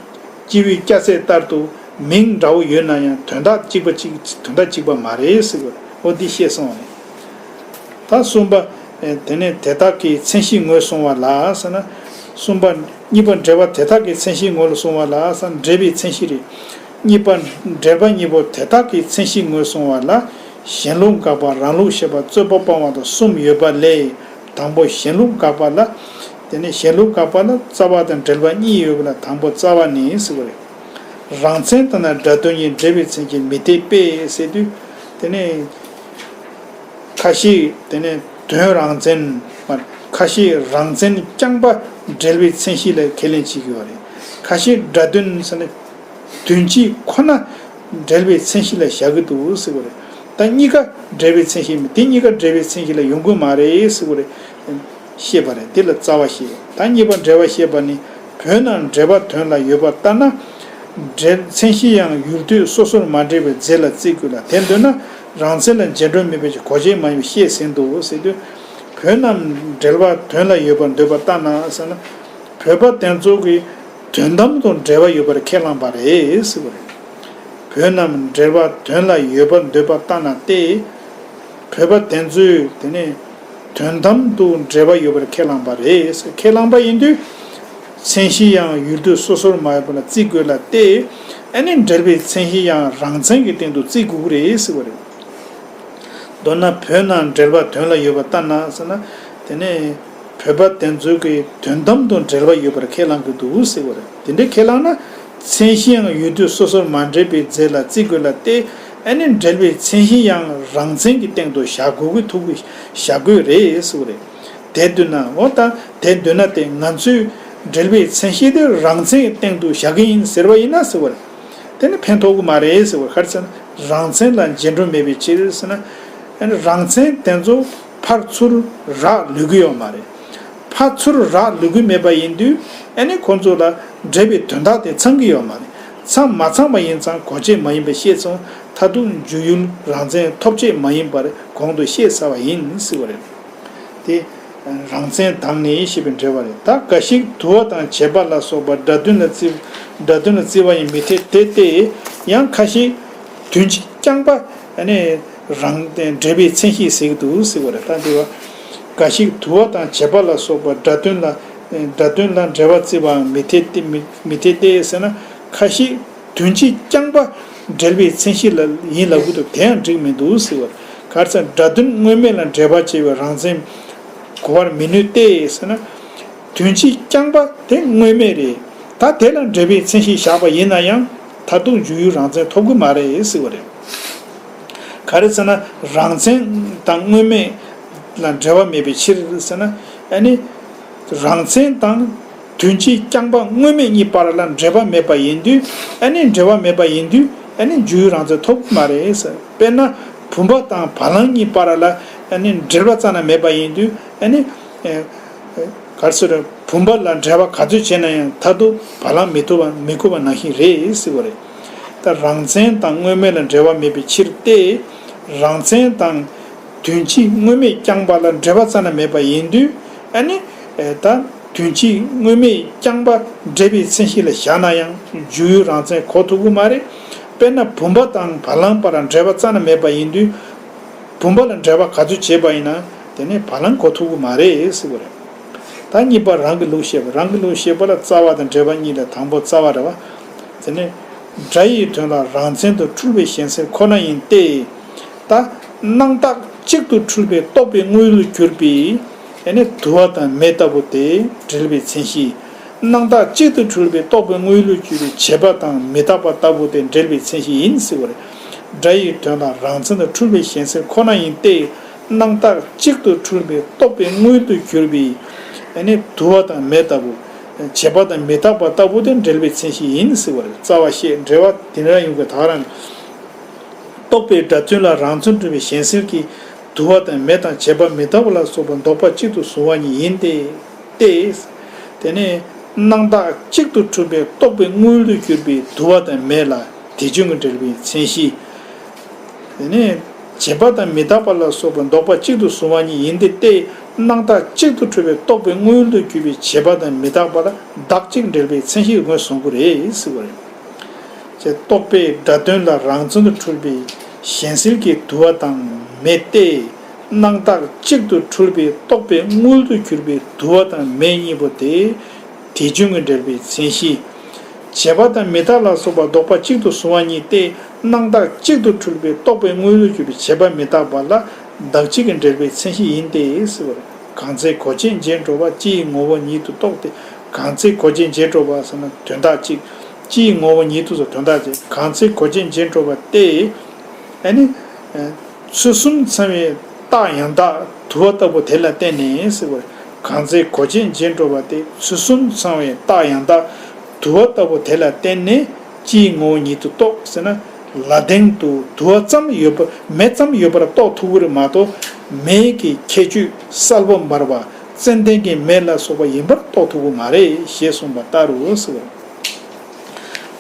གྱིས་བཅིངས་པའི་སྐྱ་རྫས་ལྟར་དུ་མིང་འདྲ་བོ་ཡོད་ན་ཡང་དོན་དག་གཅིག་པ་གཅིག་དོན་དག་གཅིག་པ་མ་རེད་ཟེར་བ། འོ་འདི་ཤེས་སོང་བ་རེད། ད་གསུམ་པ། དེ་ནས་དེ་དག་གི་མཚན་གཞི་ངོས་བཟུང་བ་ལ་ཟེར་ན། གསུམ་པ། གཉིས་པ་འབྲེལ་པ་དེ་དག་གི་མཚན་གཞི་ངོས་ལ་བཟུང་བ་ལ་ཟེར་ན། འབྲེལ་པའི་མཚན་གཞི་རེད། གཉིས་པ། འབྲེལ་པ་གཉིས་པོ་དེ་དག་གི་མཚན་གཞི་ངོས་བཟུང་བ་ལ། གཞན་ལུགས་དགག་པ། རང་ལུགས་བཤད་པ། རྩོད་པ་སྤང་བ་དང་གསུམ་ཡོད་པ་ལས། དང་པོ་གཞན་ལུགས་དགག་པ་ལ། དེ་ནས་གཞན་ལུགས་དགག་པ་ལ་རྩ་བ་དང་འབྲེལ་པ་གཉིས་ཡོད་པ་ལ། དང་པོ་རྩ་བ་ནི་ཟེར་བ་རེད། རང་མཚན་དང་ན་སྒྲ་དོན་གཉིས། འབྲེལ་པའི་མཚན་གཞི་མི་འཐད་པས་ཟེར་དུས། དེ་ནས་ཁ་ཤས། དེ་ནས་དོན་རང་མཚན་མ། ཁ་ཤས་རང་མཚན་རྐྱང་པ་འབྲེལ་པའི་མཚན་གཞི་ལ་ཁས་ལེན་བྱེད་ཀྱི་ཡོད་རེད། ཁ་ཤས་སྒྲ་དོན་ཟེར་ན་དོན་སྤྱི་ཁོ་ན་འབྲེལ་པའི་མཚན་གཞི་ལ་བཞག་གི་འདུག་ཟེར་བ་རེད། ད་གཉིས་ཀ་འབྲེལ་པའི་མཚན་གཞི་མིན། དེ་གཉིས་ཀ་འབྲེལ་པའི་མཚན་གཞི་ལ་ཡོང་གི་མ་རེད་ཟེར་བ་རེད། བཤད་པ་རེད། དེ་ལ་རྩ་བ་བཤད། ད་གཉིས་པ་འབྲེལ་བ་བཤད་པ་ནི། བོད་རྣམས་འབྲེལ་པ་དོན་ལ་ཡོད་པ་ལྟར་ན། འབྲེལ་མཚན་གཞི་ཡང་ཡུལ་དུས་སོ་སོར་མ་འབྲེལ་བའི་རྫས་ལ་བརྩི་དགོས་ལ། དེ་འདོད་ན་རང་མཚན་ལ་རྗེས་འགྲོ་མེད་པའི་གོ་བྱེད་མ་ཡིན་པ་བཤད་ཟིན་ཏོ་ཟེར་དུས། བོད་རྣམས་འབྲེལ་པ་དོན་ལ་ཡོད་པར་འདོད་པ་ལྟར་ན་ཟེར་ན། བོད་པ་དེ་ཚོ་གིས་དོན་དམ་དུ་འབྲེལ་བ་ཡོད་པར་ཁས་བླངས་པ་རེད་ཟེར་བ་རེད། བོད་རྣམས་འབྲེལ་བ་དོན་ལ་ཡོད་པར་འདོད་པ་ལྟར་ན་སྟེ། བོད་པ་དེ་ཚོས་དེ་ནས་དོན་དམ་དུ་འབྲེལ་བ་ཡོད་པར་ཁས་བླངས་པ་རེད། ཁས་བླངས་པ་ཡིན་དུས། མཚན་གཞི་ཡང་ཡུལ་དུས་སོ་སོར་མ་ཡོད་པ་ལ་བརྩི་དགོས་ལ་སྟེ། ཨ་ནི་འབྲེལ་པའི་མཚན་གཞི་ཡང་རང་མཚན་གྱི་སྟེང་དུ་བརྩི་དགོས་རེད་ཟེར་བ་རེད། མདོར་ན་བོད་རྣམས་འབྲེལ་པ་དོན་ལ་ཡོད་པ་ལྟར་ན་ཟེར་ན། དེ་ནས་བོད་པ་དེ་ཚོ་གིས་དོན་དམ་དུ་འབྲེལ་བ་ཡོད་པར་ཁས་བླང་གི་འདུག་ཟེར་བ་རེད། དེ་འདྲའི་ཁས་བླངས་ན། མཚན་གཞི་ཡང་ཡུལ་དུས་སོ་སོར་མ་འབྲེལ་བའི་རྫས་ལ་བརྩི་དགོས་ལ་སྟེ། ཨ་ནི་འབྲེལ་པའི་མཚན་གཞི་ཡང་རང་མཚན་གྱི་སྟེང་དུ་བཞག་དགོས་ཀྱི་ཐུག་གི་བཞག་དགོས་རེད་ཟེར་བ་རེད། དེ་འདོད་ན། འོ་ད་དེ་འདོད་ན་དེ་ང་ཚོས་ འབྲེལ་བའི་མཚན་གཞི་དེ་རང་མཚན་གྱི་སྟེང་དུ་བཞག་གི་ཡིན་ཟེར་བ་ཡིན་ན་ཟེར་བ་རེད། དེ་ནི་ཕན་ཐོགས་ཀྱི་མ་རེད་ཟེར་བ། ག་རེ་ཟེར་ན་རང་མཚན་ལ་རྗེས་འགྲོ་མེད་པའི་ཕྱིར་ཟེར་ན། ཨ་ནི་རང་མཚན་དེ་ཚོ་ཕར་ཚུར་རག་ལུས་ཀྱི་ཡོད་མ་རེད། ཕར་ཚུར་རག་ལུས་ཀྱི་མེད་པ་ཡིན་དུས་ཨ་ནི་ཁོང་ཚོ་ལ་འབྲེལ་བའི་དོན་དག་དེ་ཚང་གི་ཡོད་མ་རེད། ཚང་མ་ཚང་བ་ཡིན་ཙང་གོ་བྱེད་མ་ཡིན་པ་ཤེས་སོང་། མཐར་ཐུག་འཇུག་ཡུལ་རང་མཚན་ཐོབ་བྱེད་མ་ཡིན་པར་གོང་དུ་བཤད་ཚར་བ་ཡིན་ཟེར་བ་རེད། དེ་རང་མཚན་དང་ནི་ཞེས་པའི་འབྲེལ་བ་རེད། ད་འགའ་ཞིག་དུ་བ་དང་བྱེད་པ་ལ་སོགས་པ་སྒྲ་དོན་ལ་བརྩི། སྒྲ་དོན་ལ་བརྩི་བ་ཡང་མི་འཐད་དེ་སྟེ། ཡང་ཁ་ཤས་དོན་སྤྱི་རྐྱང་པ་ནི་རང་འབྲེལ་བའི་མཚན་གཞི་ཟེར་གྱི་འདུག་ཟེར་བ་རེད། ད་འདི་བ་འགའ་ཞིག་དུ་བ་དང་བྱེད་པ་ལ་སོགས་པ་སྒྲ་དོན་ལ་སྒྲ་དོན་ལ་འབྲེལ་བ་བརྩི་བའང་མི་འཐད་དེ་མི་མི་འཐད་དེ་ཟེར་ན། ཁ་ཤས་དོན་སྤྱི་རྐྱང་པ་འབྲེལ་བའི་མཚན་གཞི་ལ་ཡིན་ལབ་ཀྱི་འདུག་དེ་ཡང་འགྲིག་མི་འདུག་ཟེར་བ། ག་རེ་ཟེར་ན་སྒྲ་དོན་དངོས་མེད་ལ་འབྲེལ་བ་བྱས་པའི་རང་མཚན་གོ་བར་མི་ནུས་ཏེ་ཟེར་ན། དོན་སྤྱི་རྐྱང་པ་དེ་དངོས་མེད་རེད། ད་དེ་ལ་འབྲེལ་བའི་མཚན་གཞི་བཞག་པ་ཡིན་ན་ཡང་མཐར་ཐུག་འཇུག་ཡུལ་རང་མཚན་ཐོབ་ཀྱི་མ་རེད་ཟེར་བ་རེད། ག་རེ་ཟེར་ན་རང་མཚན་དང་དངོས་མེད་ལ་འབྲེལ་བ་མེད་པའི་ཕྱིར་ཟེར་ན། ཨ་ནི་རང་མཚན་དང་དོན་སྤྱི་རྐྱང་པ་དངོས་མེད་གཉིས་བར་ལ་འབྲེལ་བ་མེད་པ་ཡིན་དུས། ཨ་ནི་འབྲེལ་བ་མེད་པ་ཡིན་དུས་ཨ་ནི་འཇུག་ཡུལ་རང་མཚན་ཐོབ་ཀྱི་མ་རེད་ཟེར། དཔེར་ན་བུམ་པ་དང་བ་ལང་གཉིས་བར་ལ་ཨ་ནི་འབྲེལ་བ་རྩ་ནས་མེད་པ་ཡིན་དུས་ཨ་ནི། ག་རེ་ཟེར། བུམ་པ་ལ་འབྲེལ་བ་ག་ཚོད་བྱས་ན་ཡང་མཐར་ཐུག་བ་ལང་མི་ཐུབ་པ་མི་ཁུག་པ་ནང་བཞིན་རེད་ཟེར་བ་རེད། ད་རང་མཚན་དང་དངོས་མེད་ལ་འབྲེལ་བ་མེད་པའི་ཕྱིར་ཏེ། རང་མཚན་དང་དོན་སྤྱི་དངོས་མེད་རྐྱང་པ་ལ་འབྲེལ་བ་རྩ་ནས་མེད་པ་ཡིན་དུས། ཨ་ནི་ད་དོན་སྤྱི་དངོས་མེད་རྐྱང་པ་འབྲེལ་བའི་མཚན་གཞི་ལ་བཞག་ན་ཡང་འཇུག་ཡུལ་རང་མཚན་གོ་ཐུབ་ཀྱི་མ་རེད། དཔེར་ན་བུམ་པ་དང་བ་ལང་བར་འབྲེལ་བ་རྩ་ནས་མེད་པ་ཡིན་དུས། བུམ་པ་ལ་འབྲེལ་བ་ག་ཚོད་བྱས་པ་ཡིན་ན་དེ་ནི་བ་ལང་གོ་ཐུབ་ཀྱི་མ་རེད་ཟེར་བ་རེད། ད་གཉིས་པ་རང་གི་ལུགས་བཤད་པ། རང་གི་ལུགས་བཤད་པ་ལ་རྩ་བ་དང་འབྲེལ་བ་གཉིས་ལས་དང་པོ་རྩ་བ་རེད་བ། དེ་ནི་སྒྲ་ཡི་དོན་ལ་རང་མཚན་དུ་འཁྲུལ་པའི་གཞན་སེལ་ཁོ་ན་ཡིན་ཏེ། ད་སྣང་བཏགས་གཅིག་ཏུ་འཁྲུལ་པའི་རྟོག་པའི་དངོས་ཡུལ་གྱུར་པའི་ཨ་ནི་དུ་བ་དང་མེ་ལྟ་བུ་སྟེ་འབྲེལ་བའི་མཚན་གཞི། སྣང་བཏགས་གཅིག་ཏུ་འཁྲུལ་པའི་རྟོག་པའི་དངོས་ཡུལ་གྱུར་པའི་བྱེད་པ་དང་མི་རྟག་པ་ལྟ་བུ་སྟེ་འབྲེལ་བའི་མཚན་གཞི་ཡིན་ཟེར་བ་རེད། སྒྲ་ཡི་དོན་ལ་རང་མཚན་དུ་འཁྲུལ་པའི་གཞན་སེལ་ཁོ་ན་ཡིན་ཏེ། སྣང་བཏགས་གཅིག་ཏུ་འཁྲུལ་པའི་རྟོག་པའི་དངོས་ཡུལ་དུ་གྱུར་པའི་ཨ་ནི་དུ་བ་དང་མེ་ལྟ་བུ། བྱེད་པ་དང་མི་རྟག་པ་ལྟ་བུ་སྟེ་འབྲེལ་བའི་མཚན་གཞི་ཡིན་ཟེར་བ་རེད། རྩ་བ་བཤད། འབྲེལ་བ་དེ་འདྲ་ཡོང་གི་ད་ག་རང་། རྟོག་པའི་སྒྲ་དོན་ལ་རང་མཚན་འཁྲུལ་པའི་གཞན་སེལ་གྱི་དུ་བ་དང་མེ་དང་བྱེད་པ་མི་རྟག་པ་ལ་སོགས་པ་ལྡོག་པ་གཅིག་ཏུ་གཟུང་བ་ཉིད་ཡིན་ཏེ། ཏེ། དེ་ནས་སྣང་བཏགས་གཅིག་ཏུ་འཁྲུལ་པའི་རྟོག་པའི་དངོས་ཡུལ་དུ་གྱུར་པའི་དུ་བ་དང་མེ་ལ་དེ་བྱུང་གི་འབྲེལ་བའི་མཚན་གཞི། དེ་ནས་བྱེད་པ་དང་མི་རྟག་པ་ལ་སོགས་པ་ལྡོག་པ་གཅིག་ཏུ་གཟུང་བ་ཉིད་ཡིན་ཏེ། ཏེ། སྣང་བཏགས་གཅིག་ཏུ་འཁྲུལ་པའི་རྟོག་པའི་དངོས་ཡུལ་དུ་གྱུར་པའི་བྱེད་པ་དང་མི་རྟག་པ་ལ་བདག་གཅིག་འབྲེལ་བའི་མཚན་གཞི་དངོས་བཟུང་གི་རེད་ཟེར་བ་རེད། ཅེས་རྟོག་པའི་སྒྲ་དོན་ལ་རང་མཚན་དུ་འཁྲུལ་པའི་གཞན་སེལ་གྱི་དུ་བ་དང་མེ་སྟེ། སྣང་བཏགས་གཅིག་ཏུ་འཁྲུལ་པའི་རྟོག་པའི་དངོས་ཡུལ་དུ་གྱུར་པའི་དུ་བ་དང་མེ་གཉིས་པོ་སྟེ། དེ་བྱུང་གི་འབྲེལ་པའི་མཚན་གཞི། བྱེད་པ་དང་མི་རྟག་ལ་སོགས་པ་ལྡོག་པ་གཅིག་ཏུ་གཟུང་བ་ཉིད་དེ། སྣང་བཏགས་གཅིག་ཏུ་འཁྲུལ་པའི་རྟོག་པའི་དངོས་ཡུལ་གྱུར་པའི་བྱེད་པ་མི་རྟག་པ་ལ་བདག་གཅིག་གི་འབྲེལ་པའི་མཚན་གཞི་ཡིན་ཏེ་ཟེར་བ་རེད། གང་ཚེ་གོ་ཆེན་རྗེས་འགྲོ་བ་སྤྱི་ཡི་ངོ་བོ་ཉིད་དུ་རྟོགས་ཏེ། གང་ཚེ་གོ་ཆེན་རྗེས་འགྲོ་བ་ཟེར་ན་དོན་དག་གཅིག་སྤྱི་ཡི་ངོ་བོ་ཉིད་དུ་ཟེར་དོན་དག་གཅིག་གང་ཚེ་གོ་ཆེན་རྗེས་འགྲོ་བ་སྟེ། ཨ་ནི། ཚུལ་གསུམ་ཚང་བའི་རྟགས་ཡང་དག་དུ་བ་ལྟ་བུ་དེ་ལ་བརྟེན་ནས་ཟེར་བ། གང་ཚེ་གོ་ཆེན་རྗེས་འགྲོ་བ་སྟེ། ཚུལ་གསུམ་ཚང་བའི་རྟགས་ཡང་དག་དུ་བ་ལྟ་བུ་དེ་ལ་བརྟེན་ནས་སྤྱིའི་ངོ་བོ་ཉིད་དུ་རྟོགས་ཟེར་ན། ལ་དེང་དུ་དུ་བ་ཙམ་ཡོད་པ་མེ་ཙམ་ཡོད་པར་རྟོགས་ཐུབ་ཀྱི་རེད་མ་གཏོགས། མེ་གི་ཁྱད་ཆོས་གསལ་པོ་འབར་བ་ཙན་དན་གྱི་མེ་ལ་སོགས་པ་ཡིན་པར་རྟོགས་ཐུབ་ཀྱི་མ་རེད་ཞེས་གསུངས་པ་ལྟར་རོ་ཟེར་བ།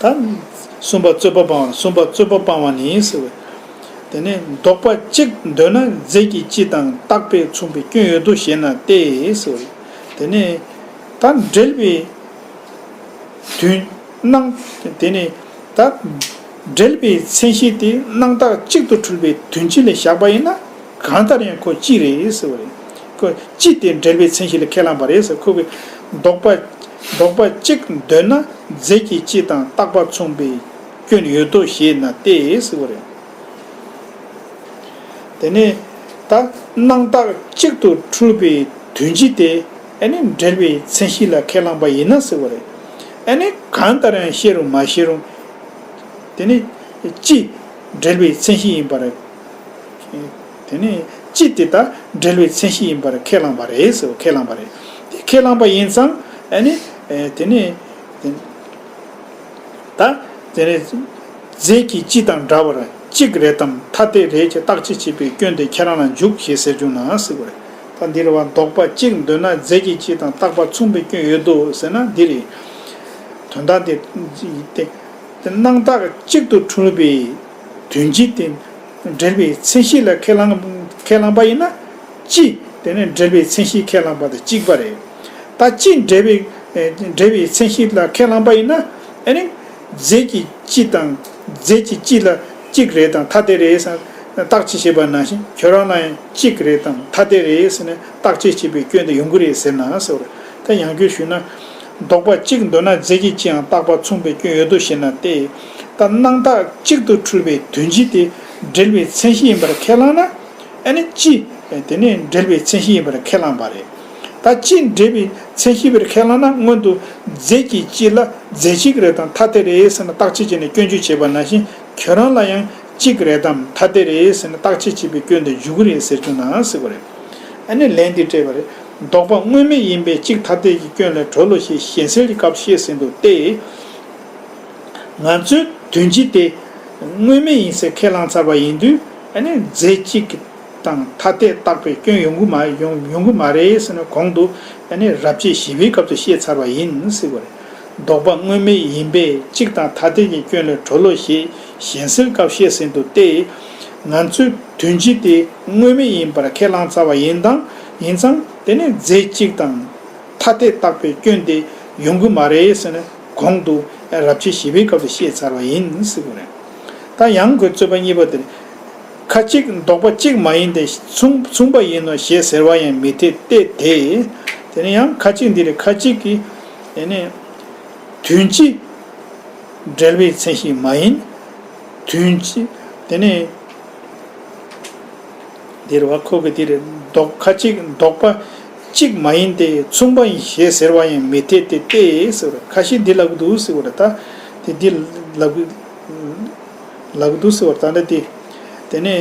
ད་གསུམ་པ་རྩོད་པ་སྤང་བ། གསུམ་པ་རྩོད་པ་སྤང་བ་ནི་ཟེར་བས། དེ་ནས་ལྡོག་པ་གཅིག་འདོད་ན་རྫས་ཀྱི་སྤྱི་དང་རྟག་པས་མཚུངས་པའི་སྐྱོན་ཡོད་དོ་ཞེ་ན་སྟེ་ཟེར་བས། དེ་ནས་ད་འབྲེལ་བའི་དོན་སྣང་དེ་ནས་ད་འབྲེལ་བའི་མཚན་གཞི་དེ་སྣང་བཏགས་གཅིག་ཏུ་འཁྲུལ་པའི་དོན་སྤྱི་ལ་བཞག་པ་ཡིན་ན་གང་ལྟར་ཡང་ཁོ་སྤྱི་རེད་ཟེར་བ་རེད། ཁོ་སྤྱི་དེ་འབྲེལ་བའི་མཚན་གཞི་ལ་ཁས་བླངས་པ་རེད་ཟེར། ཁོ་གི་ལྡོག་པ་ལྡོག་པ་གཅིག་འདོད་ན་རྫས་ཀྱི་སྤྱི་དང་རྟག་པ་མཚུངས་པའི་སྐྱོན་ཡོད་དོ་ཞེ་ན་སྟེ་ཟེར་བ་རེད། དེ་ནས་ད་སྣང་བཏགས་གཅིག་ཏུ་འཁྲུལ་པའི་དོན་སྤྱི་དེ་ཨ་ནི་འབྲེལ་བའི་མཚན་གཞི་ལ་ཁས་བླངས་པ་ཡིན་ན་ཟེར་བ་རེད། ཨ་ནི་གང་ལྟར་ཡང་ཤེས་རུང་མ་ཤེས་རུང་། དེ་ནི་སྤྱི་འབྲེལ་བའི་མཚན་གཞི་ཡིན་པར། དེ་ནི་སྤྱི་དེ་དག་འབྲེལ་བའི་མཚན་གཞི་ཡིན་པར་ཁས་བླངས་པ་རེད་ཟེར་བ་ཁས་བླངས་པ་རེད། དེ་ཁས་བླངས་པ་ཡིན་ཙང་ཨ་ནི་ དེ་ནས་ད་དེ་ནས་རྫས་ཀྱི་སྤྱི་དང་འདྲ་བར་གཅིག་རེད་དམ་ཐ་དད་རེད་ཅེས་བརྟག་དཔྱད་བྱེད་པའི་སྐྱོན་དེ་ཁྱེད་རང་ལ་འཇུག་ཞེས་ཟེར་བྱུང་ན་ཟེར་བ་རེད། ད་འདིར་བ་ལྡོག་པ་གཅིག་འདོད་ན་རྫས་ཀྱི་སྤྱི་དང་རྟག་པ་མཚུངས་པའི་སྐྱོན་ཡོད་དོ་ཟེར་ན་འདི་རེད། དོན་དག་དེ་དེ་སྣང་བཏགས་གཅིག་ཏུ་འཁྲུལ་པའི་དོན་སྤྱི་དེ་འབྲེལ་བའི་མཚན་གཞི་ལ་ཁས་བླངས་ཁས་བླངས་པ་ཡིན་ན་སྤྱི་དེ་ནི་འབྲེལ་བའི་མཚན་གཞི་ཁས་བླངས་པ་དང་གཅིག་པ་རེད། ད་སྤྱི་འབྲེལ་བའི་འབྲེལ་བའི་མཚན་གཞི་ལ་ཁས་བླངས་པ་ཡིན་ན་ཨ་ནི་རྫས་ཀྱི་སྤྱི་དང་རྫས་ཀྱི་སྤྱི་ལ་གཅིག་རེད་དམ་ཐ་དད་རེད་བརྟག་དཔྱད་བྱེད་པ་ནང་བཞིན་ཁྱོད་རང་ལ་ཡང་གཅིག་རེད་དམ་ཐ་དད་རེད་ཟེར་ནས་བརྟག་དཔྱད་བྱེད་པའི་སྐྱོན་དེ་ཡོང་གི་རེད་ཟེར་ན་ཟེར་བ་རེད། ད་ཡང་བསྐྱར་ཞུས་ན། ལྡོག་པ་གཅིག་འདོད་ན་རྫས་ཀྱི་སྤྱིའང་རྟག་པ་མཚུངས་པའི་སྐྱོན་ཡོད་དོ་ཞེ་ན་སྟེ། ད་སྣང་བཏགས་གཅིག་ཏུ་འཁྲུལ་པའི་དོན་སྤྱི་དེ་འབྲེལ་བའི་མཚན་གཞི་ཡིན་པར་ཁས་བླངས་ན། ཨ་ནི་སྤྱི་དེ་ནི་འབྲེལ་བའི་མཚན་གཞི་ཡིན་པར་ཁས་བླངས་པ་རེད། ད་སྤྱི་འབྲེལ་བའི་མཚན་གཞི་ཡིན་པར་ཁས་བླངས་ན་སྔོན་དུ་རྫས་ཀྱི་སྤྱི་ལ་རྫས་གཅིག་རེད་དམ་ཐ་དད་རེད་ཟེར་ནས་བརྟག་དཔྱད་བྱས་ནས་སྐྱོན་བརྗོད་བྱས་པ་ནང་བཞིན་ཁྱོད་རང་ལ་ཡང་གཅིག་རེད་དམ་ཐ་དད་རེད་ཟེར་ནས་བརྟག་དཔྱད་བྱེད་པའི་སྐྱོན་དེ་འཇུག་གི་རེད་ཟེར་རྒྱུ་ན་ཟེར་བ་རེད། ཨ་ནི་ལན་འདི་སྤྲད་པ་རེད། ལྡོག་པ་དངོས་མེད་ཡིན་པས་གཅིག་ཐ་དད་ཀྱི་སྐྱོན་ལས་གྲོལ་ལོ་ཞེས་གཞན་སེལ་གྱི་སྐབས་བཤད་ཟིན་འདུག་སྟེ། ང་ཚོས་དོན་སྤྱི་དེ་དངོས་མེད་ཡིན་ཟེར་ཁས་བླངས་ཚར་བ་ཡིན་དུས་ཨ་ནི་རྫས་གཅིག་དང་ཐ་དད་བརྟག་པའི་སྐྱོན་ཡོང་གི་མ་ཡོང་ཡོང་གི་མ་རེད་ཟེར་ནས་གོང་དུ་ཨ་ནི་རབ་བྱེད་བཞི་པའི་སྐབས་སུ་བཤད་ཚར་བ་ཡིན་ཟེར་བ་རེད། ལྡོག་པ་དངོས་མེད་ཡིན་པས་གཅིག་དང་ཐ་དད་ཀྱི་སྐྱོན་ལས་གྲོལ་ལོ་ཞེས་གཞན་སེལ་སྐབས་བཤད་ཟིན་འདུག་སྟེ། ང་ཚོས་དོན་སྤྱི་དེ་དངོས་མེད་ཡིན་པར་ཁས་བླངས་ཚར་བ་ཡིན་དང་ཡིན་ཙང་དེ་ནི་རྫས་གཅིག་དང་ཐ་དད་བརྟག་པའི་སྐྱོན་དེ་ཡོང་གི་མ་རེད་ཟེར་ནས་གོང་དུ་རབ་བྱེད་བཞི་པའི་སྐབས་སུ་བཤད་ཚར་བ་ཡིན་ཟེར་གྱི་རེད། ད་ཡང་ཁོས་རྩོད་པ་གཉིས་པ་དེར། ཁ་ཅིག་ལྡོག་པ་གཅིག་མ་ཡིན་ཏེ་མཚུངས་མཚུངས་པ་ཡིན་ནོ་ཞེས་ཟེར་བ་ཡང་མི་འཐད་དེ། དེ་ནི་ཡང་ཁ་ཅིག་འདི་རེད་ཁ་ཅིག་གིས་དེ་ནི་དོན་སྤྱི་འབྲེལ་བའི་མཚན་གཞི་མ་ཡིན། དོན་སྤྱི་དེ་ནི་འདིར་བ་ཁོ་གི་འདི་རེད་ལྡོག་ཁ་ཅིག་ལྡོག་པ་གཅིག་མ་ཡིན་ཏེ་མཚུངས་པ་ཡིན་ཞེས་ཟེར་བ་ཡང་མི་འཐད་དེ་སྟེ་ཟེར་བ་ཁ་ཤས་འདི་ལབ་གི་འདུག་ཟེར་བ་རེད་ད། དེ་འདི་ལབ་གི་ལབ་གི་འདུག་ཟེར་བ་རེད་ད་འདི་དེ་ནི།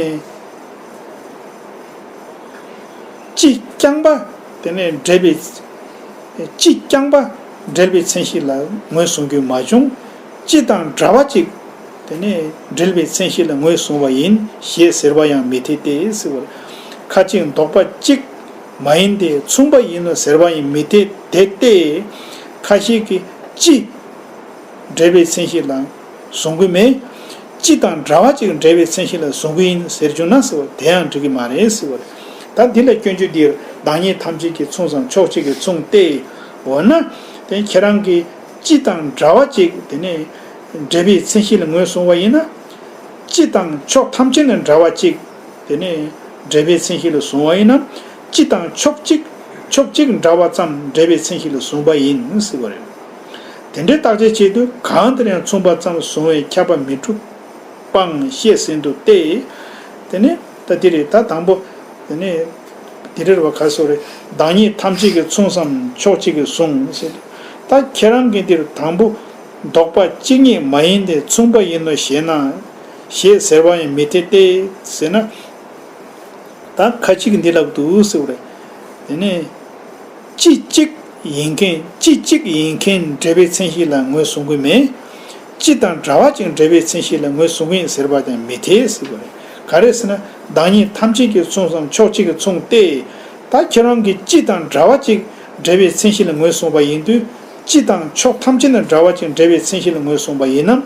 སྤྱི་རྐྱང་པ་དེ་ནས་འབྲེལ་བའི་སྤྱི་རྐྱང་པ་འབྲེལ་བའི་མཚན་གཞི་ལ་ངོས་བཟུང་རྒྱུ་མ་བྱུང་། སྤྱི་དང་འདྲ་བ་གཅིག་དེ་ནས་འབྲེལ་བའི་མཚན་གཞི་ལ་ངོས་བཟུང་བ་ཡིན་ཞེས་ཟེར་བ་ཡང་མི་འཐད་དེ་ཟེར་བར། ཁ་ཅིག་ལྡོག་པ་གཅིག་མ་ཡིན་ཏེ་མཚུངས་པ་ཡིན་ནོ་ཟེར་བ་ཡང་མི་འཐད་དེ་སྟེ། ཁ་ཤས་ཀྱིས་སྤྱི། འབྲེལ་བའི་མཚན་གཞི་ལ་བཟུང་གི་མེད། སྤྱི་དང་འདྲ་བ་ཅིག་འབྲེལ་བའི་མཚན་གཞི་ལ་བཟུང་གི་ཡིན་ཟེར་བྱུང་ན་ཟེར་བ་དེ་ཡང་འགྲིག་གི་མ་རེད་ཟེར་བ་རེད། ད་འདི་ལ་སྐྱོན་བརྗོད་འདིར་བདག་ཉིད་ཐམས་ཅད་ཀྱིས་མཚུངས་སམ་ཕྱོགས་གཅིག་གིས་མཚུངས་ཏེ། འོ་ན་དེ་ཁྱེད་རང་གིས་སྤྱི་དང་འདྲ་བ་ཅིག་དེ་ནས་འབྲེལ་བའི་མཚན་གཞི་ལ་ངོས་བཟུང་བ་ཡིན་ན། སྤྱི་དང་ཕྱོགས་ཐམས་ཅད་ནས་འདྲ་བ་ཅིག་དེ་ནས་འབྲེལ་བའི་མཚན་གཞི་ལ་བཟུང་བ་ཡིན་ན། སྤྱི་དང་ཕྱོགས་གཅིག་ཕྱོགས་གཅིག་འདྲ་བ་ཙམ་འབྲེལ་བའི་མཚན་གཞི་ལ་བཟུང་བ་ཡིན་ཟེར་བ་རེད། དེ་འདྲའི་བརྟག་དཔྱད་བྱེད་དུས་གང་ལྟར་ཡང་མཚུངས་པ་ཙམ་བཟུང་བས་ཁྱབ་པ་མི་འགྲུབ་པའང་བཤད་ཟིན་འདུག་སྟེ། དེ་ནས་ད་འདི་རེད་ད་དང་པོ། དེ་ནས་འདི་རེད་བ་ག་སོ་རེད། བདག་ཉིད་ཐམས་ཅད་ཀྱིས་མཚུངས་སམ་ཕྱོགས་གཅིག་གིས་བཟུང་ཟེར། ད་ཁྱེད་རང་གིས་འདིར་དང་པོ། ལྡོག་པ་གཅིག་ཉིད་མ་ཡིན་ཏེ་མཚུངས་པ་ཡིན་ནོ་ཞེ་ན། ཞེས་ཟེར་བ་ཡང་མི་འཐད་དེ་ཟེར་ན། ད་ཁ་ཅིག་འདི་ལབ་འདུག་ཟེར་བ་རེད། དེ་ནས་སྤྱི་གཅིག་ཡིན་མཁན་སྤྱི་གཅིག་ཡིན་མཁན་འབྲེལ་བའི་མཚན་གཞི་ལ་ངོས་བཟུང་གི་མེད། སྤྱི་དང་འདྲ་བ་ཅིག་འབྲེལ་བའི་མཚན་གཞི་ལ་ངོས་བཟུང་གི་ཡིན་ཟེར་བ་དེ་མི་འཐད་ཟེར་བ་རེད། ག་རེ་ཟེར་ན་བདག་ཉིད་ཐམས་ཅད་ཀྱིས་མཚུངས་སམ་ཕྱོགས་གཅིག་གིས་མཚུངས་ཏེ། ད་ཁྱེད་རང་གིས་སྤྱི་དང་འདྲ་བ་ཅིག་འབྲེལ་བའི་མཚན་གཞི་ལ་ངོས་བཟུང་བ་ཡིན་དུས་སྤྱི་དང་ཕྱོགས་ཐམས་ཅད་ནས་འདྲ་བ་ཅིག་འབྲེལ་བའི་མཚན་གཞི་ལ་ངོས་བཟུང་བ་ཡིན་ན།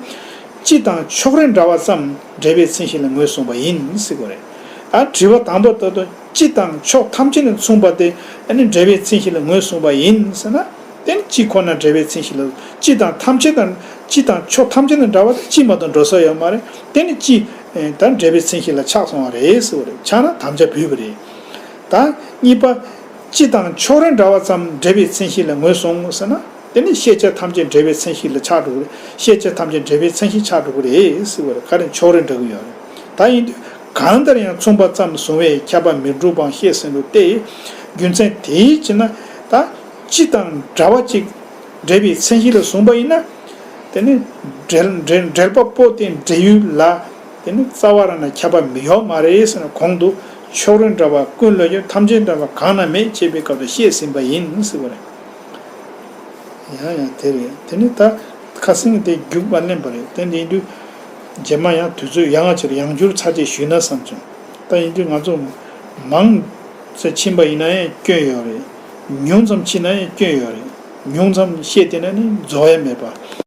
སྤྱི་དང་ཕྱོགས་རེ་འདྲ་བ་ཙམ་འབྲེལ་བའི་མཚན་གཞི་ལ་ངོས་བཟུང་བ་ཡིན་ཟེར་དགོས་རེད། ད་དྲི་བ་དང་པོ་ལྟར་དུ་སྤྱི་དང་ཕྱོགས་ཐམས་ཅད་ནས་མཚུངས་པ་དེ་ཨ་ནི་འབྲེལ་བའི་མཚན་གཞི་ལ་ངོས་བཟུང་བ་ཡིན་ཟེར་ན། དེ་ནི་སྤྱི་ཁོ་ན་འབྲེལ་བའི་མཚན་གཞི་ལ་སྤྱི་དང་ཐམས་ཅད་དང་སྤྱི་དང་ཕྱོགས་ཐམས་ཅད་ནས་འདྲ་བ་དེ་སྤྱི་མ་གཏོགས་འགྲོ་ས་ཡོད་མ་རེད། དེ་ནི་སྤྱི་ད་འབྲེལ་བའི་མཚན་གཞི་ལ་ཆགས་སོང་བ་རེད་ཟེར་བ་རེད། ཆགས་ན་དམ་བཅའ་བུད་པ་རེད། ད་གཉིས་པ། སྤྱི་དང་ཕྱོགས་རེ་འདྲ་བ་ཙམ་འབྲེལ་བའི་མཚན་གཞི་ལ་ངོས་བཟུང་ཟེར་ན། དེ་ནི་ཤེས་བྱ་ཐམས་ཅད་འབྲེལ་བའི་མཚན་གཞི་ལ་ཆགས་འགྲོ་གི་རེད། ཤེས་བྱ་ཐམས་ཅད་འབྲེལ་བའི་མཚན་གཞི་ཆགས་འགྲོ་གི་རེད་ཟེར་བ་རེད། ག་རེ་ཕྱོགས་རེ་འདྲ་གི་ཡོད་རེད། ད་ཡིན་དུས་གང་ལྟར་ཡང་མཚུངས་པ་ཙམ་བཟུང་བས་ཁྱབ་པ་མི་འགྲུབ་པའང་བཤད་ཟིན་འདུག་སྟེ། རྒྱུ་མཚན་དེའི་ཕྱིར་ན་ད་སྤྱི་དང་འདྲ་བ་ཅིག་འབྲེལ་བའི་མཚན་གཞི་ལ་བཟུང་བ་ཡིན་ན། དེ་ནི་འབྲེལ་འབྲེལ་འབྲེལ་པ་པོ་དེ་འབྲེལ་ཡུལ་ལ། དེ་ནི་རྩ་བ་རང་ན་ཁྱབ་པ་མི་ཡོད་མ་རེད་ཟེར་ན་གོང་དུ་ཕྱོགས་རེ་འདྲ་བ་ཀུན་ལ་ཡོད་ཐམས་ཅད་འདྲ་བ་གང་ན་མེད་ཅེས་པའི་སྐབས་ལ་བཤད་ཟིན་པ་ཡིན་ཟེར་བ་རེད། ཡང་ཡང་དེ་རེད། དེ་ནི་ད་ཁ་སང་གི་དེ་རྒྱུགས་པ་ལེན་པ་རེད། དེ་འདི་ཡིན་དུས་རྗེས་མ་ཡང་དུས་ཚོད་ཡང་ཆེར་ཡང་འགྱུར་ཚར་རྗེས་ཞུས་ན་བསམ་བྱུང་། ད་ཡིན་དུས་ང་ཚོ་མང་ཙམ་ཕྱིན་པ་ཡིན་ན་ཡང་སྐྱོན་ཡོད་རེད། ཉུང་ཙམ་ཕྱིན་ན་ཡང་སྐྱོན་ཡོད་རེད། ཉུང་ཙམ་བཤད་བསྡད་ན་ནི་རྫོགས་ཡ་མེད་པ།